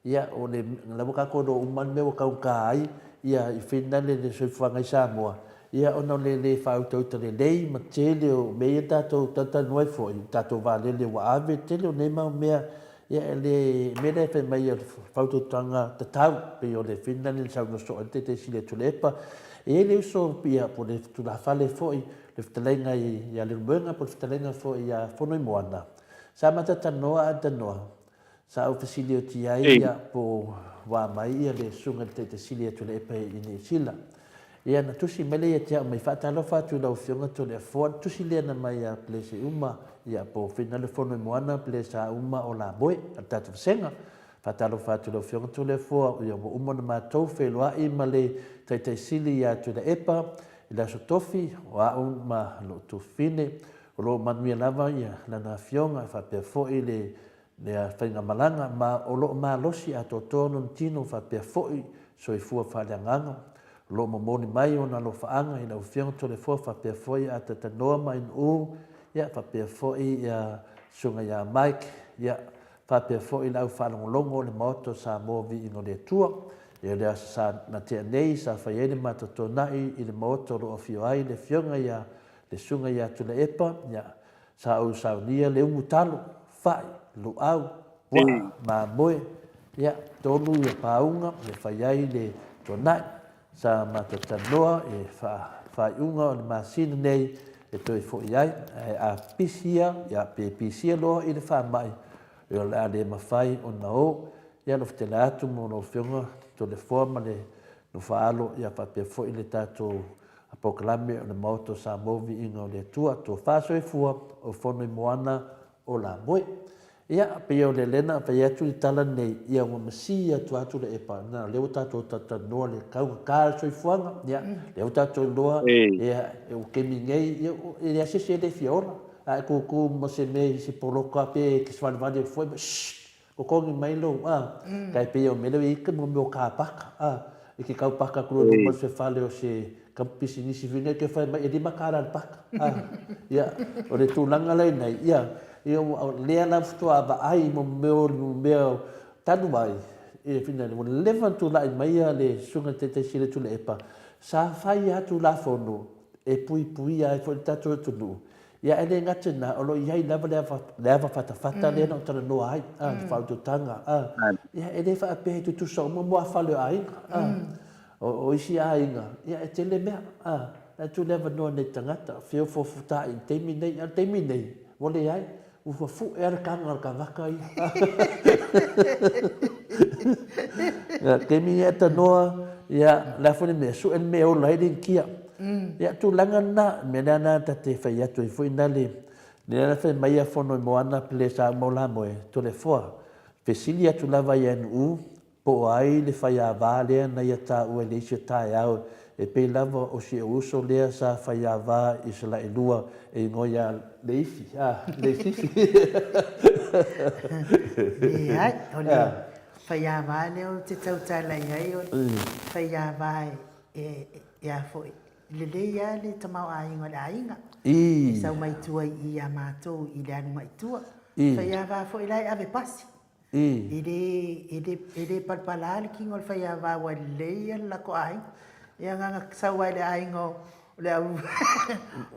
Ia, o le la ua kākou iloa uma le mea ua taugata ai ia i Finland le soifuaga i Samoa, ia ona o le le faautauta lelei ma tele o mea ia tatou talatalanoa ai foi, tatou vaalele ua ave, tele o nei mau mea Ia, e le mea lea e fai mai o le fautuaga tatau, pei o le Finland le saunoa soo ai le Taitaisili a Tuilaepa. E i ai le uso, ia, po o le tulafale foi, le fetalaiga ia Leulumoega po o le fetalaiga foi ia Fonoimoana. Sa matou talanoa a talanoa, sa ou fesili atu i ai, ia, po ua mai ia le susuga i le Taitaisili a Tuilaepa i Niu Sila. Ia, na tusi mai lea ia te au mai, Faatalofa atu i lau Afioga Toleafoa, le tusi lea na mai ia Peleseuma, ia po o Finale Fonoimoana, Pelesauma o Lamoe, a le tatou vasega. Faatalofa atu i lau Afioga Toleafoa, ia ua uma ona matou feiloai ma le Taitai Sili ia Tuilaepa i le Aso Tofi, o au ma lou tuafafine, o lo o manuia lava ia lana Afioga, e faapea foi le Lea faigamalaga ma o lo o malosi atoatoa lona tino faapea foi soifua faaleagaga. O lo o momoli mai ona alofaaga i lau Afioga Toleafoa faapea foi a Tatanoa ma Inuu, ia faapea foi ia Susuga ia Mike, ia faapea foi le au faalogologo o le Maota o Samoa Viiga o le Atua. Ia le aso sa na tea nei sa fai ai le matou tonai i le Maota o lo o afio ai le Afioga ia le Susuga ia Tuilaepa, ia Sa ou saunia le umu talo, fa'i, lu'au, pua'a, mamoe, ia, tolu ia pāuga e fai ai le tuana'i. Sa matou talanoa e faa. faaiuga o le masina nei e toe fo'i ai, ae a pisia, ia, pe pisia loa i le faamai, ia o le a le mafai ona o. Ia alofatele atu mo lau Afioga Toleafoa ma le Nofoaalo, ia faapea foi le tatou polokalame o le Maota o Samoa Viiga o le Atua, Tofa Soifua o Fono i Moana o Lamoe. Ia, pei o le lea na fai atu le tala lenei, ia ua masi atu atu le epa, na o lea ua tatou talatalanoa le taugata o le soifuaga, ia, lea ua tatou iloa, ia, ua kemi nei, ia, e leai se isi e le fia ola. A e tutu ma se mea i se poloka pe e te savalivali atu foi, shh, totogi mai lou, a, tai pei o mea lea ua i ai mo mea o car paka, a, e te tau paka atu loa i luma o se fale o se Pisinisi foi nei ke fai mai e $5 le paka. Ah, ia, o le tulaga la inai, ia, ia ua lea la faatoa vaai mo mea o mea talu ai, ia fina ua leva ona tulai mai ia le susuga i le Taitai Sili o Tuilaepa, sa fai lava Tulafono e puipuia ai foi le tatou atunuu. Ia ae le gata i lena, o lo o i ai lava le ava, le ava fatafata lea na ou talanoa ai, a, le faautautaga, a. Ia e le faapea e tutusa uma muafale o aiga, a. O isi aiga, ia e tele mea, a, la e tuu le avanoa nei tagata, feofoofuta'i i le taimi nei, a o le taimi nei, ua leai, ua fu'e lava le taga o le tagata ia. Ia, taimi nei a tanoa, ia, o le a foi le mea, su'e le mea e ola ai le inikia. Ia, tulaga lena, le mea lea na ta te fai atu ai foi na le, lea na fai mai a Fonoimoana pele sa uma o Lamoe, Toleafoa, fesili atu lava ia Nu'u, Po o ai le faiāvā lea na ia taua i le isi o taeao e pei lava o si ou uso lea sa faiāvā i Salailua e igoa iā Leifi, a, Leififi. Leai, o le faiāvā lea ou te tautala i ai o le faiāvā e a foi, lelei lava le tamaoaiga o le aiga, e sau mai tua i i ia matou i le alu mai tua. Faiāvā foi la e ave pasi. E le, e le, e le palapala le kino o le faiava ua lelei ia le latou aiga. Ia na ona sau lava i le aiga o le au,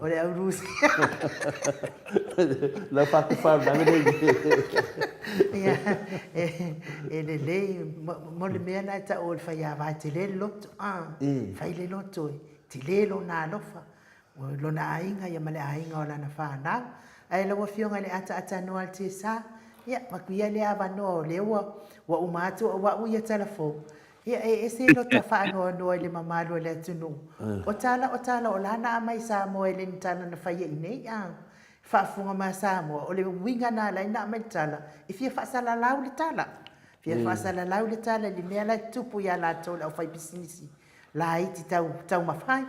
o le au Rusia. Lau faatufa mai nei. Ia, e, e lelei, mo le mea lena e tau o le faiava e tele le loto, a, fai le loto e tele lona alofa. O lona aiga ia ma le aiga o lana fanau. Ae lau Afioga i le ataatanoa a le TSA, ia, avatu ia lea avanoa o lea ua, ua uma atu au au ia tala fou, ia e ese lota faanoanoa i le mamalu o le atunuu. O tala, o tala o la na aumai i Samoa e le ni tala na faia i nei, a. Faafofoga mai a Samoa, o le uiga na ala ai na aumai le tala, e fia faasalalau le tala. Fia faasalalau le tala i le mea la e tutupu ia latou le aufaipisinisi laiti tau taumafai,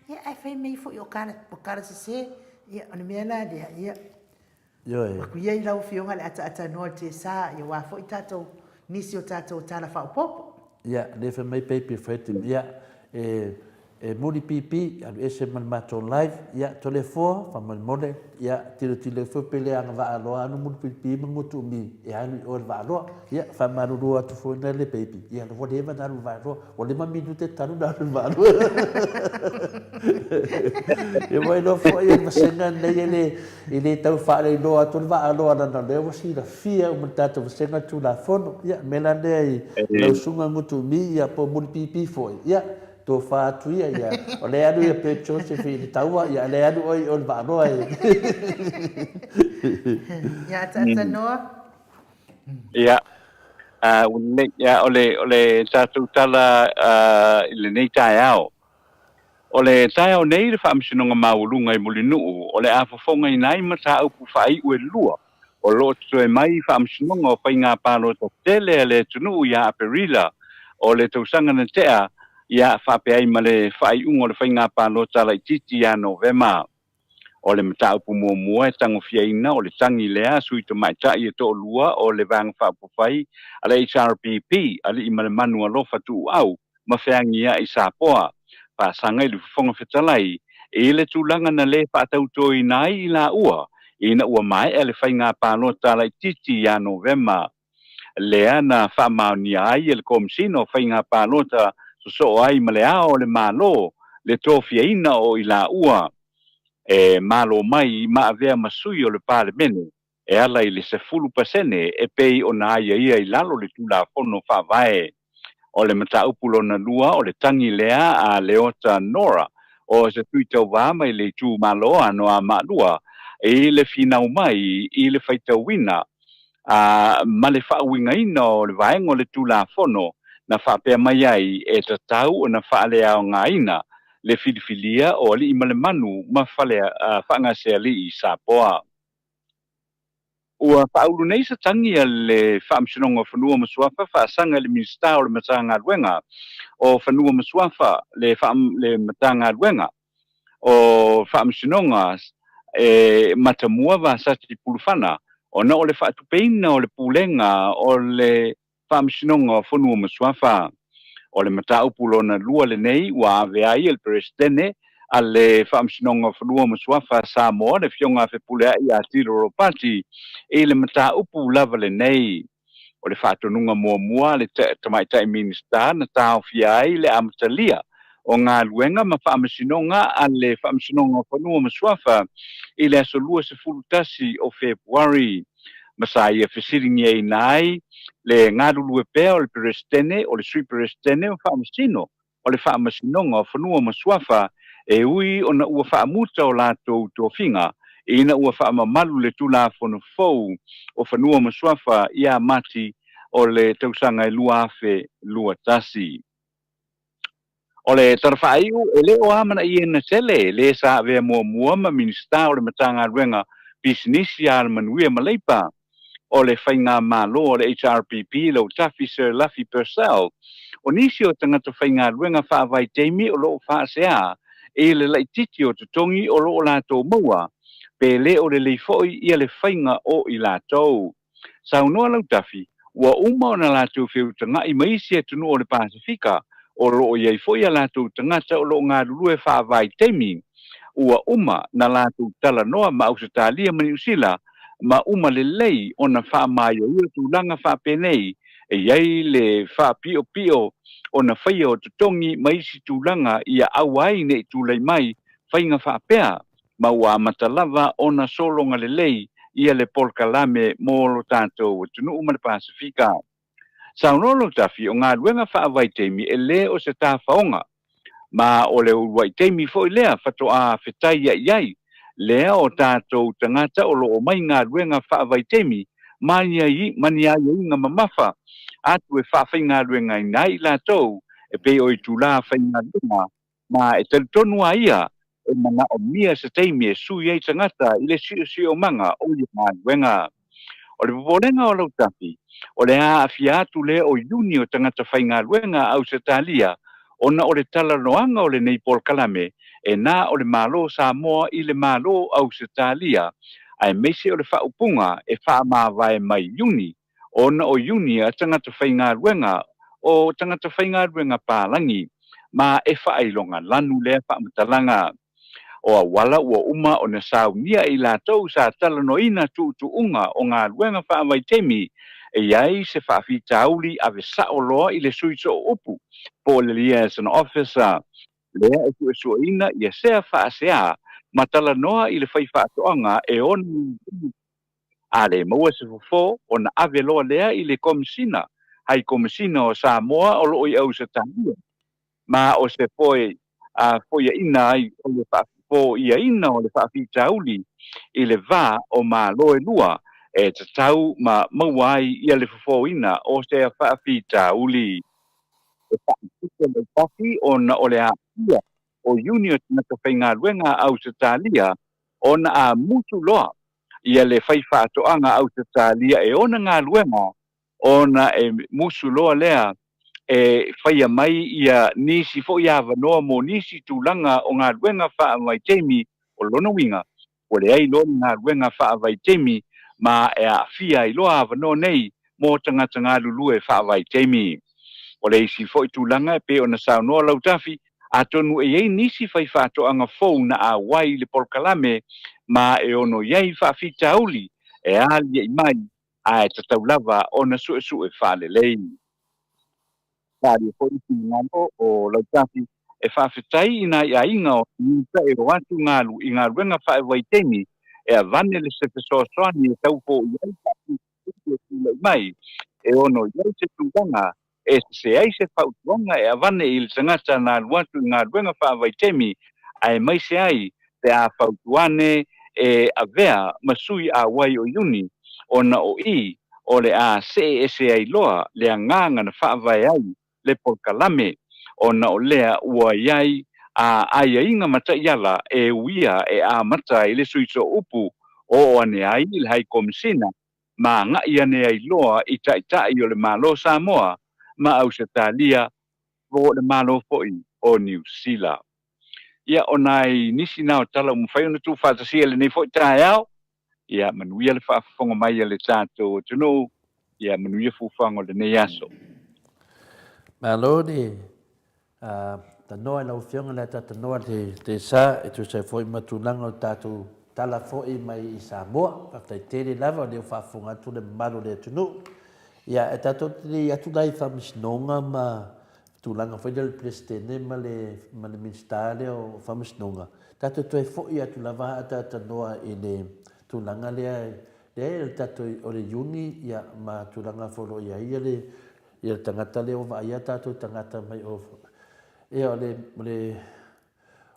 ia ae fai mai foi o kala, o kala sese, ia o le mea la lea, ia Ioe. Atu ia i lau Afioga le ataatanoa o le TSA, ia aua foi tatou, nisi o tatou tala faaopoopo. Ia, lea fai mai baby fai atu, ia, e, e muli pipi, alu ese ma le matou live, ia, Toleafoa, faamolemole, ia, tilotilo ifo pe le agavaa loa anu muli pipi ma gutu umi e alu i o i le vaaloa. Ia, faamalulu atu foi na le baby, ia, ua leva na alu i le vaaloa, ua lima minute talu na alu i le vaaloa. Ia, ua iloa foi o le vasega lenei e le, e le tau faaleiloa atu le vaaloa leaga o lea ua silafia uma e le tatou vasega le Tulafono. Ia, o le mea la lea i lau susuga gutu umi, ia, po o muli pipi foi, ia, Tofa atu ia, ia, o lea e alu ia Bert Joseph i le taua, ia, o lea e alu oe i o i le Vaaloa e. Ia, Ataatanoa. Ia, ua lelei, ia, o le, o le tatou tala i lenei taeao. O le taeao nei le Faamasinoga Maualuga i Mulinuu o le a fofogaina ai mataupu faaiu e lua O lo o totoe mai i Faamasinoga o Faiga Palota tele a le atunuu ia Aperila o le tausaga na tea, ia faapea ai ma le faaiuga o le Faiga Palota Laitiiti ia Novema. O le mataupu muamua e tagofiaina o le tagi lea a sui tamaitai e toalua o le Vaega Faaupufai a le HRPP, Aliimalemanu Alofa Tuuau ma feagiai Sapoa, faasaga i le Fofoga Fetalai i le tulaga na le faatautoina ai i laua ina ua maea le faiga palota laitiiti ia Novema, lea na faamaonia ai e le Komesina o Faiga Palota sosoo ai ma le Ao o le Malo le tofiaina o i laua e malo mai ma avea ma sui o le Palemene e ala i le 10% e pei ona aiaia i lalo o le Tulafono Faavae. O le mataupu lona lua o le tagi lea a Leota Nora o se tui tauvā mai le itumalo o Anoamaa 2 i le finau mai i le faitauina ma le faauigaina o le vaega o le Tulafono na faapea mai ai e tatau ona faaleaogaina le filifilia o alii ma le manu ma fale faagasealii i Sapoa. Ua faaulu nei se tagi a le Faamasinoga o Fanua ma Suafa faasaga i le Minisita o le Matagaluega o Fanua ma Suafa, le Matagaluega o Faamasinoga e Matamua Vasati Pulufana ona o le faatupeina o le Pulega o le Faamasinoga o Fanua ma Suafa. O le mataupu lona lua lenei ua ave ai e le Peresetene a le Faamasinoga o Fanua ma Suafa a Samoa, le Afioga a Fepuleai Atilo Ropati, i le mataupu lava lenei. O le faatonuga muamua a le Tamaitai Minisita na taofia ai le amatalia o galuega ma faamasinoga a le Faamasinoga o Fanua ma Suafa i le aso 21 o Fepuari, ma sa ia fesiligiaina ai le galulue pea o le Peresetene, o le Sui Peresetene o Faamasino o le Faamasinoga o Fanua ma Suafa, e ui ona ua faamuta o latou tofiga ina ua faamamalu le Tulafono fou o Fanua ma Suafa ia Mati o le tausaga e 2021. O le tala faaiu, e le o amanaiaina tele le sa avea muamua ma Minisita o le Matagaluega Pisinisi a Alamanuia ma Leipa o le Faigamalo o le HRPP, Lautafi Sir Lafi Purcell, o nisi o tagata faigaluega faavaitaimi o lo o faasea i le laitiiti o totogi o lo o latou maua, pe le o lelei foi ia le faiga o i latou. Saunoa Lautafi, ua uma ona latou feutaga'i ma isi atunuu o le Pasefika o lo o i ai foi a latou tagata o lo o galulue faavaitaimi. Ua uma na latou talanoa ma Ausetalia ma Niusila ma uma lelei ona faamaioio tulaga faapenei e i ai le faapiopio ona faia o totogi ma isi tulaga ia aua ai ne i tulai mai faiga faapea ma ua amata lava ona sologa lelei ia le polokalame mo lo tatou atunuu ma le Pasefika. Saunoa Lautafi, o galuega faavaitaimi e le o se tafaoga, ma o le uluai taimi foi lea faatoa fetaia'i ai lea o tatou tagata o lo o mai galuega faavaitaimi ma ni aiaiga mamafa atu e faafaigaluegaina ai i latou e pei o itulā faigaluega ma e talitonu a ia e manaomia se taimi e sui ai tagata i le siosiomaga o ia galuega. O le popolega o Lautafi, o le aafia atu lea o iuni o tagata faigaluega a Ausetalia ona o le talanoaga o lenei polokalame e na o le Malo Samoa i le Malo Ausetalia aemaise o le faaupuga e faamavae mai iuni ona o iuni a tagata faigaluega o tagata faigaluega palagi ma e faailoga lanu lea faamatalaga. O auala ua uma ona saunia e i latou sa talanoaina tuutuuga o galuega faavaitaimi e i ai se faafitauli ave sao loa i le sui sooupu po o le liaison officer lea e suesueina ia sea faasea ma talanoa i le faifaatoaga e ono A le maua se fofo, ona ave loa lea i le Komesina, hai Komesina o Samoa o lo o i Ausetalia, ma o se foe a foiaina ai o le faafoiaina o le faafitauli i le va o Malo e lua e tatau ma maua ai ia le fofoina o se faafitauli. E faaopoopo lautafi ona o le aafia o iuni o tagata faigaluega a Ausetalia ona a musu loa ia le faifaatoaga Ausetalia e ona galuega ona e musu loa lea e faia mai ia nisi foi avanoa mo nisi tulaga o galuega faavaitaimi. O lona uiga, ua leai loa ni galuega faavaitaimi ma e aafia ai loa avanoa nei mo tagata galulue faavaitaimi. O le isi foi tulaga e pei ona saunoa Lautafi, atonu e i ai nisi faifaatoaga fou na auai i le polokalame ma e ono i ai faafitauli e alia'i mai ae tatau lava ona suesue faalelei. Faaalia foi le finagalo o Lautafi e faafetai i nai aiga o tagata e o atu galu i galuega faavaitaimi e avane le se fesoasoani e tau foia ai faafitauli e tulai mai e ono i ai se tulaga e sese ai se fautuaga e avane i le tagata na alu atu i galuega faavaitaimi. aemaise ai pe a fautuane e avea ma sui auai o Iuni, ona o i o le a see ese ai loa le agaga na faavae ai le polokalame, ona o lea ua i ai a aiaiga ma taiala e uia e amata ai le sui sooupu, oo ane ai i le Hai Komisina ma agai ane ai loa i taitai o le Malo o Samoa ma Ausetalia po o le Malo foi o Niu Sila. Ia, o nai nisi na o tala ua mafai ona tuufaatasia i lenei foi taeao. Ia, manuia le faafofoga mai a le tatou atunuu. Ia, manuia fuafuaga o lenei aso. Malo le tanoa i lau Afioga le Atatanoa le sa e tusa ai foi ma tulaga o le tatou tala foi mai i Samoa. Faafetai tele lava o lea ua faafofoga atu le mamalu o le atunuu. Ia, e tatou te le i atu la i Faamasinoga ma tulaga foi lea o le Peresetene ma le, ma le Minisita lea o Faamasinoga, tatou toe foi atu lava a talanoa i le tulaga lea, lea o le tatou, o le Iuni, ia, ma tulaga foi o lo o i ai ia le, ia le tagata lea ua vaaia tatou tagata mai o, ia, o le, o le,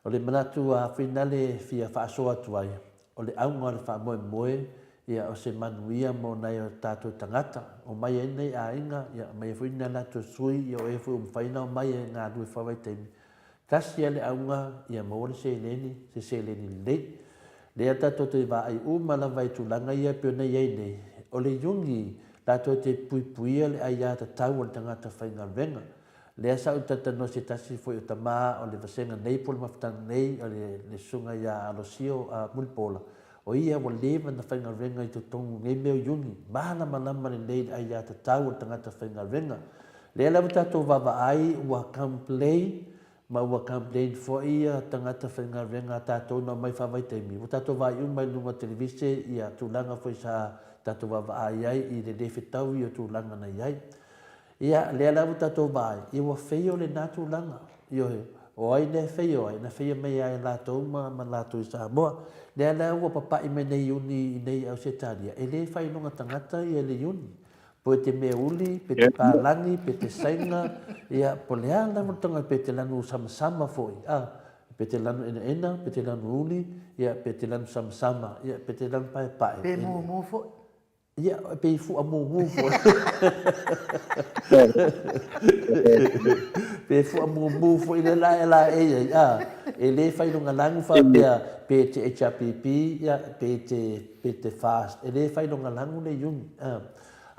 O le manatu a Finale e fia faasoa atu ai, o le auga o le faamoemoe, ia o se manuia mo nai o tatou tagata. Omai ai nei aiga, ia aumai ai foi ni a latou sui, ia o e foi ua mafai ona omai e galue faavaitaimi. Tasi lava le auga, ia maua le seleni, se seleni lelei. Lea tatou te vaai uma lava i tulaga ia e pei ona i ai nei, o le iuni latou te puipuia le aiatatau a le tagata faigaluega. Lea sa ou talatalanoa i se tasi foi o tama o le vasega nei po o le mafutaga nei, o le susuga ia Alosio Mulipola, o ia ua leva ona faigaluega i totonu o nei mea o iuni, malamalama lelei i le aiatatau a le tagata faigaluega. Lea lava tatou vaavaai ua complain ma ua complain foi ia tagata faigaluega a tatou na omai faavaitaimi, ua tatou vaai uma i luga o televise ia tulaga foi sa tatou vaavaai ai i le le fetaui o tulaga na i ai. Ia, lea la ua tatou vaai, ia ua feio lena tulaga. Ioe, o ai lea e feio ai? Na feio mai lava e latou ma, ma latou i Samoa. Lea la ua papa'i mai nei iuni i nei Ausetalia, e le fai iloga tagata ia le iuni. Po e te meauli, pe te palagi, pe te saina, ia, po le a lava le tulaga, pe te lanu samasama foi, a, pe te lanu enaena, pe te lanu uli, ia, pe te lanu samasama, ia, pe te lanu paepae. Pe mumu foi. Ia, pe i fua mumu foi. Pe fua mumu foi le la e la e ai, a, e le fai luga lagu faapea pe te HRPP, ia, pe te, pe te fast, e le fai luga lagu le iuni, a.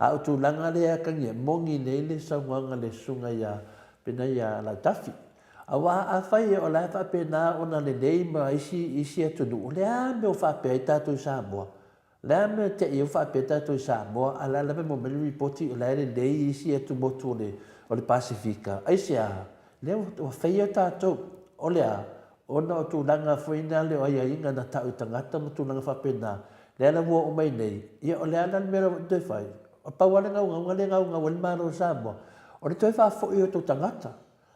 A o tulaga lea atagia, moni nei le saunoaga le susuga ia, pena ia Lautafi. Aua afai o la e faapena ona lelei ma isi, isi atunuu, o le a mea o faapea ai tatou i Samoa? Le a mea te i faapea tatou i Samoa a la lava e maua mai le ripoti o la e lelei isi atumotu o le o le Pasefika. Aisea? Lea ua fail tatou. O le a? Ona o tulaga foi na le o aiaiga na tau i tagata ma tulaga faapena. Lea la ua oo mai nei, ia o le a la le mea la ua toe fai? Pau lava le gaugauga lea e gaugau ai le Malo o Samoa, o le toe faafoi o tou tagata.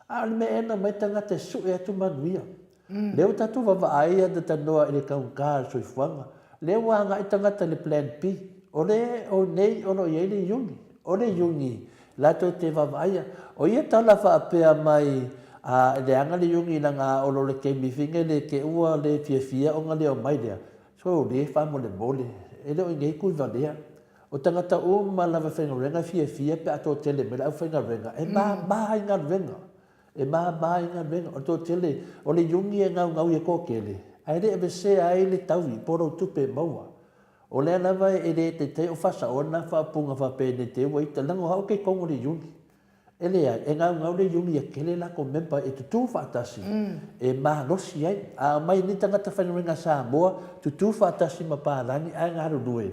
A o le mea ea na omai tagata e sue atu manuia. Lea ua tatou vaavaai a talanoa i le taugata o le soifuaga. Lea ua agai tagata i le plan B. O le o nei o lo o i ai le Iuni. O le Iuni latou te vaavaaia. O ia tala faapea mai a leaga le Iuni leaga a olo le taimi fine le te ua le fiafia ona le omai lea. So le faamolemole e le o i nei tuivalea. O tagata uma lava e faigaluega e fiafia pe a toatele mai le aufaigaluega, e mama ai galuega, e mama ai galuega. O le toatele, o le iuni e gaugau i e toatele, ae le avesea ai le taui po o lou tupe e maua. O lea lava e le taitai o faasaoa lena faaupuga faapea nei te i ua ita, leaga o au e talitonu i le iuni. E leai, e gaugau le iuni ia tele latou member e tutū faatasi, e malosi ai. A aumai nei tagata faigaluega a Samoa, tutū faatasi ma palagi ae galulue.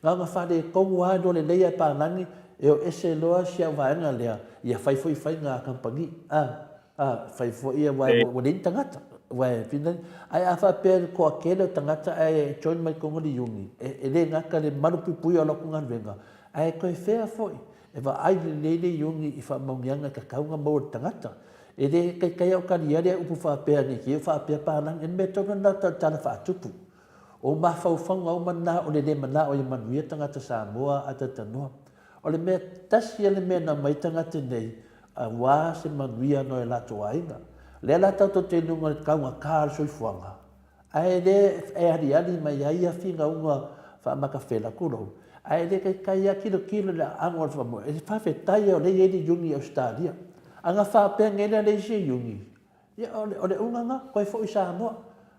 Na ona faaletonu lava iloa lelei ae palagi, e o ese loa si au vaega lea, ia fai foi faiga a kamupani. A, a, fai foi aua ua leai ni tagata. Aua e fina, ae a faapea le toatele o tagata ae join mai totonu o le iuni, e le gata le malupuipuia o latou galuega, ae toe fea foi E vaai lelei le Iuni i faamaoniaga e tatau ona maua e le tagata. E le taitai au taliali ai upu faapea nei te i faapea palagi. O le mea tonu lena o le tala faatupu. O mafaufauga uma na o le le manao ia manuia tagata Samoa a talanoa. O le mea tasi a le mea na aumai tagata nei aua se manuia no e latou aiga. Lea la tatou te i luga o le taugata o le soifuaga, ae le e aliali mai ai ia finauga faamakafela, tulou, ae le taitai lava tilotilo i le aano o le faamoemoe. E faafetai o lea e i ai le iuni i Ausetalia. A na faapea nei la e leai se iuni, ia o le uga lena, toe foi i Samoa.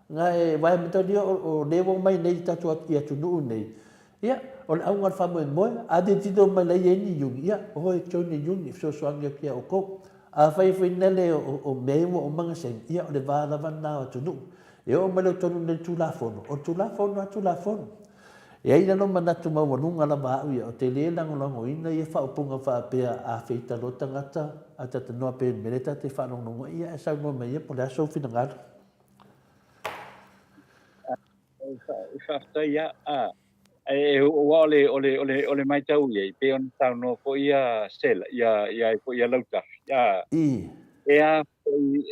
Na e vae matalia o lea ua omai nei i tatou i atunuu nei, ia o le auga o le faamoemoe, a tilotilo mai la e i ai ni iuni, ia o e join le iuni e fesoasoani atu ia outou. Afai foi lele o mea ia ua uma ona saini, ia o le va lava lena o atunuu. E oo mai loa i totonu nei i le Tulafono, o le Tulafono lava Tulafono. E i ai la lou manatu maualuga lava au ia, ou te le lagolagoina ia faaupuga faapea a feita loa tagata a talatalanoa pea i le mea lea ta te faalogologo ai, ia ae saunoa mai ia po o le a sou finagalo. Faafetai lava. A, aua o le, o le, o le, o le matau i ai, pei ona saunoa foi ia Stella, ia, ia ai foi ia Lautafi, a, I. e a foi,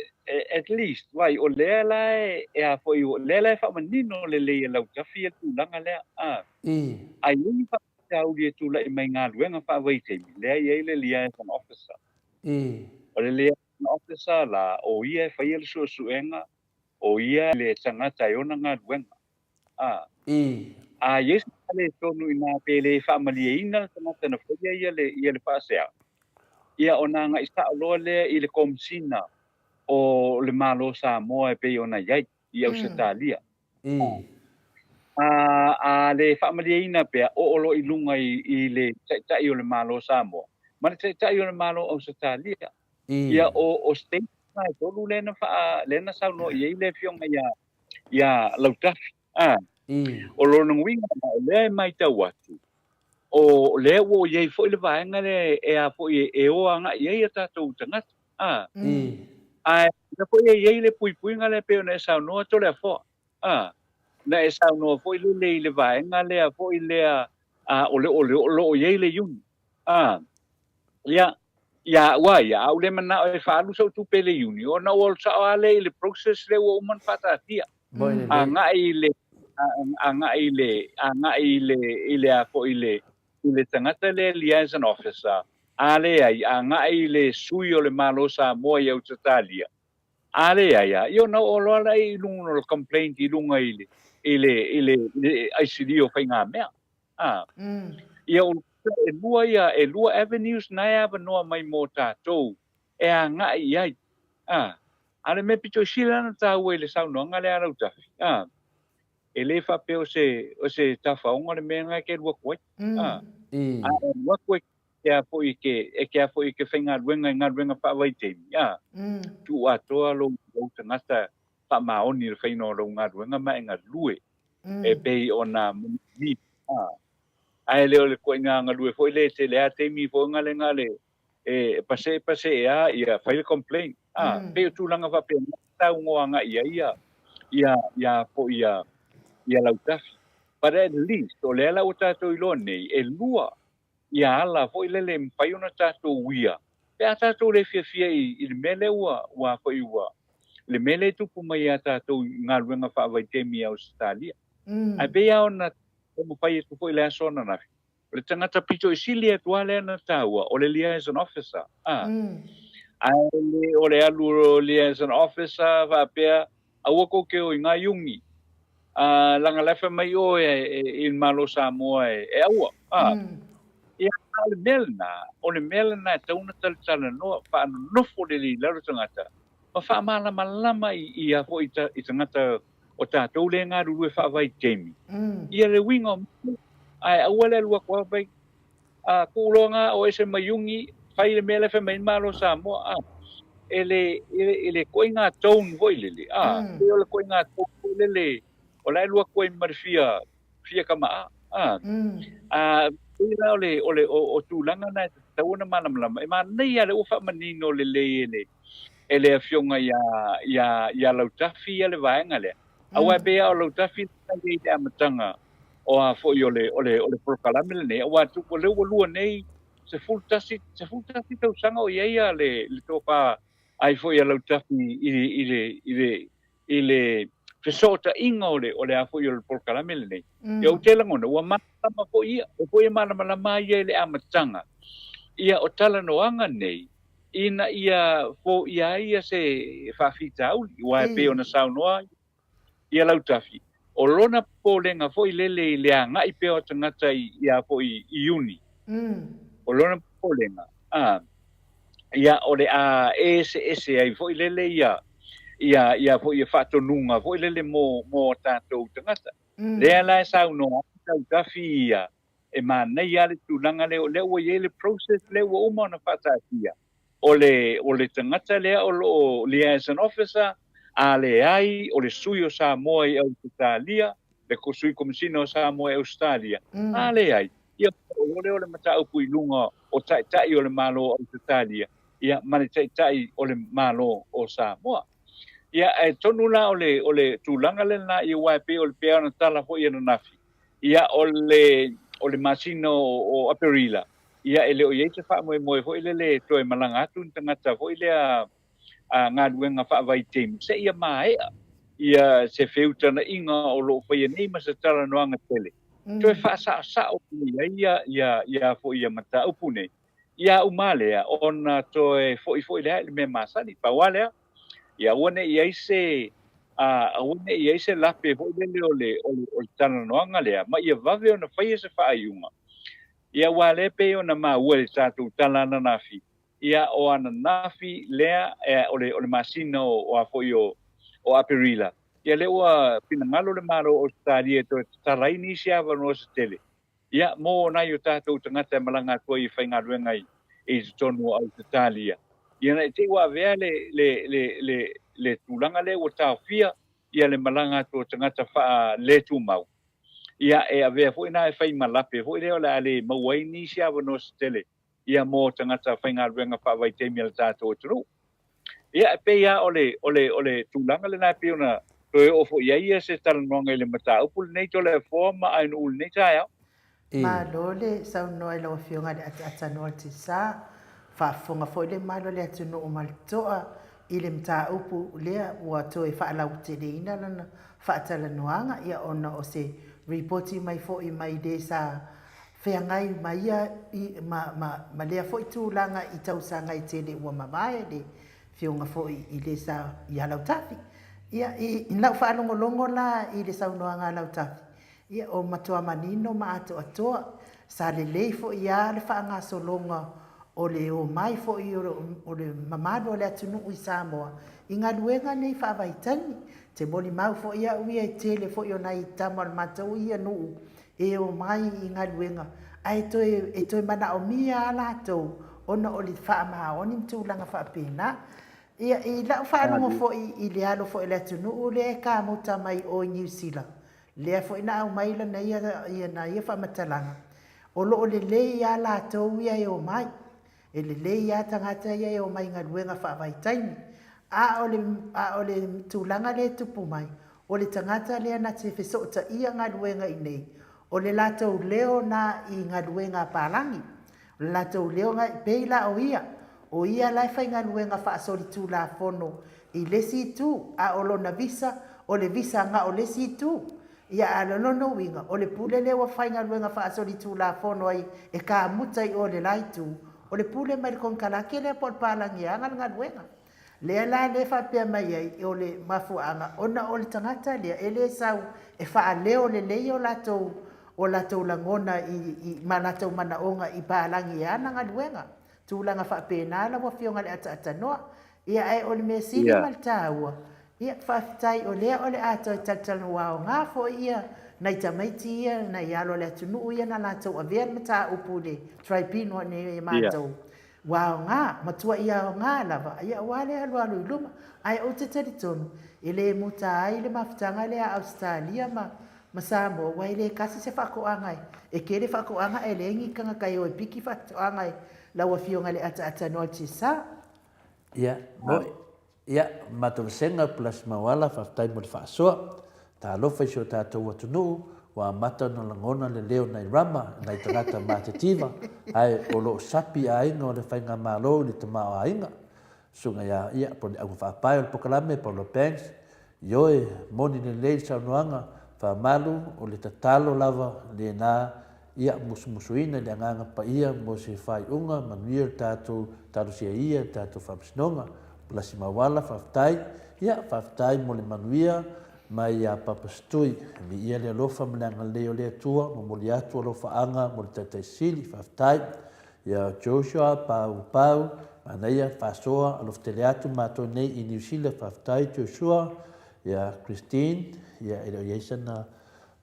at least, vai, o lea la e, e a foi, o lea la e faamanino lelei e Lautafi ia le tulaga lea, a. I. A i ai ni faafitauli e tulai mai i galuega faavaitaimi, lea e i ai le liaison officer. I. O le liaison officer la, o ia e faia le suesuega o ia le tagata e ona galuega. A. I. A i ai se faaletonu inā pe le faamalieina le tagata na faia ia le, ia le faasea, ia ona agai sao loa lea i le Komesina o le Malo o Samoa e pei ona i ai i Ausetalia. I. A, a le faamalieina pea, oo loa i luga i, i le Taitai o le Malo o Samoa ma le Taitai o le Malo o Ausetalia. Ia, o, o state na e tolu lea na faa, lea na saunoa i ai le afioga ia, ia Lautafi. A, o lona uiga la, o lea e matau atu, o lea ua i ai foi le vaega lea e a foi e o agai i ai a tatou tagata. A, ae o lea foi e i ai le puipuiga lea pei ona e saunoa Toleafoa. A, na e saunoa foi lele i le vaega lea foi lea a, o le, o le, o lo o i ai le iuni. A, ia, ia au a ia, a ou le manao e faaalu sau tupe i le iuni, ona ua alu sao lava lea i le process lea ua uma ona faataatia. Agai i le, agai i le, agai i le, i le a foi i le, i le tagata lea liaison officer, a leai, agai i le sui o le Malo o Samoa i Ausetalia, a leai a, ia ona oo loa lea i luga o le complaint i luga i le, i le, i le, i le ICD o faigamea. A. Ia o e lua ia, e lua avenues na e avanoa mai mo tatou e agai i ai. A. A o le mea pito i sili la ona taua i le saunoaga lea a Lautafi, a, e le faapea o se, o se tafaoga le mea lena e te alu atu ai. A. A e alu atu e te a foi i ke, e te a foi i ke faigaluega i galuega faavaitaimi, a, tuu atoa lou, lou tagata faamaoni i le faiga o lau galuega ma e galue e pei ona manaomia. Ae le o le ituaiga galue foi lea e tele lava taimi foi na le na le e pasee pasee lava ia fai le complaint. A, pei o tulaga faapena e saunoa agai i ai ia ia ia foi ia ia Lautafi. But at least o lea la ua tatou iloa nei e lua ia ala foi lele e mafai ona tatou uia pe a tatou le fiafia i, i le mea lea ua, ua foi ua, le mea lea e tupu mai ia tatou i galuega faavaitaimi i Ausetalia. Ae pei lava ona taumafai atu foi i le aso ananafi, o le tagata pito i sili atu lava lea na taua, o le liaison officer. A, ae le o le alu o le liaison officer faapea, aua kou te o i ngā iungi, a, leaga la e fai mai oe i le Malo o Samoa e aua. A, ia, a o le mea lena, o le mea lena e tatau ona talatalanoa, faanonofo lelei i lalo tagata, ma faamalamalama i, i a foi i tagata o tatou lea e galulue faavaitaimi, ia le uiga o mea, ae aua le alu atu lava fai, a, tuu loa na o ese mai iuni, fai le mea lea fai mai ai le Malo o Samoa, a, e le, e le, e le ituaiga tone foi lele, a, pei o le ituaiga tone foi lele, o la e alu atu ai ma le fia, fia kama'a, a, a, pei la o le, o le, o, o tulaga na e tatau ona malamalama, e manaia lea ua faamanino lelei e le, e le afioga ia, ia, ia Lautafi ia le vaega lea. Aua e pei lava o Lautafi na i ai i le amataga o a foi o le, o le, o le polokalame lenei, aua o lea ua lua nei 11, 11 tausaga o i ai a le, le tofa ai foi a Lautafi i, i le, i le, i le fesootaiga o le, o le a foi o le polokalame lenei. Ia ou te lagona, ua malamalama foi ia, o foi e malamalama ia i le amataga. Ia o talanoaga nei, ina ia foia ai ia se faafitauli, aua e pei ona saunoa ia Lautafi, o lona popolega foi lele i le agai pea o tagata i ia foi i Iuni. O lona popolega, a, ia o le a eseese ai foi lele ia ia ia foi ia faatonuga foi lele mo mo tatou tagata. Lea la e saunoa ai Lautafi ia, e manaia lava le tulaga lea, o lea ua i ai le process lea ua uma ona faataatia, o le, o le tagata lea o lo o liaison officer, a leai o le sui o Samoa i Ausetalia, le sui Komesina o Samoa i Ausetalia, a leai, ia ona oo lea o le mataupu i luga o Taitai o le Malo o Ausetalia, ia ma le Taitai o le Malo o Samoa. Ia, ae tonu la o le, o le tulaga lena, ia aua e pei o le pei ona tala foi ananafi, Ia, o le, o le masina o, o Aperila, ia e le o i ai se faamoemoe foi lele e toe malaga atu ni tagata foi lea a galuega faavaitaimi seia maea ia se feutagaiga o lo o faia nei ma se talanoaga tele toe faasaosao mai ai ia, ia, ia foi ia mataupu nei. Ia uma lea ona toe foi foi lea i le mea masani. Pau lava lea, ia aua ne i i ai se, aua ne i i ai se lape foi lele o le, o le, o le talanoaga lea, ma ia vave ona faia se faaiuga. Ia aua lea e pei ona maua i le tatou tala ananafi, ia o ananafi lea e, o le, o le masina o, o a foi o, o Aperila, ia lea ua finagalo le Malo o Ausetalia e toe tatala ai nisi avanoa se tele Ia, mō nai o tātou tagata e malaga atu ai e faigaluega i, i totonu o Ausetalia, ia ne i te i ua avea le, le, le, le, le tulaga lea ua taofia ia le malaga atu o tagata faaletumau, ia, e avea foi na e fai ma lape foi lea o le a le maua ai nisi avanoa se tele ia mō tagata faigaluega faavaitaimi a le tātou atunuu. Ia, e pei lava o le, o le, o le tulaga lena e pei ona toe oo foi i ai ia se talanoaga i le mataupu lenei Toleafoa ma Ainuu i lenei taeao. Malo le saunoa i lau Afioga i le Ataatanoa Tisa. Faafofoga foi le malu o le atunuu ma le toa i le mataupu lea ua toe faalauteleina lana faatalanoaga, ia ona o se ripoti mai foi mai le sa feagai ma ia ma, ma, ma lea foi tulaga i tausaga e tele ua mavae le Afioga foi i le sa ia Lautafi. Ia, i, i lau faalogologo la i le saunoaga a Lautafi, ia, o matua manino ma atoatoa, sa lelei foi a le faagasologa o le omai foi o le, o le mamalu o le atunuu i Samoa i galuega nei faavaitaimi. Te molimau foi au ia i tele foi o nai tama o le matou ia nuu e omai i galuega ae toe e toe manaomia a latou ona o le faamaoni ma tulaga faapena. Ia, i lau faalogo foi i le alo foi o le atunuu lea e kamuta mai o i Niu Sila, lea foi na aumai lana ia, ia na ia faamatalaga, o lo o lelei a latou ia e omai. E lelei lava tagata ia e omai i galuega faavaitaimi. A o le, a o le tulaga lea e tupu mai, o le tagata lea na te fesootaia galuega i nei, o le latou leo na i galuega a palagi. O le latou leo na, e pei la o ia, o ia la e faigaluega faasolitulafono i le isi itu, a o lona visa, o le visa na o le isi itu. Ia, a o lona uiga, o le pule lea ua faigaluega faasolitulafono ai e kamuta i o le la itu, o le pule mai le konekarate lea po o le palagi e ana le galuega. Lea la lea faapea mai ai, o le mafuaaga, ona o le tagata lea e le sau e faaleo lelei o latou, o latou lagona i, i, ma latou manaoga i palagi e ana galuega. Tulaga faapena lau Afioga i le Ataatanoa. Ia, ae o le mea sili ma le taua, ia, faafetai o lea o le a toe talatalanoa aoga foi ia nai tamaiti ia, nai alo o le atunuu ia na latou avea le mataupu i le tribunal nei e matou. Ua aoga, matuai aoga lava, ia aua le alualu i luma. Ae ou te talitonu, e le muta ai le mafutaga lea a Ausetalia ma ma Samoa, aua e le tasi se faatoaga e, e tele faatoaga ae leai ni tagata e o e piki faatoaga e lau Afioga i le Ataatanoa Tisa. Ia, moi. Ia, matou vasega plus Mauala, faafetai mo le faasoa. Talofa i si o tatou atunuu, ua amata ona lagona le leo nai Rama, nai tagata matitiva, ae o lo o sapi aiga o le Faigamalo i le tamaoaiga. Susuga ia, ia, po o le auga faapae o le polokalame, Paula Banks, Ioe, moni lelei le saunoaga, faamalu, o le tatalo lava lena Ia, musumusuina i le Agaga Paia mo se faaiuga manuia le tatou talosia ia i le tatou Faamasinoga. Palasi Mauala, faafetai. Ia, faafetai mo le manuia mai ia Papa Setui. Viia le alofa ma le agalelei o le Atua, momoli atu alofaaga mo le Taitai Sili. Faafetai. Ia Joshua Pau Pau, manaia, faasoa, alofa tele atu matou nei i Niu Sila. Faafetai Joshua. Ia Christine, ia e le o i ai sana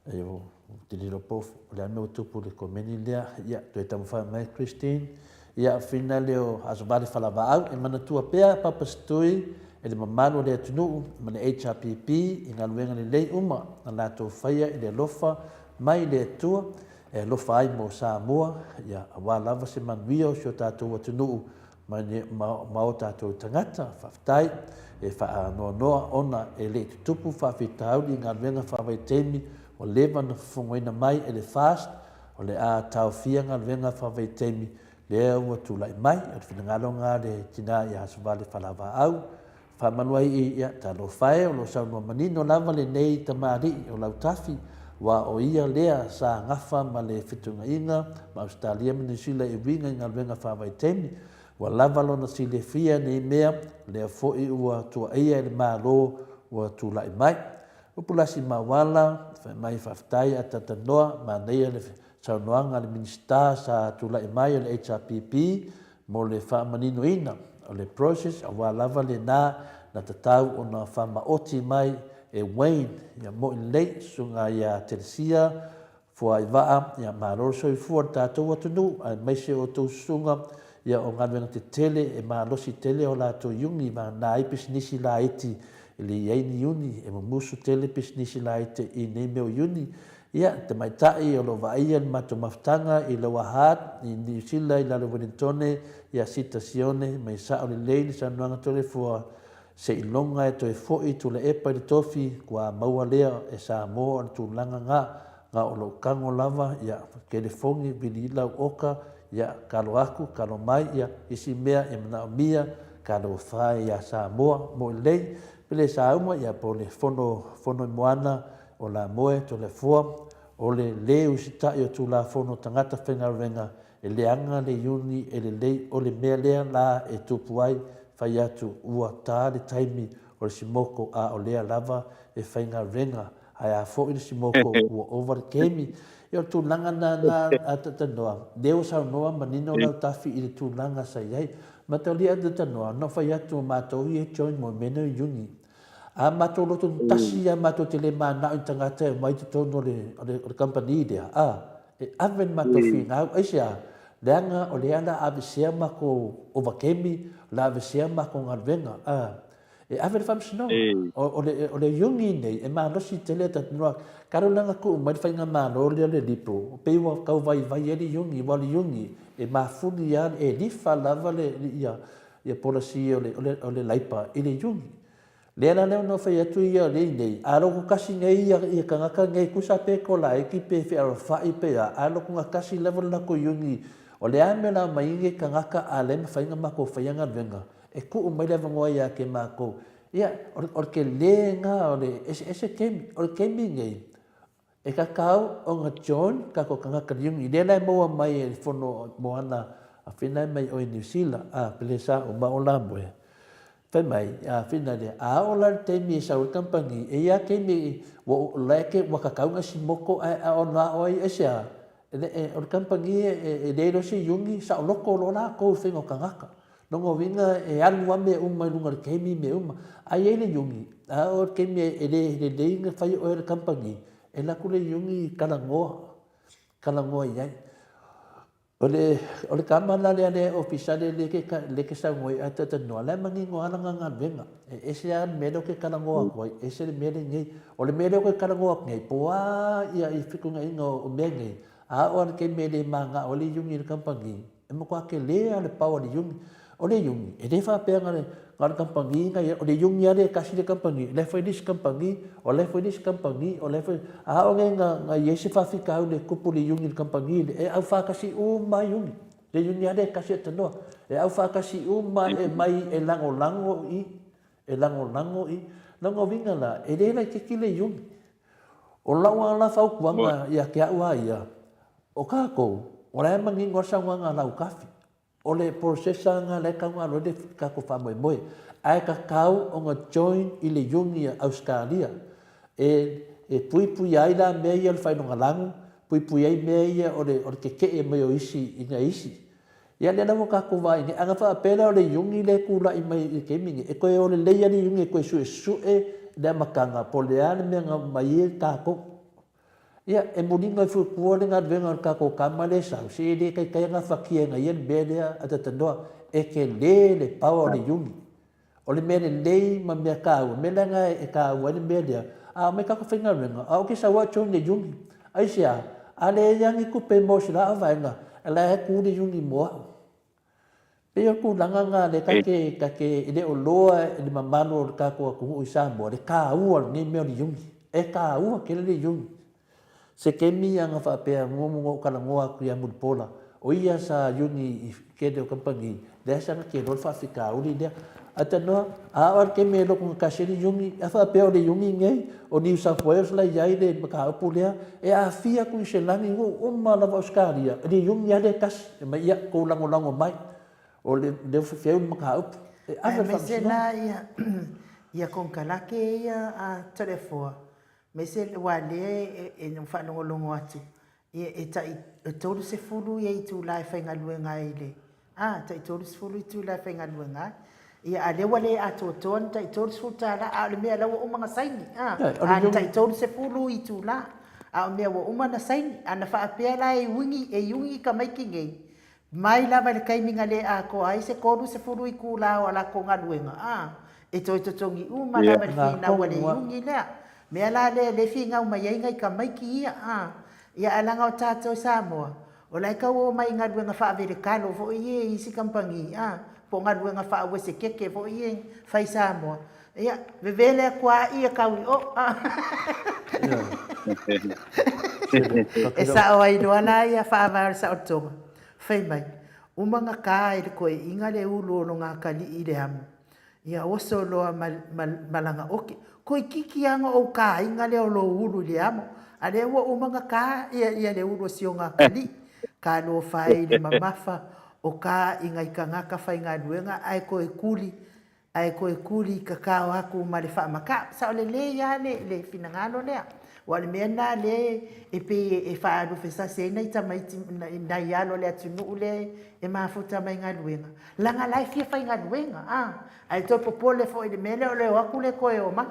E ou te le iloa po o le a le mea ua tupu i le komeni lea. Ia, toe taumafai mai Christine. Ia, fina lea o Asovale Falavaau. E manatua pea Papa Setui e le mamalu o le atunuu ma le HRPP i galuega lelei uma na latou faia i le alofa mai i le Atua e alofa ai mo Samoa, ia, aua lava se manuia o si o tatou atunuu ma, ma, ma o tatou tagata. Faafetai e faanoanoa ona e le i tutupu faafitauli i galuega faavaitaimi ua leva ona fofogoina mai e le FAST o le a taofia galuega faavaitaimi lea ua tulai mai. O le finagalo lena a le tina ia Asovale Falavaau. Faamalu ai i ia talofa e, o lo o saunoa manino lava lenei tamalii o Lautafi, aua o ia lea sa gafa ma le fetuunaiga ma Ausetalia ma Niu Sila e uiga i galuega faavaitaimi. Ua lava lona silefia nei mea, lea foi ua tuaia e le Malo ua tulai mai. Upulasi Mauala, fai mai faafetai a talatalanoa, manaia le saunoaga a le Minisita sa tulai mai o le HRPP mo le faamaninoina o le process aua lava lena na tatau ona faamaoti mai e Wayne ia moi lelei susuga ia Telesia Fuaivaa ia malo le soifua le tatou atunuu aemaise o outou susuga ia o galuega tetele e malosi tele o latou iuni vagana ai pisinisi laiti e le iai ni iuni e mumusu tele pisinisi laiti i nei mea o iuni Ia, tamaitai o lo o vaaia le matou mafutaga i Lower Hutt, i Niu Sila, i lalo Welintone, ia Sita Sione, mai sao lelei le saunoaga Toleafoa, seiloga e toe foi Tuilaepa i le tofi, kua maua lea e Samoa o le tulaga nga, nga o lou tago lava, ia, kelefogi, vili lau oka, ia, kalo aku, kalo mai, ia, isi mea e manaomia, talofa e ia Samoa, moi lelei, pele sauma, ia, po o le fono, fono i moana, O Lamoe, Toleafoa, o le lē usitai o Tulafono tagata faigaluega e leaga le iuni e lelei o le mea lea la e tupu ai, fai atu ua ta le taimi o le simoko a o lea lava e faigaluega ae a foi le simoko ua ova le kemi. Ia o le tulaga na na a Tatanoa, lea ua saunoa manino Lautafi i le tulaga sa i ai. Mataulia a Tatanoa, na fai atu o matou ia e join mo mea nei o iuni. A matou loto tasi ia matou te le manao i tagata e omai i totonu o le, o le, o le kamupani lea, a, e ave le matou finau, aisea? Leaga o lea o le a avesea matou ovakemi, o le a avesea matou galuega, a, e ave le faamasinoga. O, o le, o le iuni nei, e malosi tele a tatou noa, kalo la na tuu mai le faigamalo lea o le Liberal, pei ua tau vaivai ai le iuni, aua o le iuni, e mafuli lava, e lifa lava le, ia, ia polasi o le, o le, o le laipa i le iuni. Lea la lea ona fai atu ia lei nei, a loko kasi nei ia, ia kangaka nei kusa pe kolaiti pe fealofai pe a, a loko nga kasi lava le lako iuni, o le a mea la mai nge kangaka a le mafai na makou faia galuega, e tuu mai le avanoa ia te makou. Ia, o le, o le tele na o le eseese kemi, o le kemi nei, E kakau ona join kakou kangaka liuni lea la e maua mai e le fono moana a fina e mai oe Niu Sila a pele sa uma o Lamoe. Fai mai a fina lea a oo la le taimi e sau ai le kamupani e ia taimi ua o la e ke ua kakau na simoko ae a ona ao ai aisea e o le kamupani e leai loa se iuni saoloto loa lakou i faiga o kangaka. Lona uiga e alu lava mea uma i luga o le taimi mea uma. A i ai le iuni, a oo i le taimi e le lelei ona fai oe e le kamupani, e alu atu le iuni talanoa, talanoa i ai. O le, o le tama la lea le ofisa lea lea ke, lea ke saunoa ai ae talatalanoa, la e manino lava lana galuega. E ese lava le mea lea ou te talanoa atu ai, ese le mea lenei. O le mea lea ou te talanoa atu nei, po o a ia fetuunaiga o mea nei, a oo lava i le taimi e le manao ai le iuni i le kamupani, E matua tele lava le pao a le iuni. O le iuni, e le faapea na o le kamupani na ia, o le iuni lava lea e tasi le kamupani, o la e fai le isi kamupani, o la e fai le isi kamupani, o la e fai, a o le na, na i ai se faafitauli e tupu i le iuni i le kamupani lea, e aufaatasi uma lava iuni. Le iuni lava lea e tasi e tanoa. E aufaatasi uma e mai e lagolago i, e lagolago i. Lona uiga la, e le laitiiti le iuni. O lau lava la fautuaga ia te au lava ia, O kākou, o la e manino a saunoaga a Laukafi, o le process lena la e tau ona alu ai le tatou faamoemoe, ae tatau ona join i le Iuni a Ausetalia e e puipuia ai la mea ia o le failogalagu, puipuia ai mea ia o le o le tetee mai o isi i nai isi. Ia lea la ua tatou vaai nei, ana faapea la o le Iuni lea e tulai mai i le taimi lenei, e toe o lelei lava le Iuni e toe suesue le amataga po o le a le mea na aumai ai tatou. Ia, e muliga ifo i tua le galuega a le tatou tama lea e sau, se e le taitai ona afatia e ia le mea lea a Tatanoa, e tele le power o le iuni. O le mea lelei ma mea taua, mea la lena e taua ai le mea lea, a omai tagata faigaluega, a ou te sau lava join le iuni. Aisea? A leai lava ni tupe mo si la vaega, la e tu le iuni mo au. Pei o le tulaga lena lea ta te, ta te, e le o loa e le mamalu o le tatou atunuu i Samoa le taua o lenei mea o le iuni. E taua tele le iuni. Se taimi ana faapea mumu na ou talanoa atu ia Mulipola, o ia sa iuni i le tele o kamupani, lea sa na keloa le faafitauli lea. Ae talanoa, a oo lava i le taimi e lotu gatasi ai le iuni, a faapea o le iuni lenei o New South Wales la e i ai le mataupu lea, e aafia Kuiselani, nuu uma lava o Ausetalia, i le iuni lava lea e tasi. E mai, ia, tou lagolago mai, o le lea ua feau le mataupu, e ave i le Aemaise faamasinoga. la ia ia konekarate ia a Toleafoa, aemaise aua lea e faalogologo atu Ia, e tai 30 ia itula e faigaluega ai i le, a, tai 30 itula e faigaluega ai. Ia, a lea ua le atoatoa ni tai $30, a o le mea la ua uma ona saini, a, a ni tai 30 itula, a o mea ua uma ona saini. A na faapea la e uigi, e iugi tamaiti nei, Mai lava i le taimi na le atoa ai se 30 itula o a latou galuega, a, e toe totogi uma lava i le finau a le iuni lea. Mea la lea lea e finau mai ai nai tamaiti ia, a. Ia ae leaga o tatou i Samoa, o la e tau omai i galuega faaveletalo foi ia i isi kamupani, a, po o galuega faauesekete foi ia e fai i Samoa, ia, vevele atu lava ia tau i o, a. E sao ai loa la ia faavae o le saolotoga, fai mai, uma na ta e le toeaina le ulu o lona atalii i le amo, ia oso loa ma, ma, ma lana oke. Toeitiiti lava ona ou taina lea o lou ulu i le amo, a lea ua uma ona ta ia, ia le ulu o si ona atalii. Talofa e i le mamafa o ta i nai tagata faigaluega ae toe tuli ae toe tuli kakao atu ma le faamatau. Sao lelei lava le, le finagalo lea. Aua o le mea lena lea e pei e faalufesase ai nai tamaiti, nai alo o le atunuu lea e mafuta mai galuega, leaga la e fia faigaluega, a, ae toe popole foi i le mea lea o le o atu le toe o mai.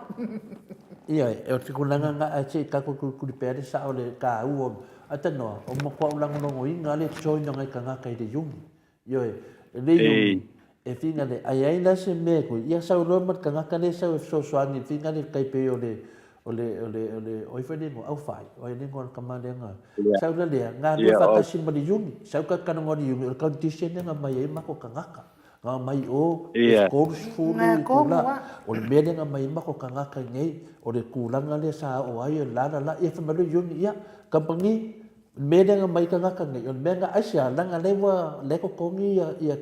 Ioe, o se tulaga lena, ae se i tatou tulituli pea le sao o le taua o, ae talanoa, o matua lagolagoina lava le join o nai tagata i le iuni. Ioe, e le iuni, e finale, a i ai la se mea e kui, ia sau loa ma le tagata lea e sau e fesoasoani i le finale i le tai pei o le, o le, o le, o le, o ai foi le igoa, Aufai, o ai le igoa o le tama lea na, sau la lea, galue faatasi ma le iuni, sau ka talanoa i le iuni, o le condition lea na aumai ai matou tagata, na aumai i o, e 30 itula, o le mea lea na aumai ai matou tagata i inei, o le tulaga lea sa oo ai, o le la la la, ia fai mai loa le iuni, ia, kamupani, O le mea lea na aumai tagata nei, o le mea na aisea, leaga lea ua lea e totogi ia ia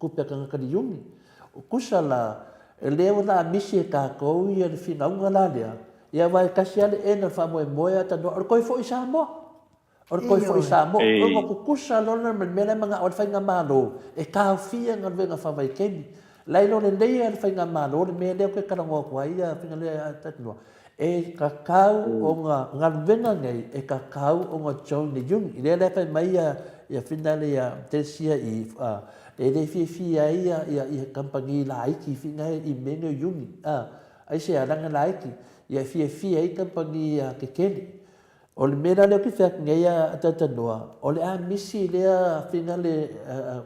tupe a tagata i le iuni. O tusa la, o lea ua la misi e tatou ia le finauga la lea, ia aua e tasi lava le end o le faamoemoe a tanoa, o le toe foi i Samoa. O le toe foi i Samoa. Ona tutusa loa lea ma le mea la e manao ai le faigamalo e taofia galuega faavaitaimi. La e iloa lelei lava e le faigamalo le mea lea ou te talanoa atu ai a faiga lea a Tanoa, e tatau ona galuega nei e tatau ona join le uni. Lea la e fai mai ia ia fina le ia Teresia i e le fiafia ai ia ia ia kamupani laiti fina i mea nei o uni a aisea leaga laiti ia e fiafia ai kamupani tetele. O le mea la lea ou te fai atu nei a Talanoa, o le a misi lea finale,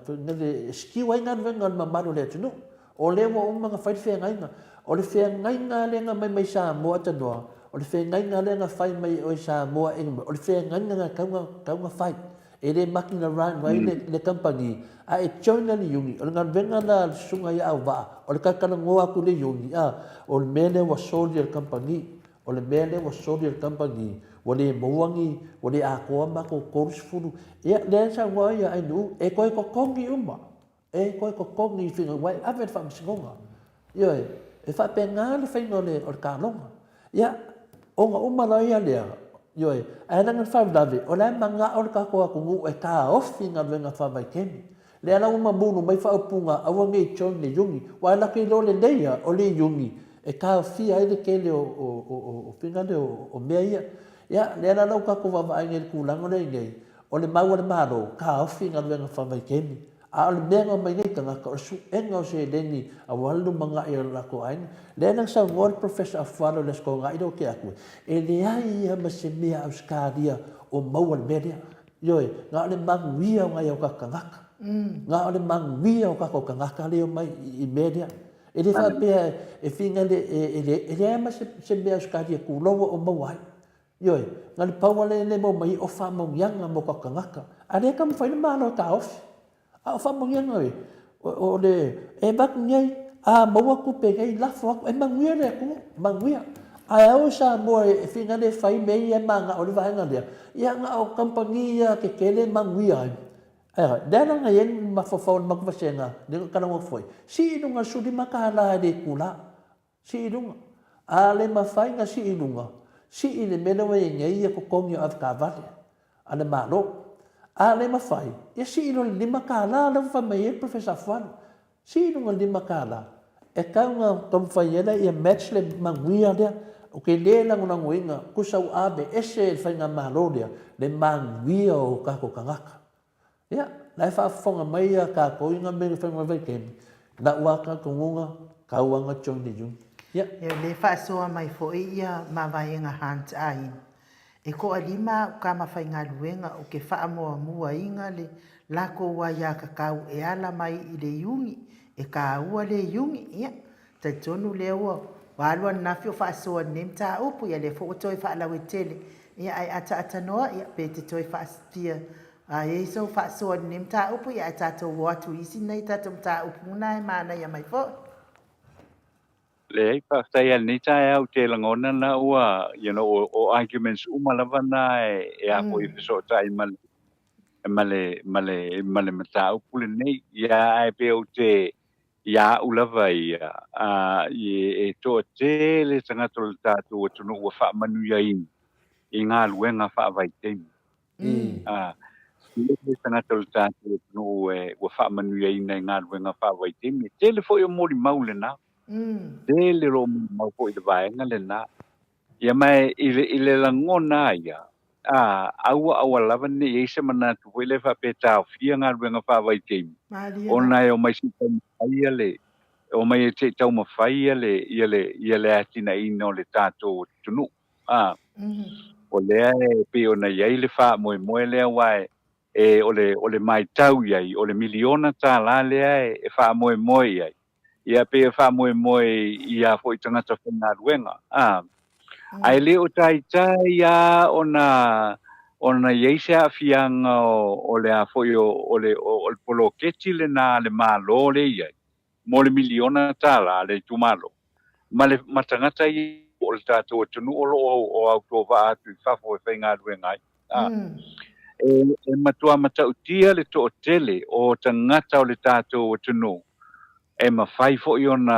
finale e skew ai galuega a le mamalu o le atunuu. O lea ua uma ona fai le feagaiga. O le feagaiga lea na aumai mai Samoa Talanoa, o le feagaiga lea na fai mai e oe Samoa e o le feagaiga na tatau ona fai. E le makina run ai le kamupani, a e join ai le uni, o le galuega la a le susuga ia Auvaa, o le talatalanoa atu i le uni, a, o le mea lea ua soli e le kamupani. O le mea lea ua soli e le kamupani, ua le maua ni, ua le atoa matou 30. Ia, lea e saunoa ai ia Ainuu, e toe totogi uma, e toe totogi i faiga, aua e ave i le faamasinoga. Ioe, e faapena le faiga o le, o le taloga. Ia, ona uma loa ia lea, Ioe, ae leaga le faalavelave, o la e manao le tatou atunuu e taofi galuega faavaitaimi. Lea la ua mamulu mai faaupuga aua ne i join le iuni, aua e latou te iloa lelei lava o le iuni e taofia ai le tele o faiga lea o mea ia. Ia, lea la ua tatou vaavaai nei i le tulaga lea i inei, o le mau a le Malo, taofi galuega faavaitaimi. A o le mea na omai nei tagata, o le suega o seleni aua le lumanai o le latou aiga. Lea na saunoa le Professor Afualo i le Aso Toonai lea ua tea atu, e leai lava ma se mea a Ausetalia o maua i le mea lea. Ioe, na o le manuia o nai o tatou tagata. Na o le manuia o tatou tagata lea e omai i mea lea. E le faapea e finagalo, e leai lava ma se mea a Ausetalia tuloua o maua ai. Ioe, na o le pau lava lea e maua mai ai o faamanuiaga mo tatou tagata. A o lea e taumafai le Malo e taofi. A o faamanuiaga e, o le, e avatu nei, a maua tupe nei, lafo atu, e manuia le atunuu, manuia. Ae au i Samoa e finagalo e fai mea ia e manao ai le vaega lea, ia na o kamupani ia tetele e manuia ai. Ae lea la na i ai le mafaufau o le matou vasega, lea na ou talanoa atu foi, sii i luga i le $15 i le itula. Sii i luga. A le mafai na sii i luga, sii i le mea lea ua i ai nei ia totogi o avetaavale a le Malo. A le mafai, ia sii loa i le $5 lea ua fai mai ai le Professor Afualo. Sii i luga i le $5, e tau na taumafai ai lea ia match le manuia lea. Ou te le lagolagoina, tusa ua aveese e le faigamalo lea le manuia o tatou tagata. Ia, la e faafofoga mai a tatou i ngā mea na fai mai vaitaimi, lau a talitonuga, tau a na join le union. Ia. Ia, le faasoa mai foi ia mavaega Hunt Ain. E toalima a'u tama faigaluega o ke faamuamuaina le lakou aiatatau e ala mai i le iuni, e kāua le iuni, ia, Talitonu lea ua alu ananafi o faasoa lenei mataupu, ia lea foi ua toe faalauaitele, ia ae ataatanòa, ia pe te toe faafia a i ai sou faasoa i lenei mataupu, ia ae tatou o atu i isi nei tatou mataupu na e manaia mai foi. Leai, faafetai lava i lenei taeao ou te lagona na ua, you know, o arguments uma lava na e a foi e fesootai ma le, ma le, ma le, ma le mataupu lenei. Ia, ae pei ou te, Ia a'u lava ia, a, e toatele tagata o le tatou atunuu ua faamanuiaina i galuega faavaitaimi. A, tele tagata o le tatou atunuu e, ua faamanuiaina i galuega faavaitaimi. E tele foi o molimau lena. Tele o lo o molimau foi i le vaega lena. Ia ma e, i le, i le lagona ia, a, aua aua lava ne i ai se manatu foi lea faapea e taofia galuega faavaitaimi, ona e omai se i taumafai ia le, omai e se i taumafai ia le, ia le, ia le atinaeina o le tatou atunuu. A, o lea e pei ona i ai le faamoemoe lea aua e, e, o le, o le maitau i ai, o le miliona tālā lea e, e faamoemoe i ai, Ia pei e faamoemoe i a foi tagata faigaluega, a. Ae le o taitai a ona ona i ai se aafiaga o, o le a foi o, o le, o, o le poloketi lena a le Malo lea e i ai mo le miliona tālā a le itumalo ma le, ma tagata ia o le tatou atunuu o lo o, o autovaa atu i fafo e faigaluega ai. A. E, e matua matautia le toatele o tagata o le tatou atunuu e mafai foi ona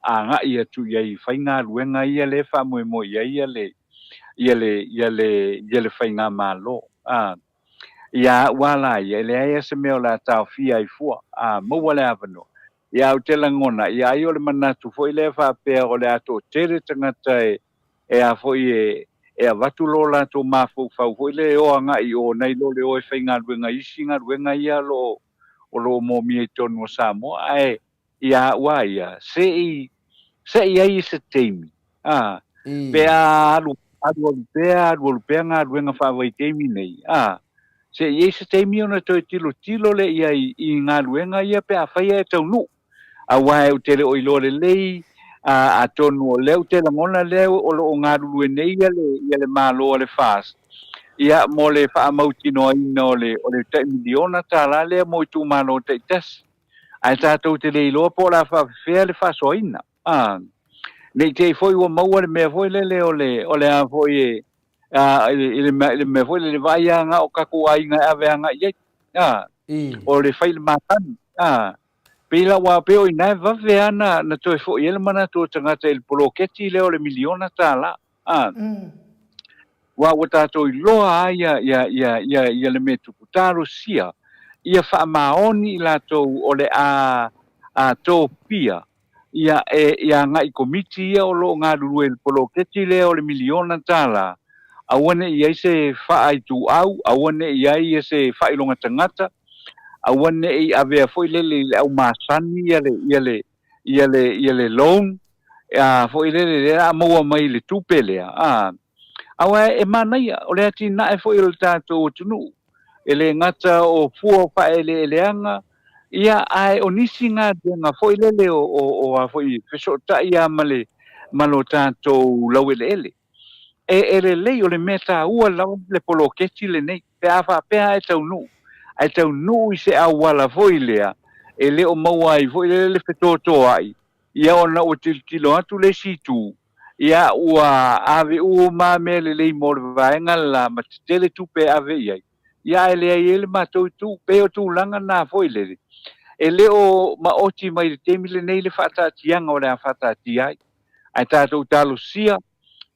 agai atu i ai i faigaluega ia lea e faamoemoe i ai le, ia le, ia le, ia le faigamalo. A, ia a'u a la ia, e leai a se mea o le a taofia ai fua, a maua le avanoa. Ia ou te lagona, ia ai o le manatu foi lea faapea o le a toatele tagata e, e a foi e, e avatu lo latou mafaufau foi lea e o agai i o nai lo le o e faigaluega i isi galuega ia o lo o o lo o moomia i totonu o Samoa, ae ia a'u a ia, se i, se i ai i se taimi, a, pe a alu, alualu pea, alualu pea galuega faavaitaimi nei, a, se i ai se taimi ona toe tilotilo lea i ai i galuega ia pe afai ae taunuu. Aua ou te le o iloa lelei, a, atonu o lea ou te lagona lea o lo o galulue nei ia le, ia le Malo a le FAST, ia, mo le faamautinoaina o le, o le tai miliona tālā lea mo itumalo taitasi. Ae tatou te le iloa po o le a faafefea le faasoaina. A, ne i te i foi ua maua le mea foi lele o le, o le a foi e, a, i le, i le, i le mea foi lele vaai lava na o tatou aiga e ave agai i ai. A, o le fai i le matagi. A, Pei la ua pei o i ina e vave lava na, na toe foi ai le manatu o tagata i le poloketi lea o le miliona tālā. A. Aua ua tatou iloa lava ia, ia, ia, ia, ia le mea tupu. Talosia ia faamaoni i latou o le a, a tofia ia e, e agai i komiti ia o lo o galulue i le poloketi lea o le miliona tala, aua ne i i ai se faaituau, aua ne i i ai se faailoga tagata, aua ne i avea foi lele i le au masani ia le, ia le, ia le, ia le loan, a foi lele lea a maua mai le tupe lea, a. Aua e manaia, o le atinae foi o le tatou atunuu, e le gata o fua o faaeleeleaga, ia, ae o nisi galuega foi lele o, o, o a foi, fesootai lava ma le, ma lo tatou laueleele. E, e lelei, o le mea taua lava le poloketi lenei, pe a faapea e taunuu, ae taunuu i se auala foi lea, e le o maua ai foi lele le fetotoai, ia ona ua tilotilo atu le isi itu, ia ua ave uma mea lelei mo le vaega le la ma tetele tupe e ave i ai, ia ae leai ai le matou itu. Pei o tulaga na foi lele, e le o maoti mai i le taimi lenei le faataatiaga o le a faataatia ai. Ae tatou talosia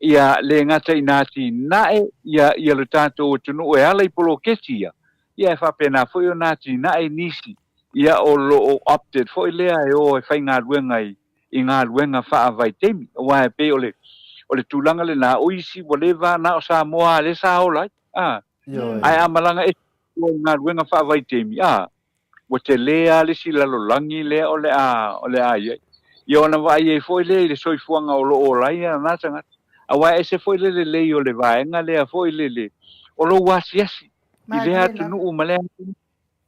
ia le gata ina atinae ia, ia lo tatou atunuu e ala i poloketi ia, ia e faapena foi ona atinae nisi ia o lo o opted foi lea e o e faigaluega i, i galuega faavaitaimi. Aua e pei o le, o le tulaga lena, o isi ua leva na o Samoa lava lea sa ola ai, a. Ae a malaga ese i galuega faavaitaimi, a, ua tele lava le isi lalolagi lea o le a, o le a i ai. Ia ona vaai ai foi lea i le soifuaga o lo o ola ai na tagata. Aua e ese foi le lelei o le vaega lea foi lele, o lou asiasi i lea atunuu ma lea atunuu.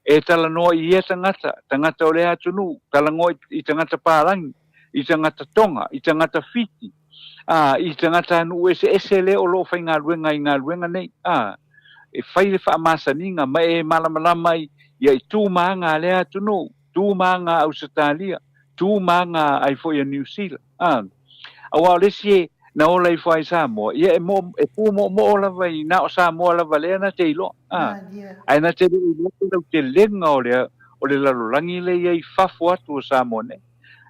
E talanoa i ia tagata, tagata o lea atunuu, talanoa i tagata palagi, i tagata Tonga, i tagata Fiti, ā, i tagata nuu eseese lea o lo o faigaluega i galuega nei, ā, e fai le faamasaniga ma e malamalama ai ia i tu ma aga a lea atunuu, tu ma aga a Ausetalia, tu ma aga ai foi a Niu Sila, ā. Aua o le isi e na ola ifo ai Samoa, ia e mo, e pūmoʻomoʻo lava i na o Samoa lava lea na te iloa, ā. Ae na te le iloa le lautelega o le, o le lalolagi lea i ai i fafo atu o Samoa nei.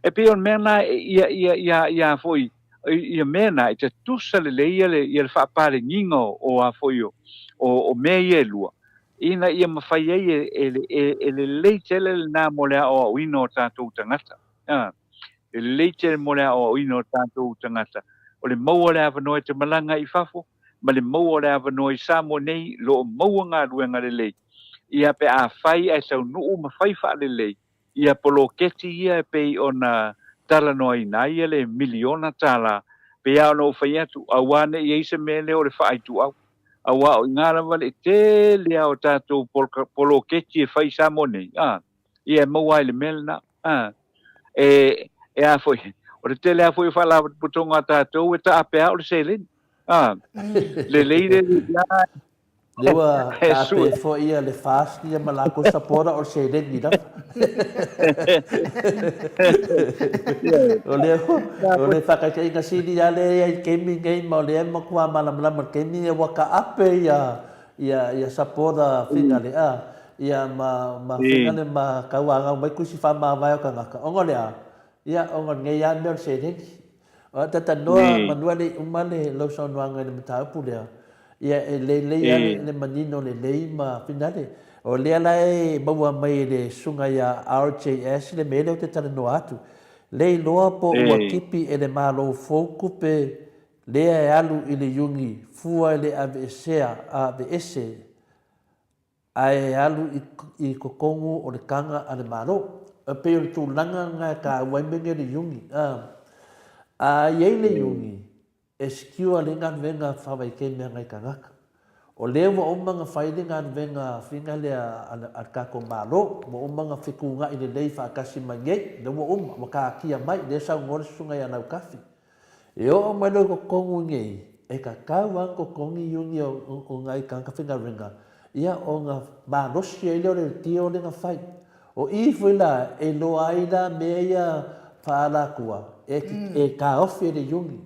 E pei o le mea na, ia, ia, ia, ia foi, ia mea na, e tatusa lelei ia le, ia le faapalegiga o, o a foi o, o, o mea ia e lua, ina ia mafai ai e, e, e, e lelei tele lena mo le aoaoina o tatou tagata. Ā. E lelei tele mo le aoaoina o tatou tagata, o le maua o le avanoa e te malaga i fafo, ma le maua o le avanoa i Samoa nei, lo o maua galuega lelei, ia pe afai ae taunuu ma fai faalelei ia poloketi ia e pei ona talanoaina ai ia le miliona tala, pei lava ona ou fai atu, aua ne i i ai se mea lea o le faaituau, aua o i ina lava le tele lava o tatou poloketi e fai i Samoa nei, a, ia e maua ai le mea lena. A, e, e a foi, o le tele lava foi o faalapotopotoga a tatou e taape lava o le seleni. A, lelei le lelei Lea ua taape foi ia le FAST ia ma lakou supporter o le seleni lava. O lea o le faataitaiga sili lava lea e i ai i le taimi lenei ma o lea e matua malamalama i le taimi lenei ua taape ia ia ia supporter Finale a ia ma ma Finale ma tauanau mai tusi faamavae o tagata ona o le a? Ia ona o lenei lava mea o le seleni. Ua talanoa manu e le i uma le lau saunoaga i le mataupu lea, ia e lelei lava le manino lelei ma finale. O lea la e maua mai e le susuga ia RJS le mea lea ou te talanoa atu. Le iloa po ua tipi e le Malo fou tupe lea e alu i le iuni fua e le aveesea, aveese, ae alu i totonu o le taga a le Malo. E pei o le tulaga lena e taua ai mea nei o le iuni. A i ai le iuni, e secure le galuega faavaitaimi a nai tagata. O lea ua uma ona fai le galuega fina lea a le tatou Malo, ua uma ona fetuunai lelei faatasi mai nei, lea ua uma, ua taatia mai, lea e saunoa le susuga ia Lautafi. E oo mai loa i totonu i nei, e tatau lava ona totogi iuni o nai tagata faigaluega, ia ona malosi ai lea o le leitio lea na fai. O i foi la e iloa ai la mea ia faaalatua, e taofi e le iuni.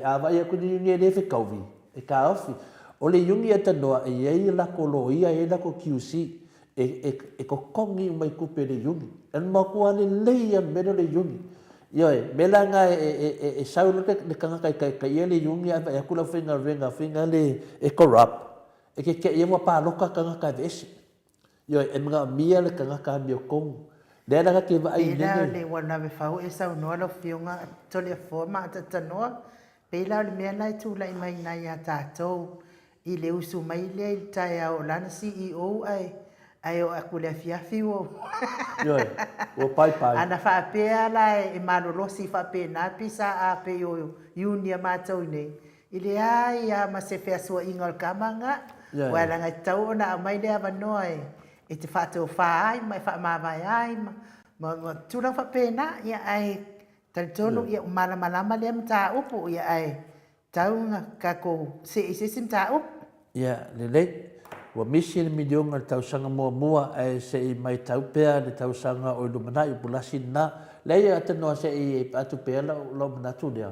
A vaai atu le iuni e le fetaui, e taofi. O le iuni e tanoa e i ai latou loia, e i ai latou QC, e totogi uma i tupe e le iuni. E matua lelei lava le mea lea o le iuni. Ioe, mea la na e sau loa le tagata e taitaia le iuni ae vaai atu le aufaigaluega foi lea e corrupt, e te te'i ai ua palota tagata e aveese. Ioe, e manaomia le tagata amiotonu. Lea la ta te vaai i mea nei. Pei la o le ua lave fau e saunoa lau Afioga Toleafoa ma Atatanoa, pei la o le mea la e tulai mai i ina ia tatou i le usu mai lea i le taeao o lana CEO ae ae oo atu i le afiafi ua Ioe, ua paipai. Ana faapea la e malolosi faapena pisa a pei o Iuni a matou i nei, e leai a ma se feasuaiga o le tama na, aua leaga e tatau ona aumai le avanoa e e te faatofa ai ma e faamavae ai ma ma tulaga faapena, ia ae talitonu ia ua malamalama lea mataupu, ia ae Tau na tatou see i se isi mataupu. Ia, lelei. Ua misi le miliona i le tausaga muamua ae se i maitau pea le tausaga o i lumanai, o Pulasi lena. Leai, atanoa se i atu pea lau, lau manatu lea,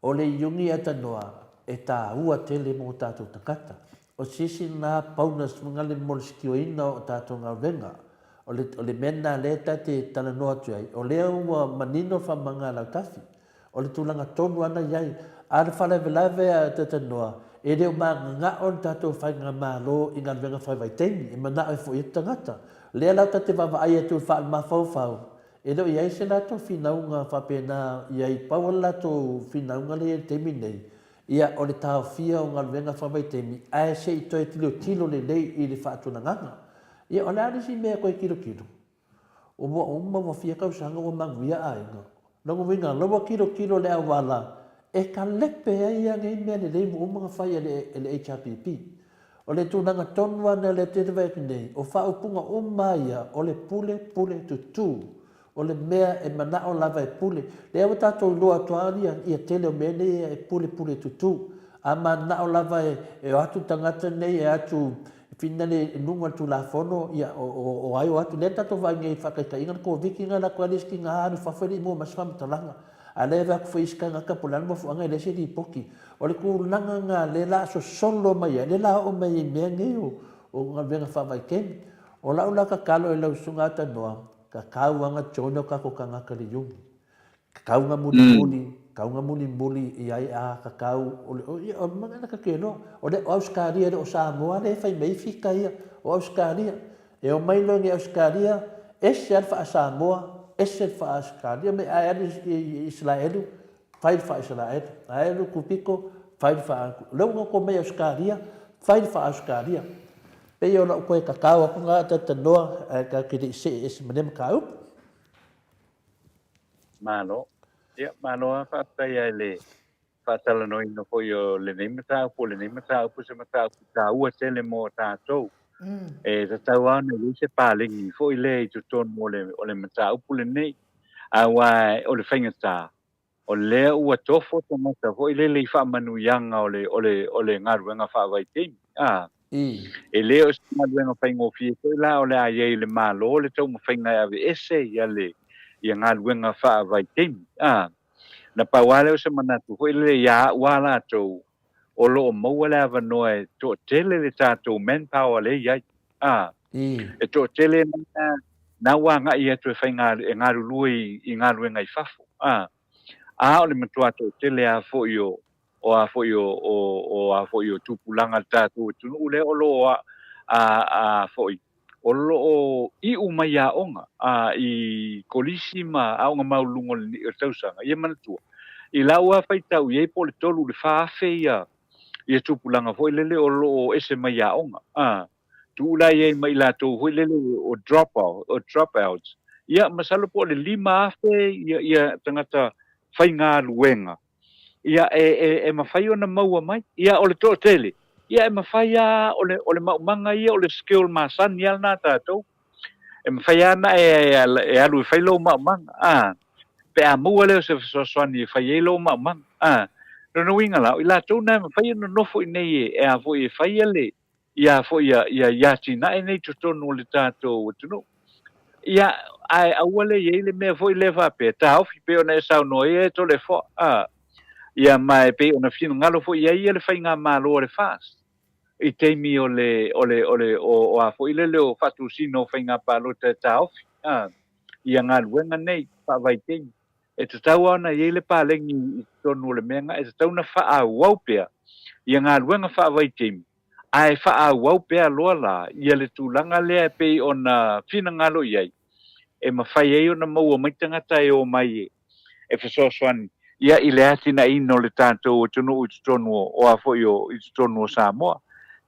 o le Iuni atanoa e taua tele mo tatou tagata. O se isi lena bonus mo le sikioina o tatou galuega. O le, o le mea lena lea ta te talanoa atu ai, o lea ua manino le faamamaga a Lautafi. O le tulaga tonu lava na i ai. A o le faalavelave a Tatanoa, e le o mananao le tatou faigamalo i galuega faavaitaimi, e manao e foi atu tagata. O lea la ta te vaavaai atu i le faamafaufau, e le o i ai se latou finauga faapena i ai, pau lava le latou finauga lea e i ai i le taimi lenei, ia o le taofia o galuega faavaitaimi ae se i toe tilotilo lelei i le faatulagaga. Ia o le a le isi mea e toe tilotilo? Ua uma ua fia tausaga ua manuia aiga. Lona uiga, la ua tilotilo le auala e talepe ai ia nei mea lelei ua uma ona fai e le HRPP. O le tulaga tonu lava lea o lea e te vaai atu nei, o faaupuga uma lava ia, o le pule pule tutu. O le mea e manao lava e pule. Lea ua tatou iloa atu lava ia tele o mea nei e pule pule tutu. A manao lava e o atu le tagata nei e atu finale i luga o le Tulafono, ia, o ai o atu. Lea tatou vaai nei i faataitaiga le Koviti na alu atu ai le isi tina alu i fafo e le i maua mai se faamatalaga. A o lea e vaai atu foi i isi tagata po o le a le mafuaaga e leai se lipoti. O le tulaga lena lea o le a sosolo mai ai, lea o le a oo mai ai i mea nei o galuega faavaitaimi. O lau la tatalo i lau Susuga Atanoa, tatau lava ona join o tatou tagata i le Iuni. Tatau na mulimuli, tatau na mulimuli i ai a tatau, o le, ia, o le mana ka ke loa. O le, o Ausetalia, le o Samoa lea e fai mai ai fika ia. O Ausetalia. E omai loa i Ausetalia, ese lava le faa-Samoa, ese le faa-Ausetalia. Mai a e alu i Isaraelu, fai le faa-Isaraelu. A e alu i Kupiko, fai le faa... O lea ua tatou omai i Ausetalia, fai le faa-Ausetalia. Pei o lau toe tatao atu lena a talatalanoa, ae tatou te le i see ese ma lea mataupu. Malo. Ia, malo lava faafetai i le faatalanoaina foi o lenei mataupu, o lenei mataupu se mataupu taua tele mo tatou. E tatau lava ona i ai se paleni foi lea i totonu o le, o le mataupu lenei. Aua o le faigata, o lea ua tofo tagata foi lele i faamanuiaga o le, o le, o le galuega faavaitaimi. A. E le o se galuega faigofie foi la o le a i ai i le Malo le taumafaiga e aveese ia le ia galuega faavaitaimi. A, na pau lava lea o se manatu foi lele ia au lava latou o lo o maua le avanoa e toatele le tatou manpower lea e i ai. A, e toatele na na ua agai atu e faiga e galulue i, i galuega i fafo. A, a o le matua toatele lava foi o o a foi o, o, o a foi o tupulaga a le tatou atunuu lea o lo o a, a, a foi o lo o iu mai aoga a, i kolisi ma aoga maualuluga o le, o le tausaga. Ia manatua, i lau lava faitau i ai po o le 3 i le 4,000 ia, ia tupulaga foi lele o lo o ese mai aoga. A, tuu la i ai ma i latou foi lele o drop out, o drop outs. Ia, masalo po o le 5,000 ia, ia tagata faigaluega ia e, e, e mafai ona maua mai. Ia o le toatele, ia e mafai lava o le, o le maumaga ia o le skill masani lava lena a tatou. E mafai lava ona e, e alu e fai lou maumaga, a, pe a maua lea o se fesoasoani e fai ai lou maumaga. A, lona uiga la, o i latou na e mafai ona nofo i nei e, e a foi e faia le, ia foi ia, ia, ia atinae nei i totonu o le tatou atunuu. Ia, ae aua le i ai le mea foi lea faapea, taofi pei ona e saunoa ai e Toleafoa, a, ia ma e pei ona finagalo foi i ai ia le faigamalo a le FAST i taimi o le, o le, o le, o, o a foi lele o faatusina o faiga palota e taofi, a, ia galuega nei faavaitaimi. E tatau lava ona i ai le paleni i totonu o le mea lena, e tatau ona faaauau pea ia galuega faavaitaimi, ae faaauau pea loa la ia le tulaga lea e pei ona finagalo i ai, e mafai ai ona maua mai tagata e omai e fesoasoani ia i le atinaeina o le tatou atunuu i totonu o a foi o i totonu o Samoa.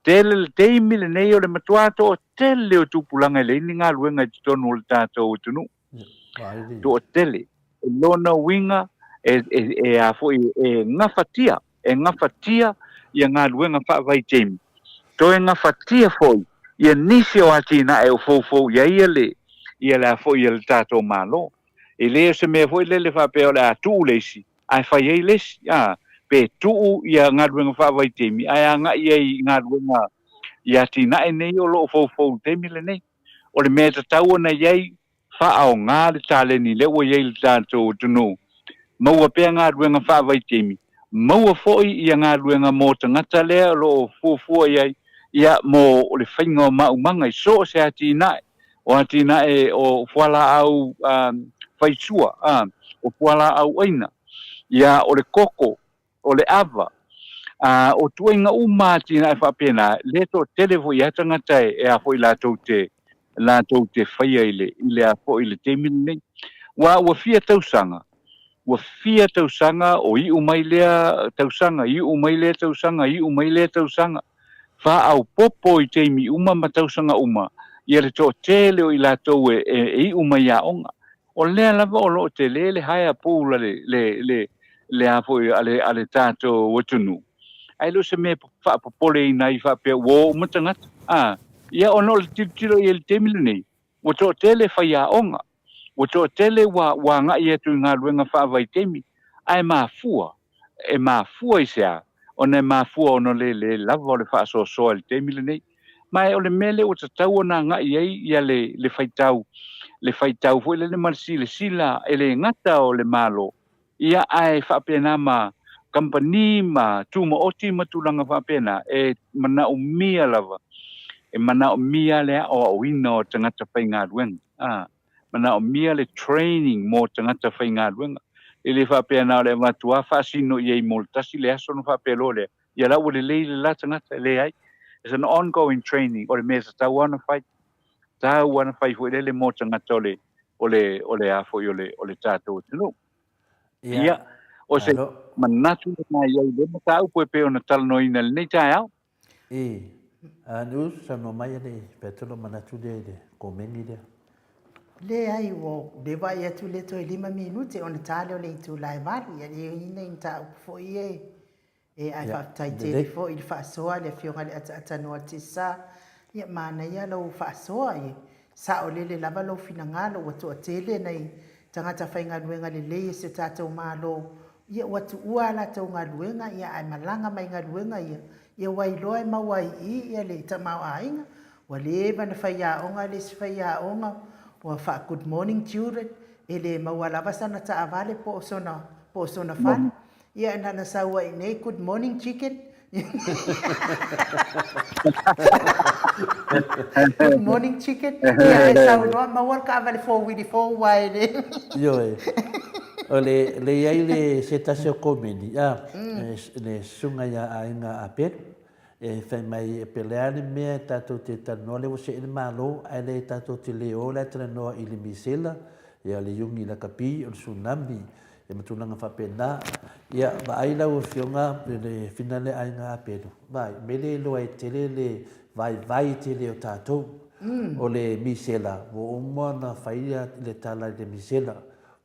Tele le taimi lenei o le matua toatele o tupulaga e leai ni galuega i totonu o le tatou atunuu. Toatele. O lona uiga e, e, e a foi e gafatia, e gafatia ia galuega faavaitaimi, toe gafatia foi ia nisi o atinae o foufou i ai le ia le a foi ia le tatou Malo. E le o se mea foi lele faapea o le a tuu le isi ae fai ai le isi, a, pe tuu ia galuega faavaitaimi ae agai ai i galuega i atinae nei o lo o foufou i le taimi lenei. O le mea e tatau ona i ai, faaaoga le taleni lea ua i ai i le tatou atunuu, maua pea galuega faavaitaimi, maua foi ia galuega mo tagata lea o lo o fuafua i ai ia mo le faiga o maumaga i so o se atinae, o atinae o fualaau faisua, o fualaau aina, ia o le koko, o le ava, a o tuaiga uma atinae faapena, lea toatele foi lava tagata e a foi latou te latou te faia i le i le a foi i le taimi lenei. Ua ua fia tausaga, ua fia tausaga o iu mai lea tausaga, iu mai lea tausaga, iu mai lea tausaga, faaopoopo i taimi uma ma tausaga uma ia le toatele o i latou e, e, e iu mai aoga. O lea lava o lo o tele le hire pool a le, le, le, le a foi a le, a le tatou atunuu, ae le o se mea e faapopoleina ai faapea ua o uma tagata. A, ia ona o le tilotilo i ai i le taimi lenei, ua toatele faiaoga, ua toatele ua, ua agai atu i galuega faavaitaimi, ae mafua, e mafua i se a? Ona e mafua ona o le le lava o le faasoasoa i le taimi lenei. Ma o le mea lea ua tatau ona agai i ai ia le, le faitau, le faitau foi lele ma le silasila e le gata o le Malo, ia ae faapena ma kamupani ma tumaoti ma tulaga faapena, e manaomia lava, e manaomia le aoaoina o tagata faigaluega. A, manaomia le training mo tagata faigaluega. E le faapea na o le avatu lava faasino i ai mo le tasi le aso ona faapea loa lea, ia la ua lelei le la tagata, e leai. It's an ongoing training, o le mea e tatau lava ona fai. Tatau lava ona fai foi lele mo tagata o le, o le, o le a foi o le, o le tatou atunuu. Ia, o se manatu lena i ai i le mataupu e pei ona talanoaina i lenei taeao. I, a Nu'u, saunoa mai alii Petelo manatu lea i le komeni lea. Leai, ua le vaai atu lea toe 5 minute ona ta lea o le itula e 8, ia le i nai mataupu foi ia e E, ae faafetai tele foi i le faasoa le Afioga i le Ataatanoa Tisa. Ia, manaia lau faasoa, e saolele lava lou finagalo, ua toatele nai tagata faigaluega lelei e si o tatou Malo, ia ua tuua a latou galuega, ia ae malaga mai galuega ia, ia ua iloa e maua ai i i ia le tamaoaiga. Ua leva na faiaoga le isi faiaoga, ua faa good morning children, e le maua lava sana taavale po o sona, po o sona fale. Ia na na sau ai nei good morning chicken. Good morning chicken. Ia e sau loa maua le taavale four-wheelie fou aua e le. Ioe. O le le i ai le se tasi o komeni, a, le susuga ia Aiga Apelu, e fai mai pe le a le mea e tatou te talanoa lea ua see le Malo ae le tatou te le o la e talanoa i le misela, ia le iugi lakapi, o le tsunami, Ia ma tulaga faapena. Ia, vaai lau Afioga i le fina lea aiga Apelu, vaai, mea le iloa e tele le vaivai tele o tatou. O le misela, ua uma ona fai le tala i le misela,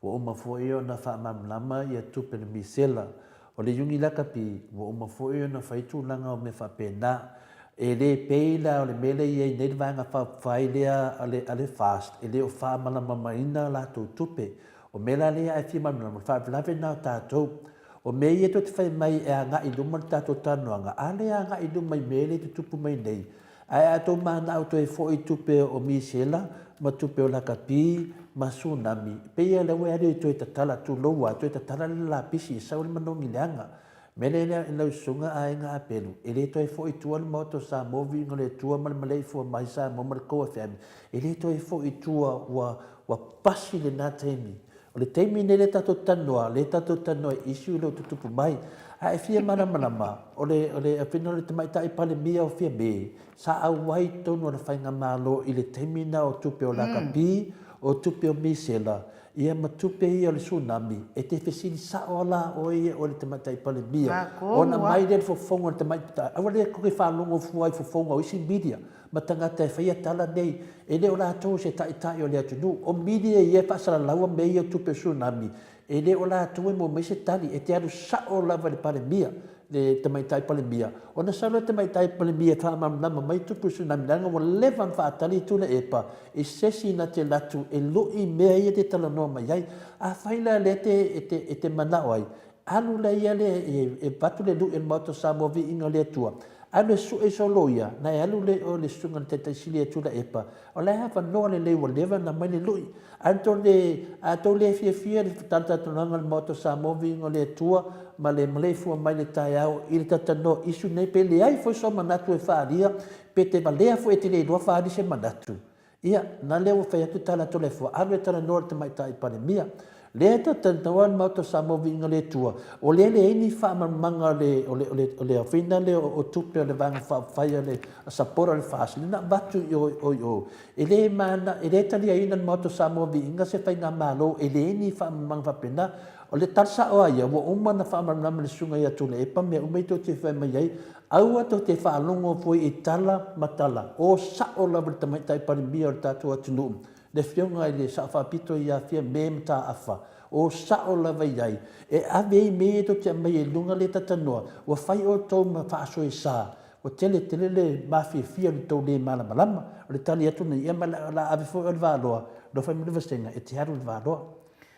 ua uma foi ona faamalamalama ia tupe o le misela. O le iuni lakapi, ua uma foi ona fai tulaga o mea faapena. E le pei la o le mea lea e i ai nei le Vaega Faaupufai lea a le FAST, e le o faamalamalamaina latou tupe. O mea la lea e fia malamalama, o le faalavelave lena o tatou. O mea ia tou te fai mai e agai i luma le tatou talanoaga, a lea agai i luma i mea lea e tutupu mai nei. Ae a tou manao toe foi i tupe o misela ma tupe o lakapi ma tsunami, pei a lea ua alu e toe tatala, tulou a, toe tatala le lapisi e sau le manogi leaga. Mea lea e lau susuga aiga Apelu, e le toe foi i tua le Maota o Samoa, viiga o le Atua ma le maleifua mai Samoa ma le Koa Family, e le toe foi i tua ua, ua pasi lena taimi. O le taimi lenei lea tatou te talanoa, lea tatou te talanoa i issue o lo o tutupu mai. A e fia malamalama, o le, o le afioga o le Tamaitai Palemia o Fiame, sa auai i totonu o le Faigamalo i le taimi lena o tupe o lakapi, o tupe o misela, ia ma tupe ia o le tsunami, e te fesili sao lava la oe ia oe le Tamaitai Palemia, ona mai lea le fofoga o le Tamaitai, aua le toe faalogo fua i fofoga o isi media ma tagata e faia tala nei, e le o latou o se taitai o le atunuu. O media ia e faasalalaua mea ia o tupe o tsunami, E le o latou e maua mai se tali, e te alu sao lava i le Palemia, le Tamaitai Palemia, ona sau lea o le Tamaitai Palemia e faamalamalama mai tupu i tsunami leaga ua leva ona faatali Tuilaepa i se isi na te alu atu e lui mea ia te talanoa mai ai. Afai la lea e te, e te manao ai, alu la ia lea e avatu le lui a le Maota o Samoa viiga o le Atua, alu e sue sou loia, na e alu lea i o i le susuga i le Taitai Sili ia Tuilaepa, o la e avanoa lelei ua leva ona aumai le lui. A tou le fiafia i le talatalanoaga o le Maota o Samoa, viiga o le Atua ma le maleifua mai i le taeao i le talatalanoa issue lenei, pe leai foi sou manatu e faaalia, pe te valea foi e te le iloa faaali se manatu, ia, na lea ua fai atu tala a Toleafoa, alu e talanoa i le Tamaitai Palemia. Lea e talatalanoa le Maota o Samoa, viiga o le Atua, o lea e leai ni faamalamalamaga o le, o le, o le, o le aofina lea o tupe o le Vaega Faaupufai a le Sapora o le FAST, lea na avatu i o, i o. E le mana, e le taliaina e le Maota o Samoa Viiga se faigamalo e leai ni faamalamalamaga faapena. O le tala sao lava ia, ua uma ona faamalamalama e le Susuga ia Tuilaepa mea uma ia tou te fai mai ai, aua tou te faalogo foi i tala ma tala, o sao lava le Tamaitai Palemia o le tatou atunuu, le Afioga i le Sao Faapito ia Fiame Mataafa, o sao lava i ai, e ave ai mea ia tou te aumaia i luga lea talanoa, ua fai outou ma faasoesa, Ua tele tele le mafiafia o le tou le malamalama. O le tali atu lenei, ia ma o le a ave foi oe i le valoa, alofa mai le vasega e te alu i le valoa.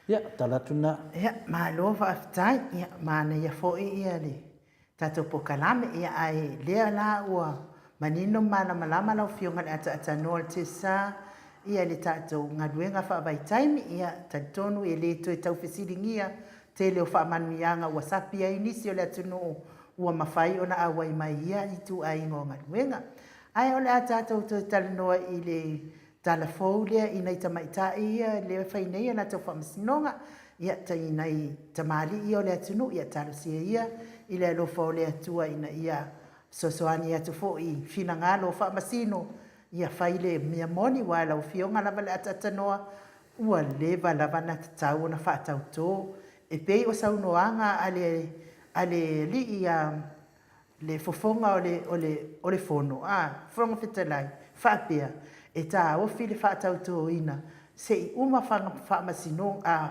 Ia, tala atu lena. Ia, malo faafetai. Ia, manaia foi ia le tatou polokalame. Ia, ae lea la ua manino ma malamalama lau Afioga i le ataatanoa o le TSA ia le tatou galuega faavaitaimi. Ia, talitonu e le toe tau fesiligia tele o faamanuiaga ua sapi ai nisi o le atunuu ua mafai ona auai mai i ia ituaiga o galuega. Ae o le a tatou toe talanoa i le tala fou lea i nai tamaitai ia lea e fai nei a latou faamasinoga, ia i nai tamalii ia o le atunuu, ia talosia ia i le alofa o le Atua ina ia fesoasoani atu foi i finagalo o faamasino ia fai le mea moni, aua lau Afioga lava le ataatanoa Ua leva lava na tatau ona faatautō e pei o saunoaga a le a le alii a le fofoga o le o le o le fono a Fofoga Fetalai faapea, e taofi le faatautōina se i uma faamasinoga a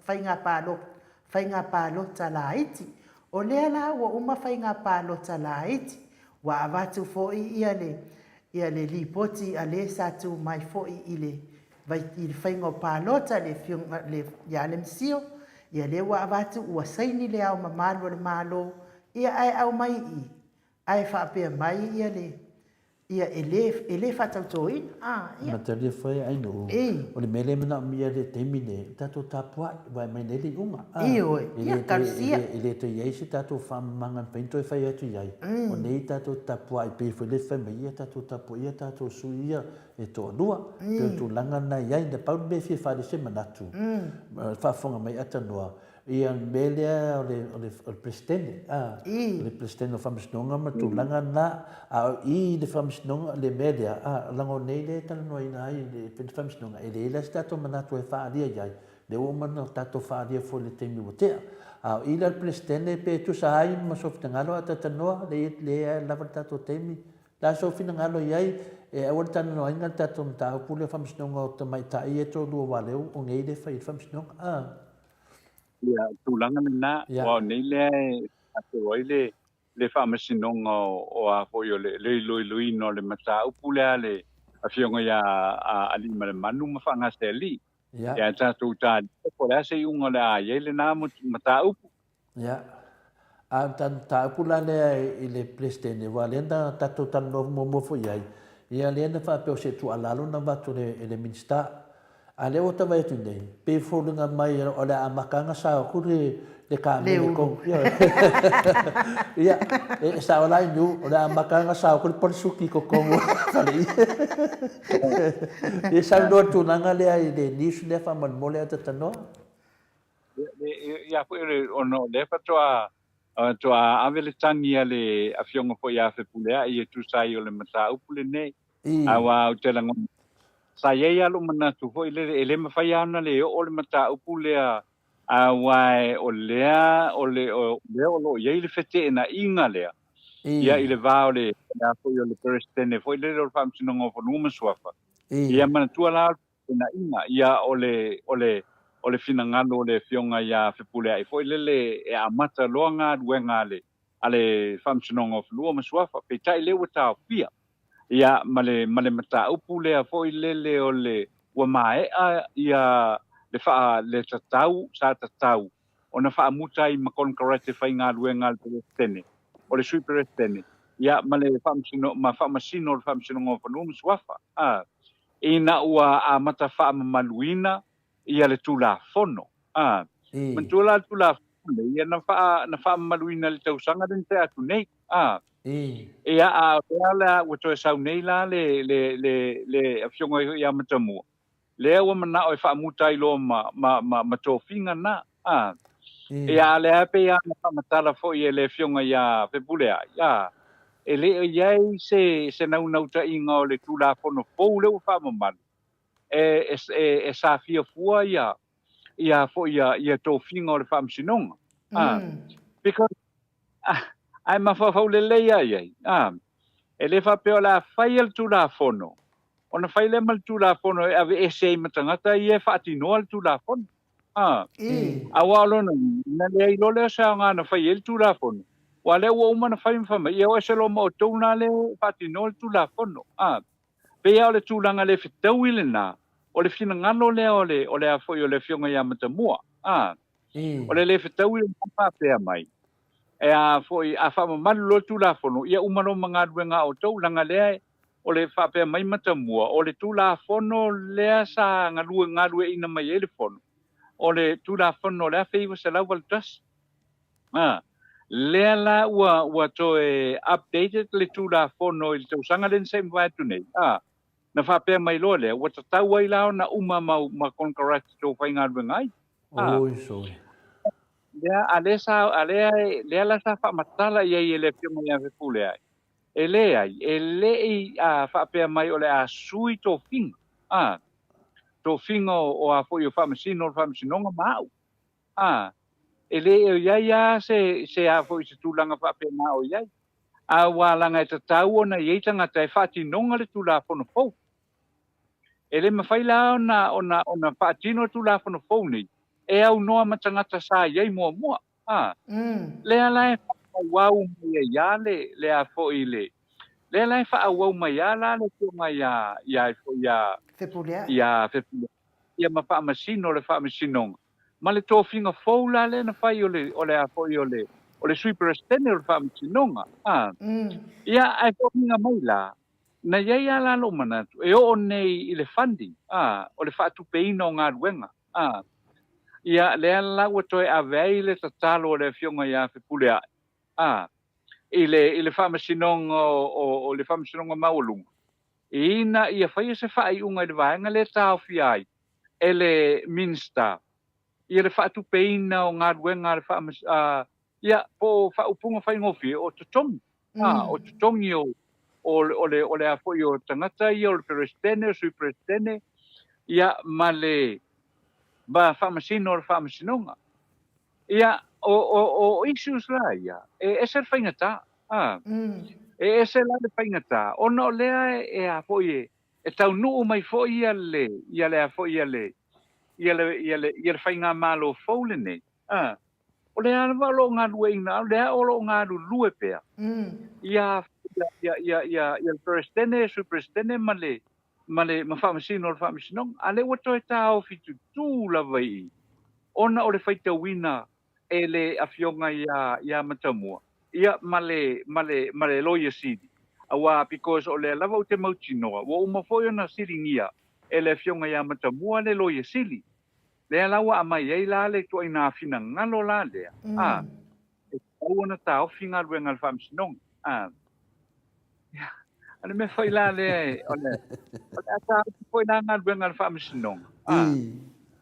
faiga faiga palota laiti. O lea la ua uma faiga palota laiti, ua avatu foi ia le ia le lipoti a le sa tu mai foi i le i le faiga o palota le afioga le ia le Misio, ia lea ua avatu ua saini le Ao Mamalu o le Malo, ia ae aumai i i, ae faapea mai ia le ia e le e le faatautoina. A, ia. Matalia foi ai no. O le mea lea e manaomia i le taimi lenei, o tatou tapuai, aua e aumai nei le iuga. A, Ioe, ia talosia. E le toe i ai se tatou faamamaga e mafai ona toe fai atu i ai. O nei tatou tapuai pei foi lea fai mai, ia tatou tapuaia tatou sui ia e toalua. Pei o le tulaga lena e i ai. Na pau le mea e fia faaali se manatu, faafofoga mai Atanoa, ia le mea lea o le, o le, o le Peresetene, a, o le Peresetene o Faamasinoga ma le tulaga lena, a o i i le Faamasinoga, le mea lea, a, leaga o nei lea e talanoaina ai le Faamasinoga, e leai la se tatou manatu e faaalia i ai, lea ua uma ona tatou faaalia foi i le taimi ua tea. A o i la le Peresetene, pe tusa ai ma sou finagalo a talatalanoa, lea e lava le tatou taimi, Le a sou finagalo i ai, e aua le talanoaina le tatou mataupu lea o faamasinoga o tamaitai ia e toalua aua lea o nei lea e fai ai le faamasinoga. A. Ia, o le tulaga lena, aua o nei lea e faatau ai le le faamasinoga o a foi o le le iloiloina o le mataupu lea a le Afioga ia Aliimalemanu ma Faagasealii. Ia, tatou talia po o le a se iuga o le a i ai lena mataupu. Ia. A o le mataupu la lea i le Peresetene, aua o lea na tatou talanoa muamua foi i ai, ia lea na faapea o se tuualalo na avatu e le Minisita. A o lea ua ta vaai atu nei, pei e foliga mai o le a amata ona sao atu le kamele ko. Ia, e sao la Inu, o le a amata ona sao atu le parasuki i totonu o le fale. Ia saunoa i le tulaga lea i le news lea faamolemole a ta talanoa. Ia foi o le, ona o lea faatoa faatoa ave le tagi a le Afioga foi ia Fepuleai e tusa ai o le mataupu lenei. Aua ou te lagona, sa i ai lava lou manatu foi lele, e le mafai lava ona le oo le mataupu lea, aua o lea o le o lea o lo o i ai le feteenaiga lea, ia i le va o le a foi o le Peresetene foi lele o le Faamasinoga o Fanua ma Suafa. Ia manatua la o le feteenaiga, ia o le o le o le finagalo o le Afioga ia Fepuleai foi lele e amata loa galuega a le a le Faamasinoga o Fanua ma Suafa, peitai lea ua taofia. Ia, ma le, ma le mataupu lea foi lele o le, ua maea ia le faa, le tatau, sa tatau ona faamuta ai ma konekarate faigaluega a le Peresetene, o le Sui Peresetene, ia, ma le Faamasino, ma Faamasino o le Faamasinoga o Fanua ma Suafa, a, ina ua amata faamamaluina ia le Tulafono. A, manatua la le Tulafono lenei, ia na faa, na faamamaluina i le tausaga lea na tea atu nei. A, ia, a o lea la ua toe sau nei la le, le, le, le Afioga ia Matamua, lea ua manao e faamuta ai loa ma, ma, ma, ma tofiga na. A, ia, a lea pei lava ona faamatala foi e le Afioga ia Fepuleai, a, e le o i ai se, se naunautaiga o le Tulafono fou lea ua faamamalu, e, e, e safia fua ia, ia foi ia, ia tofiga o le Faamasinoga. A, because, ah, ae mafaufau lelei lava i ai. A, e le faapea o le a faia le Tulafono, ona fai lea ma le Tulafono e aveese ai ma tagata ia e faatinoa le Tulafono. A, aua o lona uiga, na leai loa lea o se aoga na fai ai le Tulafono, aua o lea ua uma ona fai ma fai mai, ia o ese loa ma outou na lea e faatinoa le Tulafono. A, pei lava o le tulaga le fetaui lena, o le finagalo lea o le, o le a foi o le Afioga ia Matamua. A, o le le fetaui lena faapea mai, e a foi, a faamamalu loa le Tulafono, ia uma loa ma galuega a outou, leaga lea o le faapea mai Matamua, o le Tulafono lea sa galue, galueaiina mai ai le Fono, o le Tulafono o le 1981. A, lea la ua, ua toe updated le Tulafono i le tausaga lea na se i mavae atu nei, a, na faapea mai loa lea, ua tatau ai la ona uma ma, ma konekarate tou faigaluega ai. A, Oi, sorry. lea, a lea sa, a lea, lea la sa faamatala i ai e le Afioga ia Fepuleai, e leai, e le i a, faapea mai o le a sui tofiga, a, tofiga o, o a foi o Faamasino o le Faamasinoga ma au. A, e le o i ai lava se, se a foi se tulaga faapena o i ai. A ua leaga e tatau ona i ai tagata e faatinoga le Tulafono fou. E le mafai la ona, ona, ona faatino le Tulafono fou nei e aunoa ma tagata sa i ai muamua. A, lea la e faaauau mai ai lava le, le a foi le, lea la e faaauau mai lava la le Afioga ia, ia, ia, Fepuleai. ia Fepuleai, ia ma Faamasino o le Faamasinoga. Ma le tofiga fou la lea na fai o le, o le a foi o le, o le Sui Peresetene o le Faamasinoga. A, ia, ae foliga mai la, na i ai lava la lou manatu, e oo nei i le funding, a, o le faatupeina o galuega, a, ia, lea la ua toe ave ai le tatalo a le Afioga ia Fepuleai, a, i le, i le Faamasinoga o, o, o le Faamasinoga Maualuga, ina ia faia se faaiuga i le vaega lea e taofia ai e le Minisita ia le faatupeina o galuega a le faamas, a, ia, po o faaupuga faigofie, o totogi, a, o totogi o, o, o le, o le a foi o tagata ia, o le Peresetene, o Sui Peresetene, ia, ma le, ma Faamasino o le Faamasinoga. Ia, o, o, o issues la ia, e ese le faigata, a, e ese la le faigata, ona o lea e, e a foi e, e taunuu mai foi ia le, ia le a foi ia le, ia le, ia le, ia le faigamalo fou lenei, a, o lea lava o lo o galueaiina, o lea o lo o galulue pea, ia, ia, ia, ia, ia, ia le Peresetene, Sui Peresetene ma le, ma le, ma Faamasino o le Faamasinoga, a lea ua toe taofi tutū lava i i, ona o le faitauina e le Afioga ia, ia Matamua, ia, ma le, ma le, ma le Loia Sili, aua because o lea lava ou te mautinoa, ua uma foi ona siligia e le Afioga ia Matamua le Loia Sili. Lea la ua aumai ai la le ituaiga finagalo la lea, a, e tatau ona taofi galuega a le Faamasinoga. A, ia, o le mea foi la lea, o le, o le a taofi foi la galuega a le Faamasinoga. A,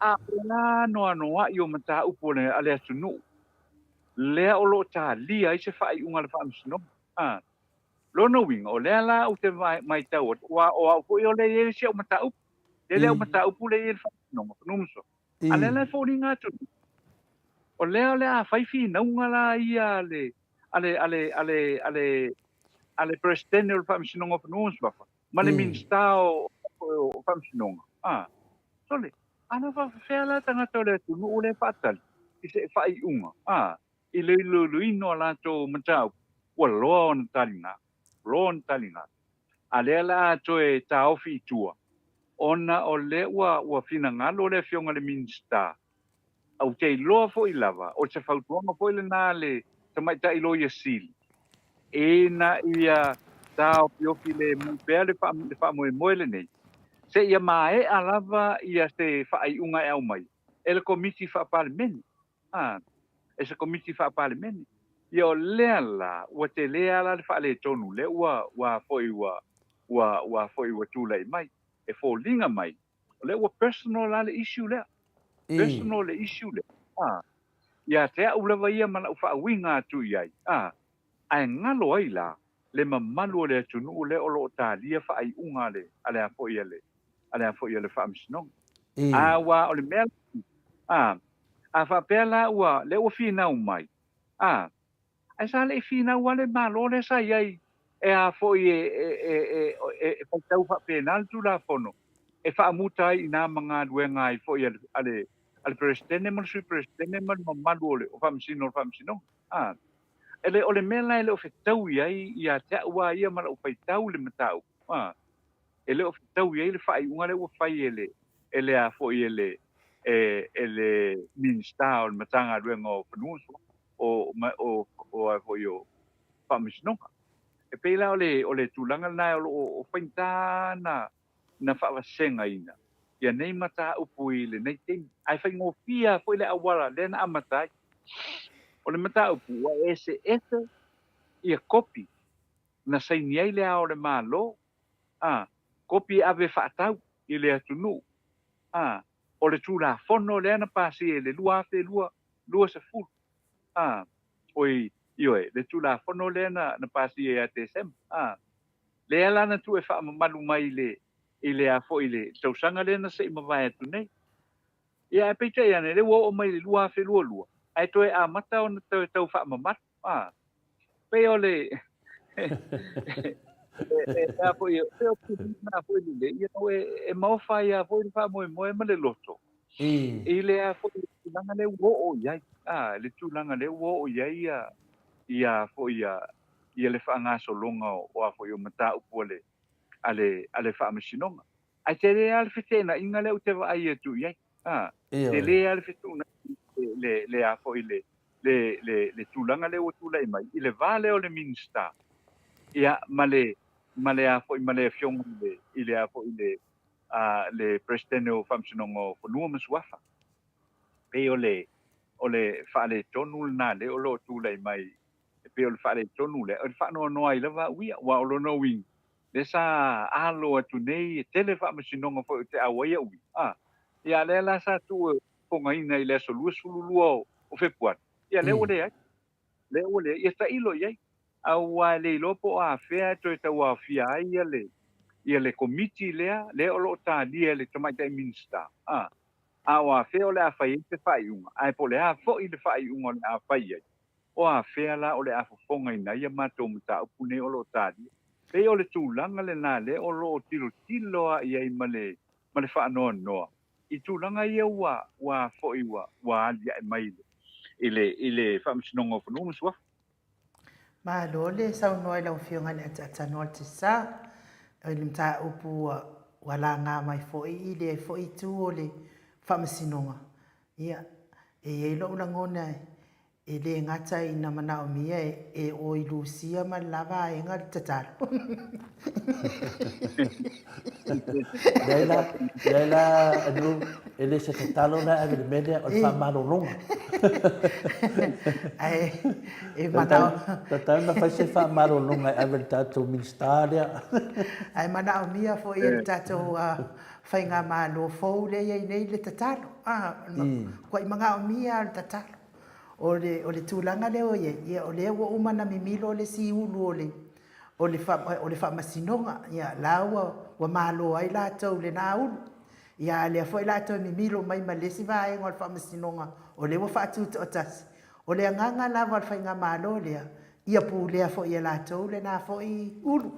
A o le anoanoai o mataupu a le atunuu lea o lo o talia ai se faaiuga a le Faamasinoga. A. Lona uiga, o lea la ou te matau atu, aua o au foi o lea e i ai si au mataupu. Tele au mataupu lea e i ai i le Faamasinoga o Fanua ma Suafa. A lea la e foliga atu nei, o lea o le a fai finauga la ia a le, a le, a le, a le, a le, a le Peresetene o le Faamasinoga o Fanua ma Suafa ma le Minisita o, o Faamasinoga. A, sole, a na faafefea la tagata o le atunuu lea e faatali i se faaiuga, a, i le iloiloina o a latou mataupu, ua loa ona taliga, loa ona taliga. A lea la a toe taofi i tua, ona o lea ua, ua finagalo le Afioga i le Minisita, ou te iloa foi lava, o se fautuaga foi lena a le Tamaitai Loia Sili, ina ia taofiofi lemu pea le faamoemoe lenei, seia maea lava ia se faaiuga e aumai e le Komiti Faa-Palemene. A, e se Komiti Faa-Palemene. Ia o lea la, ua tele lava la le faaletonu lea ua, ua foi ua, ua, ua foi ua tulai mai. E foliga mai, o lea ua personal la le issue lea. Personal le issue lea. A, ia te au lava ia ma lau faauiga atu i ai, a, ae galo ai la le mamalu o le atunuu lea o lo o talia faaiuga a le, a le a foi a le, a le a foi a le Faamasinoga. A, aua o le mea, a, a faapea la ua, lea ua finau mai, a, Ae sa le i finau lava le Malo lea sa i ai e a foi e, e, e, e, e, e faitau faapena le Tulafono e faamuta ai i ina ma galuega ai foi a le, a le, a le Peresetene ma le Sui Peresetene ma le mamalu o le o Faamasino o le Faamasinoga. A. E le, o le mea la e le o fetaui ai ia te au lava ia ma lau faitau i le mataupu, a, e le o fetaui ai le faaiuga lea ua fai e le, e le a foi e le, e, e le Minisita o le Matagaluega o Fanua ma Suafa. o, o, o, a foi o faamasinoga. E pei la o le, o le tulaga lena o lo o faigata na, na faavasegaina ia nei mataupu i lenei taimi. Ae faigofie lava foi le auala lea na amata ai. O le mataupu ua eseese ia kopi na saini ai le Ao o le Malo, a, kopi e ave faatau i le atunuu, a, o le Tulafono lea na pasia i le 2020, a, oi, ioe, le Tulafono lea na, na pasia ia Tesema, a, lea la na tuu e faamamalu mai i le, i le a foi i le tausaga lea na se i mavae atu nei. Ia, ae peitai ane, lea ua oo mai i le 2022, ae toe amata ona toe tau faamamalu. A, pei o le, e, a foi, e o na foi le, ia, e, e maofa ai lava foi le faamoemoe ma le loto. I le a foi le tulaga lea ua oo i ai, a, le tulaga lea ua oo i ai ia, ia foi ia, ia le faagasologa o, o a foi o mataupu a le, a le, a le Faamasinoga. Ae tele lava le feteenaiga lea ou te vaai atu i ai. A, tele lava le fetuunai le, le a foi le, le, le, le tulaga lea ua tulai mai i le va lea o le Minisita, ia, ma le, ma le a foi, ma le Afioga i le, i le a foi le, a, le Peresetene o Faamasinoga o Fanua ma Suafa. Pei o le, o le faaletonu lena lea o lo o tulai mai e pei o le faaletonu lea, o le faanoanoa ai lava au ia, aua o lona uiga, lea sa alo atu nei, e tele faamasinoga foi ou te auai au ia, a, ia a lea la sa tuu e fogaina i le aso 22 o Fepuari, ia lea ua leai, lea ua leai, ia tailo i ai, aua e le iloa po o afea e toe tauaofia ai ia le, ia le komiti lea, lea o lo o talia e le Tamaitai Minisita, a, a o afea o le a fai ai se faaiuga, ae po o le a foi le faaiuga o le a fai ai, O afea la o le a fofogaina ai a matou mataupu nei o lo o talia? Pei o le tulaga lena lea o lo o tilotilo a i ai ma le ma le faanoanoa i tulaga ia ua ua foi ua ua aliae mai i le i le Faamasinoga o Fanua ma Suafa. Malo le saunoa i lau Afioga i le Ataatanoa o le Tisa i le mataupu ua ua laga mai foi i lea foi itu o le Faamasinoga. Ia, e i ai lou lagona. E le gata ina manaomia e oi Lusia ma le la vaega le tatalo. Leai la, leai la Anu, e le se tatalo la e ave i le mea lea, o le faamalologa. Ae e manao... Tatau ona fai se faamalologa e ave i le tatou Minisita lea. Ae manaomia foi e le tatou faigamalo fou lea e i ai nei le tatalo. Matuai manaomia lava le tatalo. O le, o le tulaga lea ua i ai, ia o lea ua uma ona mimilo le isi ulu o le, o le, o le faamasinoga, ia la ua, ua malo ai latou i lena ulu. Ia a o lea foi o le a toe mimilo mai ma le isi vaega o le faamasinoga o lea ua faatutoatasi. O le agaga lava o le faigamalo lea, ia pulea foi e latou lena foi ulu.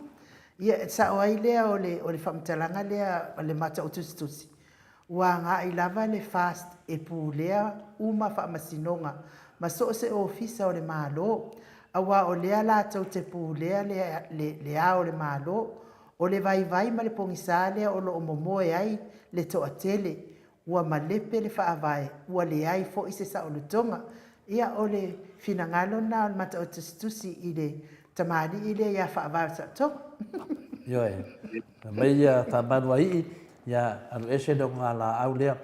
Ia e sao ai lea o le, o le faamatalaga lea o le Matautusitusi, Ua agai lava le FAST e pulea uma faamasinoga ma so o se ofisa o le Malo, aua o lea latou te pulea le, le, le ao o le Malo. O le vaivai ma le pogisa lea o lo o momoe ai le toatele, ua malepe le faavae, ua leai foi se saolotoga. Ia, o le finagalo lena o le Mataotusitusi i le tamalii lea ia Faavae o le Saolotoga. Ioe. Fai mai ia Faamaluaii, Ia alu ese le ogalaau lea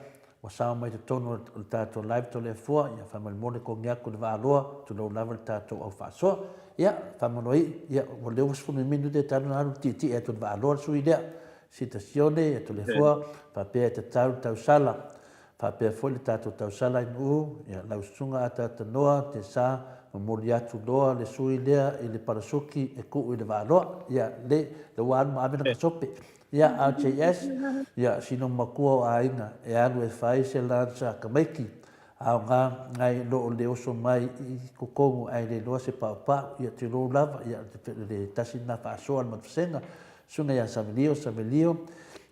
ua sao mai totonu o le tatou live Toleafoa, ia faamolemole kogi atu i le Vaaloa, tulou lava le tatou au faasoa. Ia Faamaluaii, ia ua lea ua 15 minute talu ona alu le tietie atu i le Vaaloa le sui lea. Sita Sione, ia Toleafoa, faapea e tatau le tausala. Faapea foi le tatou tausala i Nu'u, ia lau susuga Ataata Noa te sa momoli atu loa le sui lea i le parasuki e kuu i le Vaaloa. Ia le, le ua alu ma ave lana sope. Ia RJS, ia sino matua o aiga e alu e fai se lunch a tamaiti, aoga ngai loo le oso mai i totonu ae le iloa se paupau, ia tulou lava, ia le tasi lena faasoa a le Matufasega, Susuga ia Savelio Savelio,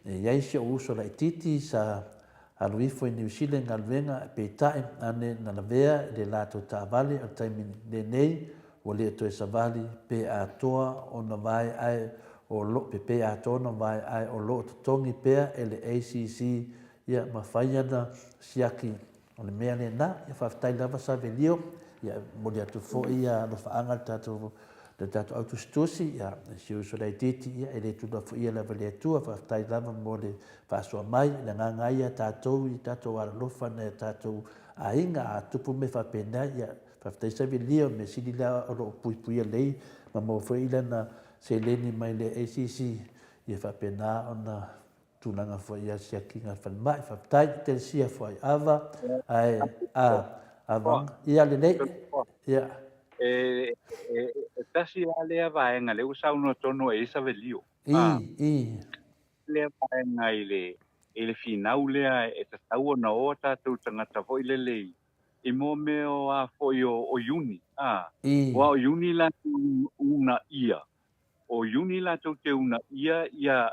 e iai si ou uso laititi sa alu ifo i Niu Sila i galuega, peitai ane na lavea i le latou taavale o le taimi lenei ua le toe savali pe atoa ona vae ae o lo pe pe atoa ona vae ae o lo o totogi pea e le ACC ia ma fai ana siaki O le mea lena, ia faafetai lava Savelio, ia momoli atu foi ia alofaaga le tatou le tatou au tusitusi, ia si uso laitiiti, ia e le tuulafoia lava e le Atua, faafetai lava mo le faasoa mai, le agaga ia tatou i tatou alolofa nai o tatou aiga, a tupu mea faapena, ia faafetai Savelio, mea sili lea o lo o puipuia lelei ma maua foi lana seleni mai le ACC, ia faapena ona Tulaga foi ia siakiga falemai. Faafetai Telesia Fuaiava ae a avanga ia lelei ia. E e tasi lava lea vaega lea ua saunoa tonu ai Savelio. I i. Lea vaega i le i le finau lea e tatau ona o a tatou tagata foi lele i i mo mea o a foi o o Iuni a. I. Aua o Iuni latou uunaia O Iuni latou te uunaia ia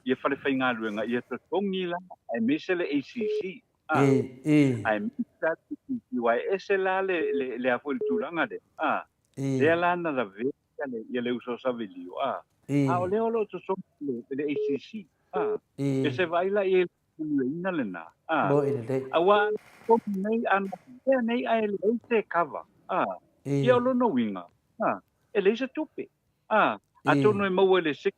ia falefaigaluega ia totogi la aemaise le ACC a aemaise la le ACC aua e ese la le le le a foi le tulaga lea a lea la na lavea ia le ia le uso a Savelio a a o lea o lo o totogi e le ACC a e se vaai la i ai le manuiaina lena a aua a na totogi nei a na lavea nei ae leai se kava a ia o lona uiga a e leai se tupe. A, atonu e maua i le sick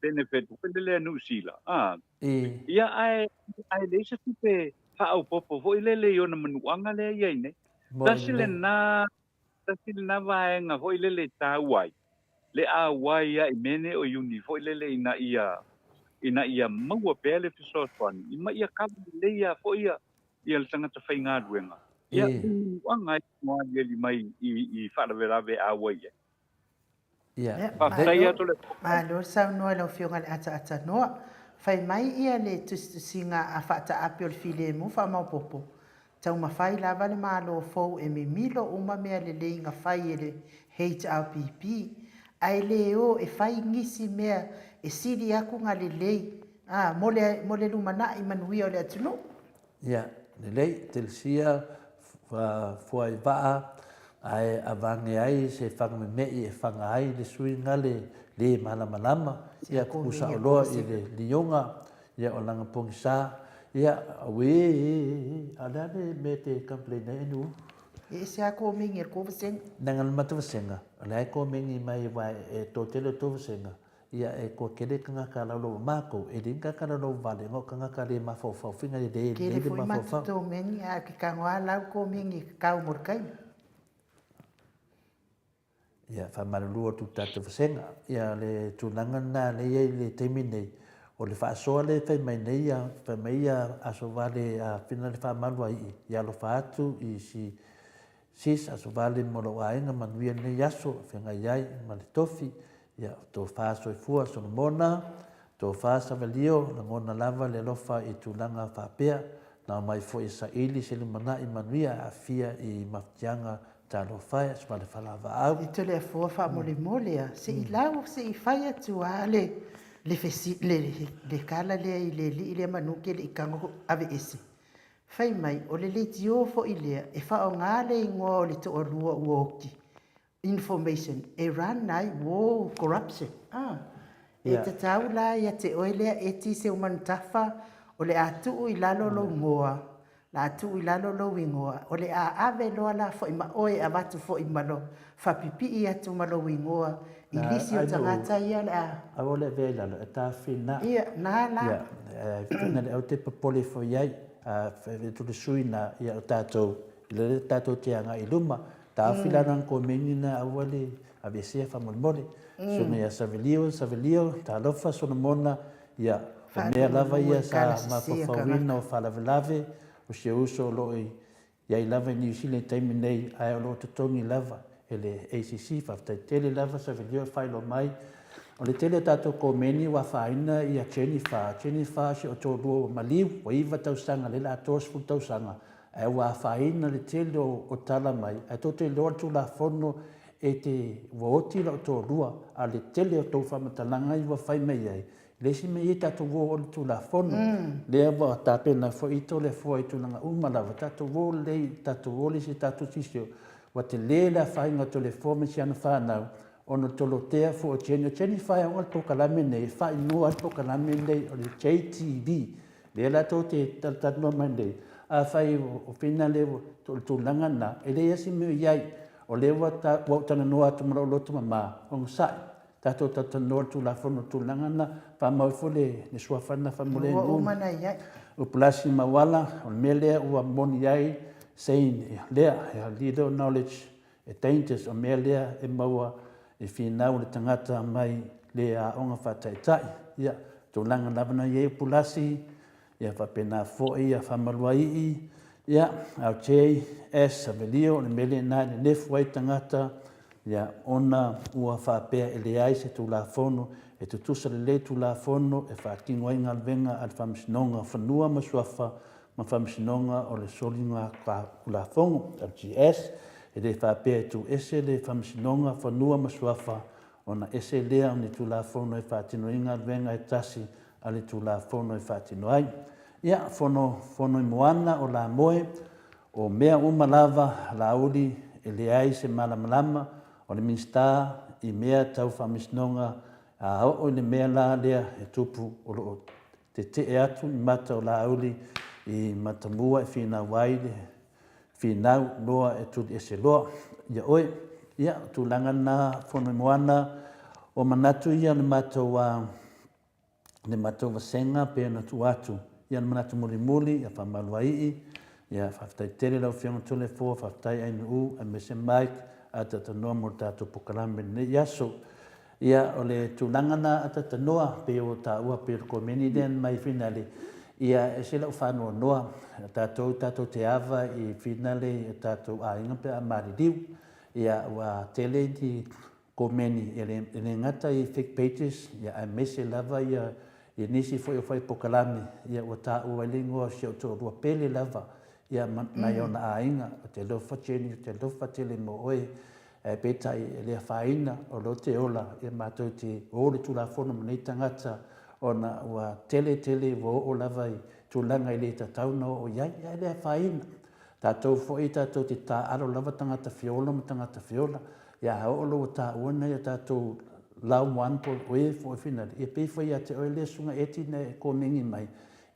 benefit foi lele a Niu Sila, a, ia ae, ae leai se tupe faaopoopo foi lele i ona manuaga lea e i ai nei. Tasi lena, tasi lena vaega foi lele e taua ai le auai ai i mea nei o iuni foi lele ina ia, ina ia maua pea le fesoasoani ma ia kava lelei lava foi ia, ia le tagata faigaluega. Ia, manuaga ai mo aliali mai i, i faalavelave e auai ai. Ia, Faafetai atu le. Malo le saunoa i lau Afioga i le Ataatanoa. Fai mai ia le tusitusiga a faataape o le filemu faamaopoopo, taumafai lava le Malo fou e mimilo uma mea lelei na fai e le HRPP, ae le o e fai nisi mea e sili atu na lelei a mo le mo le lumanai manuia o le atunuu. Ia, lelei, Telesia, fuai vaa, ae avange ai se faga meme'i e faga ai le suiga le le malamalama, ia pusa oloa i le lioga, ia o lana pogisa, ia, auē, a o le a le mea e te complain ai Anu? E ese a komeni a le kou vasega. Leaga le matou vasega, o lea e komeni mai aua e toatele o tou vasega, ia e toatele tagata laulau a matou, e leai ni tagata laulau vale, na o tagata le mafaufau, faiga le lelei Tele le foi matou mafaufau. tomeni, ae ou te tago lava lau komeni e tatau mo le taimi. Ia, faamalulu atu i le tatou vasega. Ia, le tulaga lena lea e i ai i le taimi nei, o le faasoa lea e fai mai nei ia, fai mai ia Aso Vale a Fina le Faamalu a Ii, ia alofa atu i si sis Aso Vale mo lou aiga manuia lenei aso e feagai ai ma le tofi. Ia, tofa soifua Solomona, tofa Savalio, lagona lava le alofa i tulaga faapea. Na omai foi e saili se lumanai manuia e aafia i mafatiaga Talofa e, Asvale Falavaau. E Toleafoa faamolemole a, se i lau se i fai atu a le le fesi le le tala lea i le alii lea manu ke le i tago aveese. Fai mai o le leitio foi lea e faaaoga le igoa o le toalua ua oti information e run ai woo corruption a. E tatau la ia te oe lea Eti Seumanutafa o le a tuu i lalo lou goa La tuu i lalo lou igoa, o le a ave loa la foi ma oe e avatu foi ma lo fapipii atu ma lou igoa i lisi o tagata ia le a. Aua le avea i lalo, e tafina. Ia, na la. Ia, e fina le aute popole ifo i ai, a fai atu le sui na, ia o tatou, i le tatou te agai i luma, taofi la lana komeni na aua le aveesea faamolemole. Susuga ia Savelio, Savelio, talofa Solomona, Ia, o mea lava ia sa mafaufauina o faalavelave o si ou uso o lo o i ai lava i Niu Sila i le taimi nei, ae o lo o totogi lava e le ACC. Faafetai tele lava Savelio e faailoa mai. O le tele o tatou komeni ua afaina ia Jennifer. Jennifer o si ou toalua ua maliu, ua 9 tausaga, lea o le a 30 tausaga, ae ua afaina le tele o tala mai, ae tou te iloa le Tulafono e te, ua oti lau toalua, a o le tele o tou faamatalaga ia ua fai mai ai, e leai se mea e i ai tatou o o le Tulafono. Lea ua tapena foi Toleafoa i tulaga uma lava, tatou o lelei, tatou o le isi tatou tilotilo, ua tele le afaina o Toleafoa ma si ana fanau, ona o le tolotea foi o Jenny. O Jenny e faaiaoga le polokalame lenei, e faaigoa ai le polokalame lenei o le JTV. Lea la tou te talatalanoa mai nei, afai o finale o le tulaga lena, e leai lava se mea o i ai. O lea ua ou talanoa atu ma lou loto mama, onosai, tatou talatalanoa i le Tulafono i le tulaga lena, faamau ifo le suafa lena faamolemole. Ua uma ona i ai. O Pulasi Mauala, o le mea lea ua moni ai Shane lea, little knowledge e dangerous, o mea lea e maua i finau le tagata mai le aoga faataitai. Ia, tulaga lava na i ai o Pulasi, ia faapena foi ia Faamaluaii, ia, Autei, S, Savelio, o le mea lena e nenefu ai tagata, ia, ona ua faapea e leai se Tulafono, e tutusa lelei Tulafono e faatino ai galuega a le Faamasinoga o Fanua ma Suafa ma Faamasinoga o le Soligatulafono, LGS, e le faapea e tuuese le Faamasinoga Fanua ma Suafa ona ese lea o ni Tulafono e faatino ai galuega e tasi a le Tulafono e faatino ai. Ia, fono, Fonoimoana o Lamoe, o mea uma lava Laauli e leai se malamalama o le Minisita i mea tau Faamasinoga a oo i le mea la lea e tupu o lo o Tetee atu i mata o Laauli i Matamua e finau ai le finau loa e tuli ese loa ia oe. Ia, o tulaga na Fonoimoana, o manatu ia o le matou a le matou vasega pei ona tuu atu. Ia, le manatu mulimuli, ia faamaluaii, ia faafetai tele lau Afioga Toleafoa, faafetai Ainuu aemaise Mike a Tatanoa mo le tatou polokalame i lenei aso. Ia, o le tulaga na Atatanoa, pei ua taua pei o le komeni lea na mai Finale, ia, e ese lou faanoanoa, o tatou tatou te ava i Finale i o tatou aiga pe a maliliu. Ia, ua tele ni komeni, e le, e le gata i fake pages, ia, aemaise lava ia, ia nisi foi o fai polokalame, ia, ua taua ai le igoa o si ou toalua pele lava, ia, ma nai ona aiga, ou te alofa Jenny, ou te alofa tele mo oe. Ae peitai e le afaina o lea ou te ola ia matou te o le Tulafono ma nei tagata ona ua tele tele ua oo lava i tulaga e le tatau ona oo i ai, ae le afaina. Tatou foi tatou te taaalo lava tagata feola ma tagata feola, ia a oo loa ua taua nai a tatou loved one po o e foi finale, ia pei foi ia te oe lea susuga Eti na e komeni mai,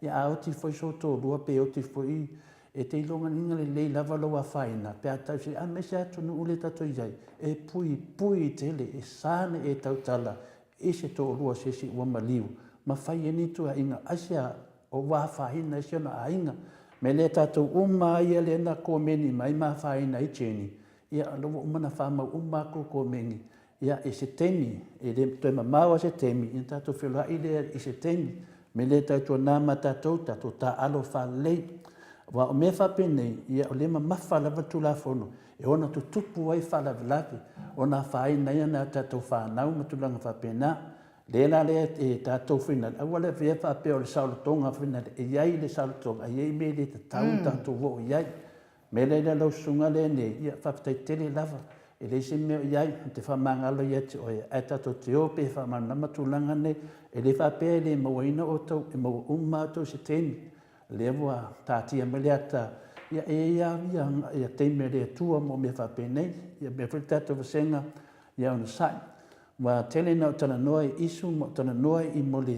ia a oti foi so toalua pe oti foi. E te ilogaina lelei lava lou afaina pe a tau se aemaise atunuu lea tatou i ai, e puipui tele, e sa ona e tautala i se toalua o se isi ua maliu ma fai ai ni tuuaiga aisea o ua afaina ai si ona aiga. Mea lea tatou uma lava ia lea na komeni mai ma afaina ai Jenny, ia o lea ua uma ona faamau uma atu komeni, ia i se taimi, e le toe mamao lava se taimi, ia ona tatou feiloai lea i se taimi. O le mea lea tautuana ma tatou, tatou taaalo faalelei. Aua o mea faapenei, ia o lea e mamafa lava le Tulafono e ono tutupu ai faalavelave, ona afaina ai nai a tatou fanau ma tulaga faapena. Lea la lea e tatou finale, aua le avea faapea o le saolotoga finale, e i ai le saolotoga, ae i ai mea e le tatau ona tatou oo i ai. O le mea lea i lau susuga lea nei, ia faafetai tele lava, e leai se mea o i ai, ou te faamagalo ia te oe, ae tatou te o pea e faamalamalama tulaga nei. E le faapea e le mauaina outou, e maua uma lava outou i se taimi. O lea ua taatia mai le ata, ia e i ai lava ia taimi a le Atua mo mea faapenei. Ia mea foi le tatou vasega ia onosai. Ua tele ina ou talanoa i isu ma ou talanoa i mo le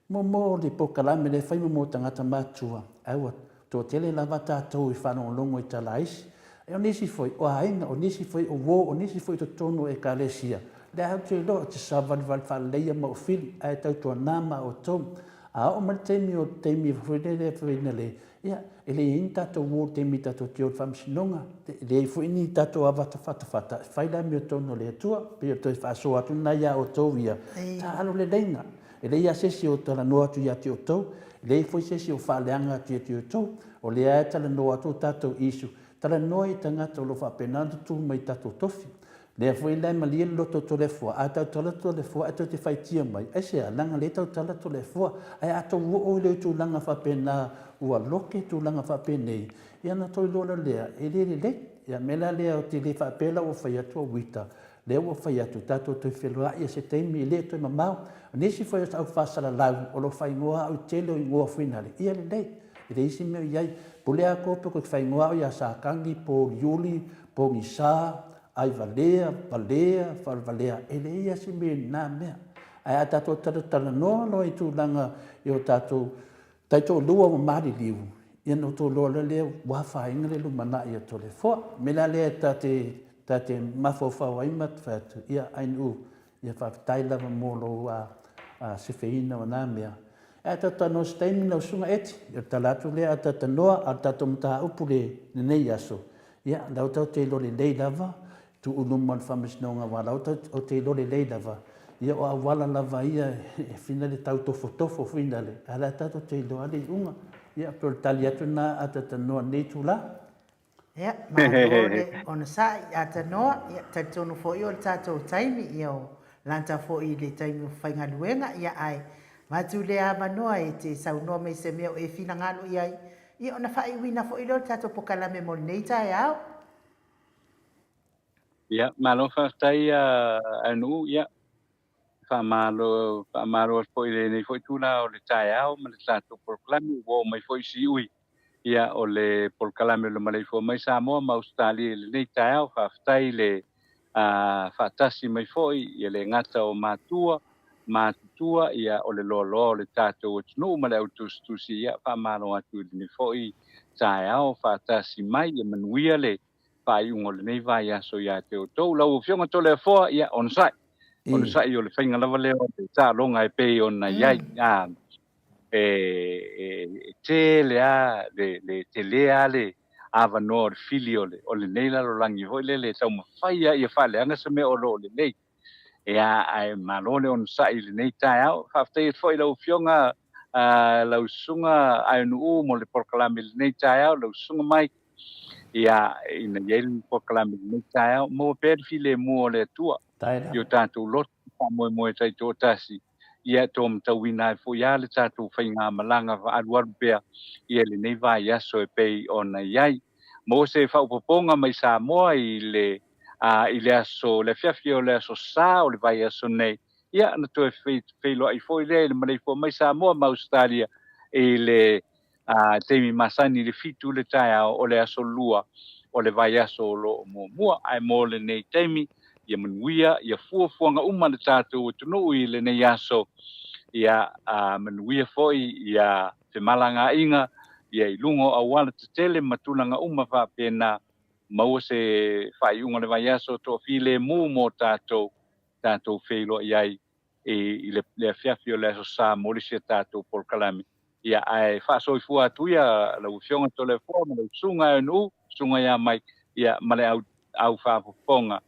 mo mo le polokalame lea e fai mo mo tagata matutua, ae ua toatele lava tatou i faalogologo i tala a isi. Ae o nisi foi o aiga, o nisi foi o uo, o nisi foi i totonu o Ekalesia, lea ou te iloa ou te savalivali faaleleia ma ou fili, ae tautuana ma outou. A oo mai le taimi o le taimi foi lele foi na le, ia, e le i ai ni tatou uo i le taimi tatou te o i le faamasinoga, e leai foi ni tatou ava fatafata e fai le amiotonu a le Atua. E pei o le toe faasoa atu lena ia outou ia, taalo leleiga. E leai lava se isi o talanoa atu ia te outou, e leai foi se isi o faaleaga atu ia te outou. O lea lava e talanoa atu o tatou issue, talanoa i tagata o lo o faapena ona tutu mai i tatou tofi. Lea foi la e malie le loto o Toleafoa, a tautala Toleafoa ae tou te faitia mai, aisea? Leaga lea e tautala Toleafoa. Ae a tou oo i le tulaga faapena ua loke tulaga faapenei, ia ona tou iloa loa lea, e le lelei. Ia o le mea la lea ou te le faapea la ua fai atu a Uita, lea ua fai atu, tatou toe feiloai i se taimi e le toe mamao. O nisi foi o au faasalalau o lo o faaigoa au i le tele o igoa foi nale, ia lelei, e leai se mea o i ai. Pule atoa pe toe faaigoa au ia Satani, Poliuli, Pogisa, Aivalea, valea, falevalea, e leai lava se mea i lena mea. Ae a tatou talatalanoa loa i tulaga i o tatou taitoalua ua maliliu, ia ona outou iloa loa lea ua afaina le lumanai o Toleafoa. O le mea la lea ta te, ta te mafaufau ai ma fai atu, ia Ainuu, ia faafetai lava mo lou sefeina o na mea. Ae talatalanoa i se taimi lau Susuga Eti, ia o le tala atu lea a talatalanoa, a o le tatou mataupu i lenei aso, Ia, o la tou te iloa lelei lava, tuu i luma o le Faamasinoga aua o la tou te iloa lelei lava, ia o auala lava ia e fina le tau tofotofo foi lale, ae o la tatou te iloa lava le iuga. Ia, pei o le tali atu lena a Tanoa i lenei itula. Ia, malo le onosai a Tanoa. Ia, talitonu foi o le tatou taimi, ia o lanta foi i le taimi o faigaluega, ia ae avatu le avanoa e te saunoa mai i se mea o e finagalo i ai, Ia ona faaiuina foi lea o le tatou pokalame mo lenei taeao. Ia, malo faafetai Ainuu, ia, faamalo, faamalo atu foi i lenei foi itula o le taeao ma le tatou polokalame ua oo mai foi i siui, ia, o le polokalame o le maleifua mai Samoa ma Ausetalia i lenei taeao. Faafetai le faatasi mai foi, e le gata o matua, matutua, ia, o le loaloa o le tatou atunuu ma le au tusitusi, ia, faamalo atu i lenei foi taeao faatasi mai, ia manuia le faaiuga o lenei vaiaso ia te outou. Lau Afioga Toleafoa, ia, onosai, onosai o le faiga lava lea o le taaloga e pei ona i ai. E, e tele lava le, le tele lava le avanoa o le fili o le, o lenei lalolagi foi lele e taumafai lava ia faaleaga se mea o lo o lelei. Ia, ae malo le onosai i lenei taeao. Faafetai atu foi i lau Afioga, lau Susuga Aenu'u mo le polokalame i lenei taeao, lau Susuga Mike, ia, ina i ai le polokalame i lenei taeao. Maua pea le filemu o le Atua i o tatou loto faamoemoe taitoatasi, ia toamatauina ai foi lava le tatou faigamalaga alualu pea i lenei vaiaso e pei ona i ai. Maua se faaopoopoga mai Samoa i le i le aso, le afiafi o le aso Sa o le vaiaso nei, ia ona toe feiloai foi lea i le maleifua mai Samoa ma Ausetalia i le taimi masani i le 7 i le taeao o le aso Lua o le vaiaso o lo o muamua. Ae mo lenei taimi, ia manuia, ia fuafuaga uma le tatou atunuu i lenei aso, ia manuia foi, ia femalagaaiga. ia i luga o auala tetele ma tulaga uma faapena, maua se faaiuga o le vaiaso toafilemu mo tatou, tatou feiloai ai i le le afiafi o le Aso Sa mo le isi a tatou polokalame. Ia, ae faasoifua atu ia lau Afioga Toleafoa ma lau Susuga Aeonuu, Susuga ia Mike, ia, ma le au, au faafofoga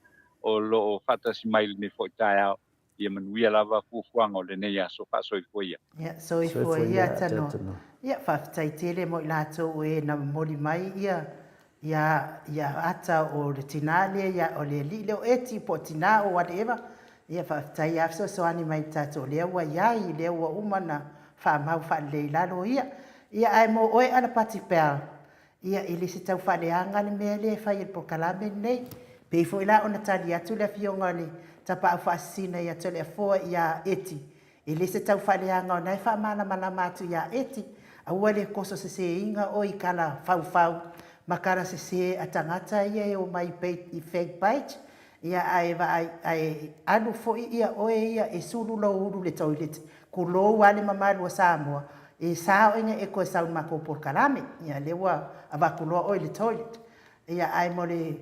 o lo o faatasi mai i lenei foi taeao. Ia manuia lava fuafuaga o lenei aso. Faasoifua ia. Ia, soifua ia Tanoa. Ia, faafetai tele mo i latou o e na momoli mai ia ia ia ata o le tina lea ia o le alii lea o Eti po o tina o whatever. Ia faafetai lava fesoasoani mai i le tatou lea ua iai lea ua uma na faamau faalelei i lalo ia. Ia ae mo oe Alapati Bell, ia e le se tau faaleaga le mea lea e fai e le polokalame lenei. Pei foi la ona tali atu le afioga i le Tapaau Faasisina ia Toleafoa ia Eti, E le se tau faaleaga o na e faamalamalama atu ia Eti, aua le koso seseina oe i kala faufau ma kala sese a tagata ia e omai i fake page, ia ae vaai ae alu foi ia oe ia e sulu lou ulu le toilet, kulou a le mamalu o Samoa, e sa oe na e koe sau i le matou polokalame, ia lea ua avatu loa oe i le toilet. Ia ae mo le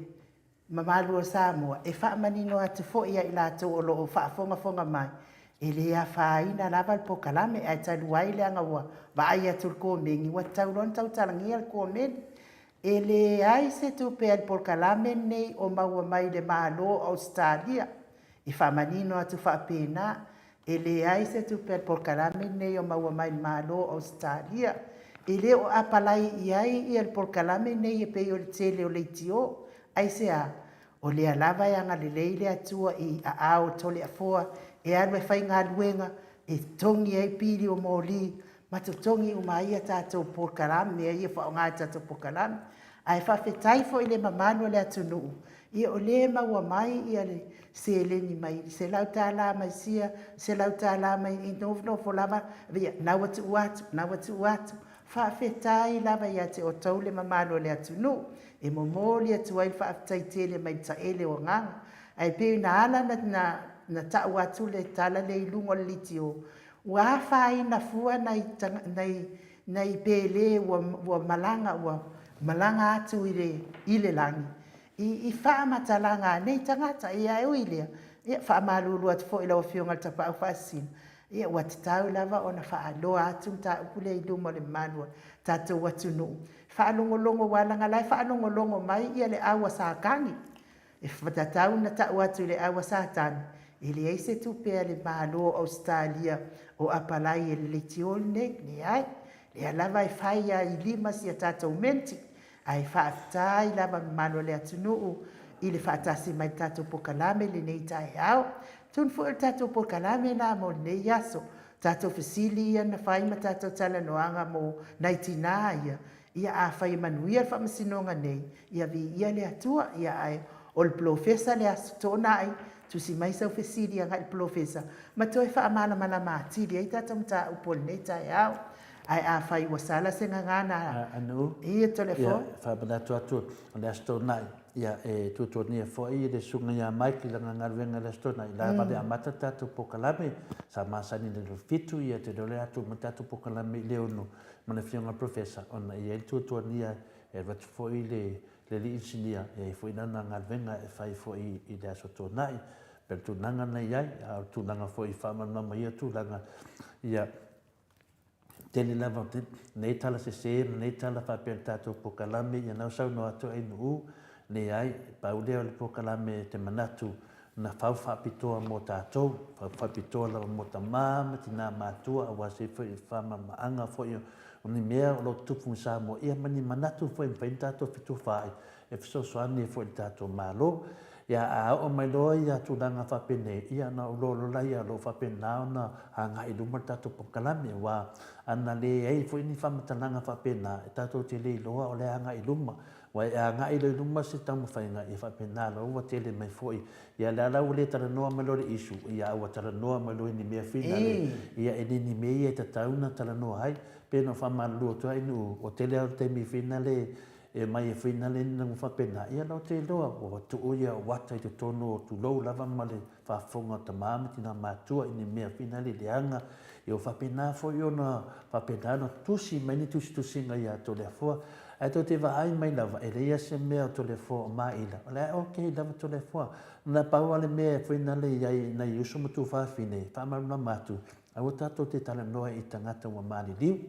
Mamalu o Samoa, e faamanino atu foi ia i latou o lo o faafogafoga mai, e le afaina lava le polokalame, ae talu ai leaga ua vaai atu i le komeni, ua tatau loa ona tautalagia le komeni. E leai se tupe a le polokalame lenei o maua mai i le Malo o Ausetalia. E faamanino atu faapena, e leai se tupe a le polokalame lenei o maua mai i le Malo o Ausetalia. E le o apalai i ai ia le polokalame lenei e pei o le tele o leitio. Aisea? O lea lava e agalelei le Atua i aao o Toleafoa e alu e faigaluega, e totogi ai pili o moli ma totogi uma ai a tatou polokalame, mea ia e faaaoga i tatou polokalame. Ae faafetai foi i le mamalu o le atunuu, ia o lea e maua mai ia le seleni mai $100 mai sia, $100 mai i nofonofo lava, ia na ua tuu atu, na ua tuu atu. Faafetai lava ia te outou le mamalu o le atunuu, e momoli atu ai le faafetai tele mai le taele o agaga. Ae pei na ala na, na tau atu le tala lea i luga o le leitio, ua afaina fua nai, nai, nai pele ua, ua malaga, ua malaga atu i le, i le lagi, i, i faamatalaga a nei tagata. Ia ae ui i lea, ia faamalulu atu foi i lau Afioga i le Tapaau Faasisina, ia ua tatau lava ona faaloa atu mataupu lea i luma o le mamalu o le tatou atunuu. Faalogologo aua leaga la e faalogologo mai ia le au a Satani. E tatau ona tau atu i le au a Satani, e leai se tupe a le Malo o Ausetalia o apalai e le leitio lenei. Leai. Lea lava e fai a i lima si a tatou menti. Ae faafetai lava mamalu o le atunuu i le faatasi mai i le tatou polokalame i lenei taeao. Atonu foi o le tatou polokalame lena mo lenei aso. Tatou fesili ia na fai ma tatou talanoaga mo nai tina ia, ia afai e manuia le faamasinoga nei, ia viia le Atua. Ia ae o le polofesa le Aso Toonai, tusi mai sau fesili agai i le polofesa ma toe faamalamalama atili ai tatou mataupu o lenei taeao. Ae afai ua sala se gagana Anu, ia telefoni. Ia, faamanatu atu o le Aso Toonai, ia, e tuatuagia foi le Susuga ia Mike i lana galuega i le Aso Toonai, la vale amata le tatou polokalame, sa masani i le 7, ia te leo le atu ma le tatou polokalame i le 6 ma le Afioga i le Professor, ona e i ai le tuatuagia e alu atu foi le le alii inisinia, e i ai foi lana galuega e fai foi i le Aso Toonai, pei o le tulaga na i ai, a o le tulaga foi e faamalamalama ia tulaga, ia, Tele lava nei tala sese ma nei tala faapea le tatou polokalame, ia nau saunoa atu ai Nu'u, leai, pau lea o le polokalame te manatu na fau faapitoa mo tatou, fau faapitoa lava mo tamā ma tinā matua aua se foi faamamaaga foi o ni mea o lo o tutupu i Samoa, ia ma ni manatu foi e mafai ona tatou fetufaai e fesoasoani ai foi i le tatou Malo. Ia, a oo mai loa ia tulaga faapenei, ia ona ou loa loa laia o lo o faapena ona agai i luma le tatou polokalame, aua a na leai foi ni faamatalaga faapena, e tatou te le iloa o le agai i luma. Aua e agai loa i luma se taumafaiga, ia faapena loa ua tele mai foi. Ia lea la ua le talanoa mai loa le issue, ia a ua talanoa mai loa i ni mea finale, ia e le ni mea ia e tatau ona talanoa ai. Pei ona ou faamalulu atu ai, Nu'u, o tele lava o taimi finale. e mai e fuinale ni lagu faapena, ia lau te iloa ua tuu ia uata i totonu o tulou lava ma le faafofoga o tama ma tina matua i ni mea fuinale leaga, ia ua faapena foi ona faapena ona tusi mai ni tusitusiga ia Toleafoa. Ae tou te vaai mai lava, e leai se mea o Toleafoa o maila, o la e okay lava Toleafoa. Na pau lava le mea e fuinale i ai i nai uso ma tuafafine, e faamalamalama atu, aua tatou te talanoa i tagata ua maliliu.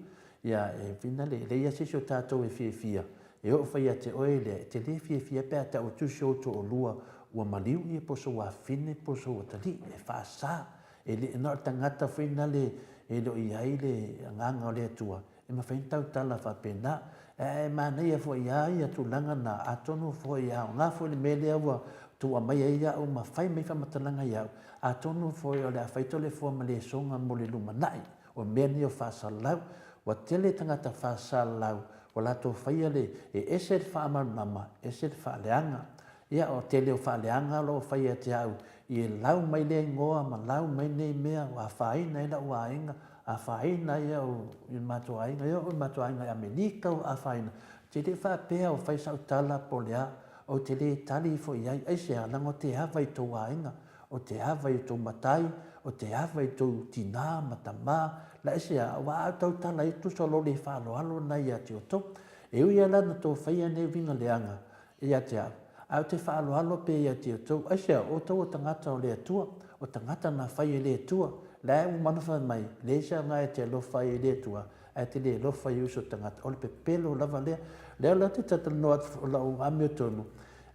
Ia, e finale, e leai lava se isi o tatou e fiafia e oo fai ia te oe lea, e te le fiafia pe a tau atu si ou toalua ua maliu ia po o sou afafine po o sou atalii, e faasa. E le, na o le tagata finale e le o i ai le agaga o le Atua e mafai ona tautala faapena. Ae manaia foi lava ia tulaga na, atonu foi e aoga foi le mea lea ua tuu aumai ai au ma fai mai faamatalaga ia au, atonu foi o le a fai Toleafoa ma lesona mo le lumanai. O mea nei o faasalalau, ua tele tagata faasalalau ua latou faia le, e ese le faamalamalama, ese le faaleaga. Ia, o tele o faaleaga o lo o fai ia te au, i e lau mai lea igoa ma lau mai nei mea, ua afaina ai la'u aiga, afaina ai au i le matou aiga, e oo i le matou aiga i Amerika ua afaina. Ou te le faapea ua fai sau tala po o le a, ou te le tali ifo i ai. Aisea? Leaga ou te ava i tou aiga. O te ava i o tou matai, o te ava i tou tinā ma tamā, la ese a, ua a tautala ai tusa o lou le faaaloalo na ia te outou. E ui a la na tou faia nei uiga leaga ia te au, ae ou te faaaloalo pea ia te outou, aisea, o outou o tagata o le Atua, o tagata na fai e le Atua, la e ua manafai mai, leai se aoga e te alofa ai i le Atua, ae te le alofa i uso tagata, o le pepelo lava lea. Lea la ou te talatalanoa atu, o lau amiotonu,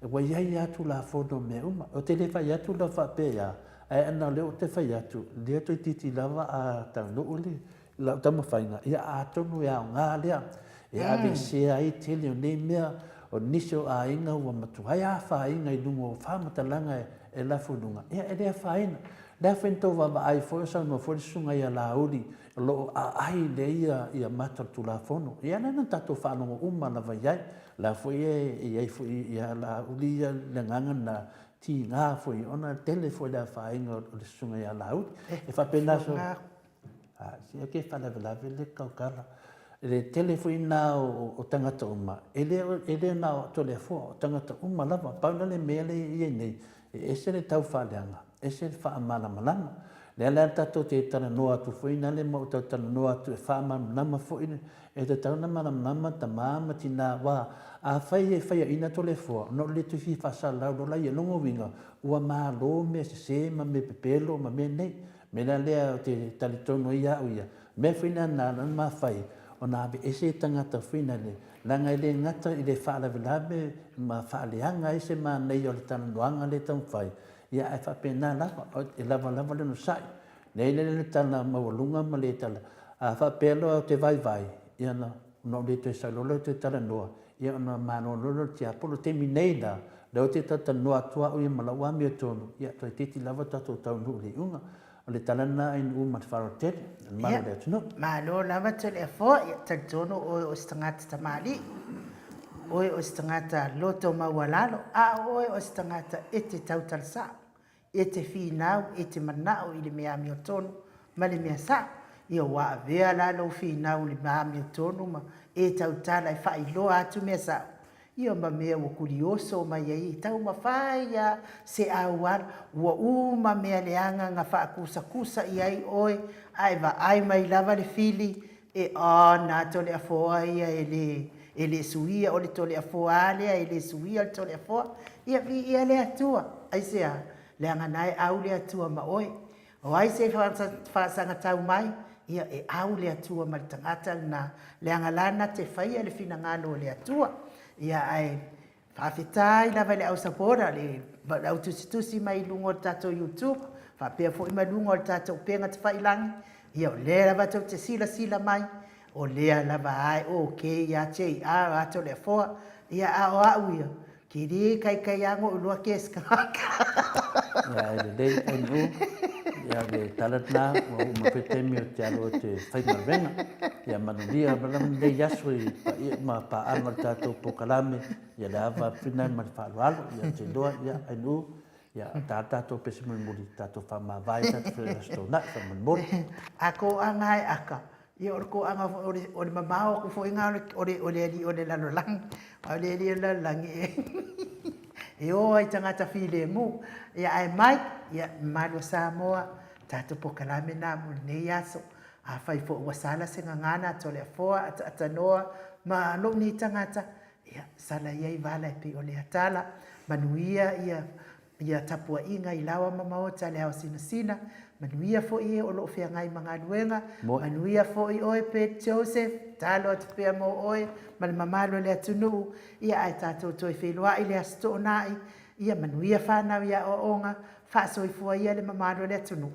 Ua i ai lava Tulafono o mea uma. Ou te le fai atu la faapea, ae ana o lea ou te fai atu, lea toeitiiti lava a taunuu le lau taumafaiga, ia atonu e aoga lea e aveesea ai tele o nei mea, o nisi o aiga ua matuai afaina i luga o faamatalaga e lafo i luga, ia e le afaina. O le a foi na tou vaavaai foi o saunoa foi le susuga ia Laauli o lo o aai lea ia mata o le Tulafono. Ia lea na tatou faalogo uma lava i ai. O la foi e i ai foi ia Laauli ia le agaga lena, tiga foi ona tele foi le afaina o le susuga ia Laauli. E faapena so... A, se ke faalavelave le tautala. Le tele foi na o tagata uma, e le, e le na o Toleafoa, o tagata uma lava. Pau la le mea lea e i ai nei, e ese le tau faaleaga, ese le faamalamalama. Lea la tatou te talanoa atu foi na le ma ou talanoa atu e faamalamalama foi e tatau ona malamalama tama ma tina aua afai e faiaina Toleafoa ona o le toe fia faasalalau loa laia. Lona uiga ua malo mea sese ma mea pepelo ma mea nei. Mea la lea ou te talitonu ai au ia, mea foi lena na ala ona mafai ona aveese tagata foi na le leaga e le gata i le faalavelave ma faaleaga ai se manaia o le talanoaga lea e taumafai, ia ae faapena lava, e lava lava le onosai. Leai lea le tala maualuga ma le tala, a faapea loa ou te vaivai, ia ona ou le toe sau loa lea toe talanoa, ia ona malo loa lea o le tiapolo. O le taimi nei la, lea ou te talatalanoa atu au ia ma lau amiotonu, ia toeitiiti lava tatou taunuu i le iuga. O le tala lena a Ainuu ma le faaaloalo tele, o le malu o le atunuu. Malo lava Toleafoa, ia talitonu oe o se tagata tamalii, oe o se tagata loto maualalo, a o oe o se tagata e te tautala sao, e te finau, e te manao i le mea amiotonu ma le mea sao. Ia ua avea la lou finau i le mea amiotonu ma e tautala e faailoa atu mea sao, Ia ma mea ua kulioso mai ai e taumafai a se auala, ua uma mea leaga na faakusakusa i ai oe, ae vaai mai lava le fili, e a na Toleafoa ia e le e le suia, o le Toleafoa a lea e le suia le Toleafoa. Ia viia le Atua, aisea? Leaga na e au le Atua ma oe. O ai se faasagatau mai, ia e au le Atua ma le tagata lena, leaga la na te faia le finagalo o le Atua. Ia ae faafetai lava i le au supporter, le au tusitusi mai i luga o le tatou YouTube, faapea foi ma luga o le tatou upega tafailagi, ia o lea lava tou te silasila mai, o lea lava ae ok ia JR a Toleafoa, ia a o au ia, Kiri kai kai ango ulua ke skaka. Ia e lelei NU, ia le tala lena ua uma foi taimi o te alo te fai galuega. Ia manuia lava lenei aso i paia ma paaga o le tatou polokalame, ia le ava whina ma le faaaloalo, ia te iloa, ia NU, ia ta tatou pese mulimuli, tatou faamavae tatou fai aso toonai, faamolemole. A ko anga e aka. Ia o le toaga foi o le, o le mamao atu foi lena o le, o le alii o le lalolagi. A o le alii o le lalolagi e, e o ai i tagata filemu. Ia ae mai, ia mamalu o Samoa, tatou polokalame lena mo lenei aso. Afai foi ua sala se gagana a Toleafoa, Ataatanoa ma lou nei tagata, ia sala ia i vala e pei o lea tala. Manuia ia Ia tapuaiga i laoa ma maota le ao sinasina, manuia foi e o lo o feagai ma galuega, manuia foi oe Pet Joseph, talo atu pea mo oe ma le mamalu o le atunuu, ia ae tatou toe feiloai le Aso Toonai, ia manuia fanau i aoaoga, faasoifua ia le mamalu o le atunuu.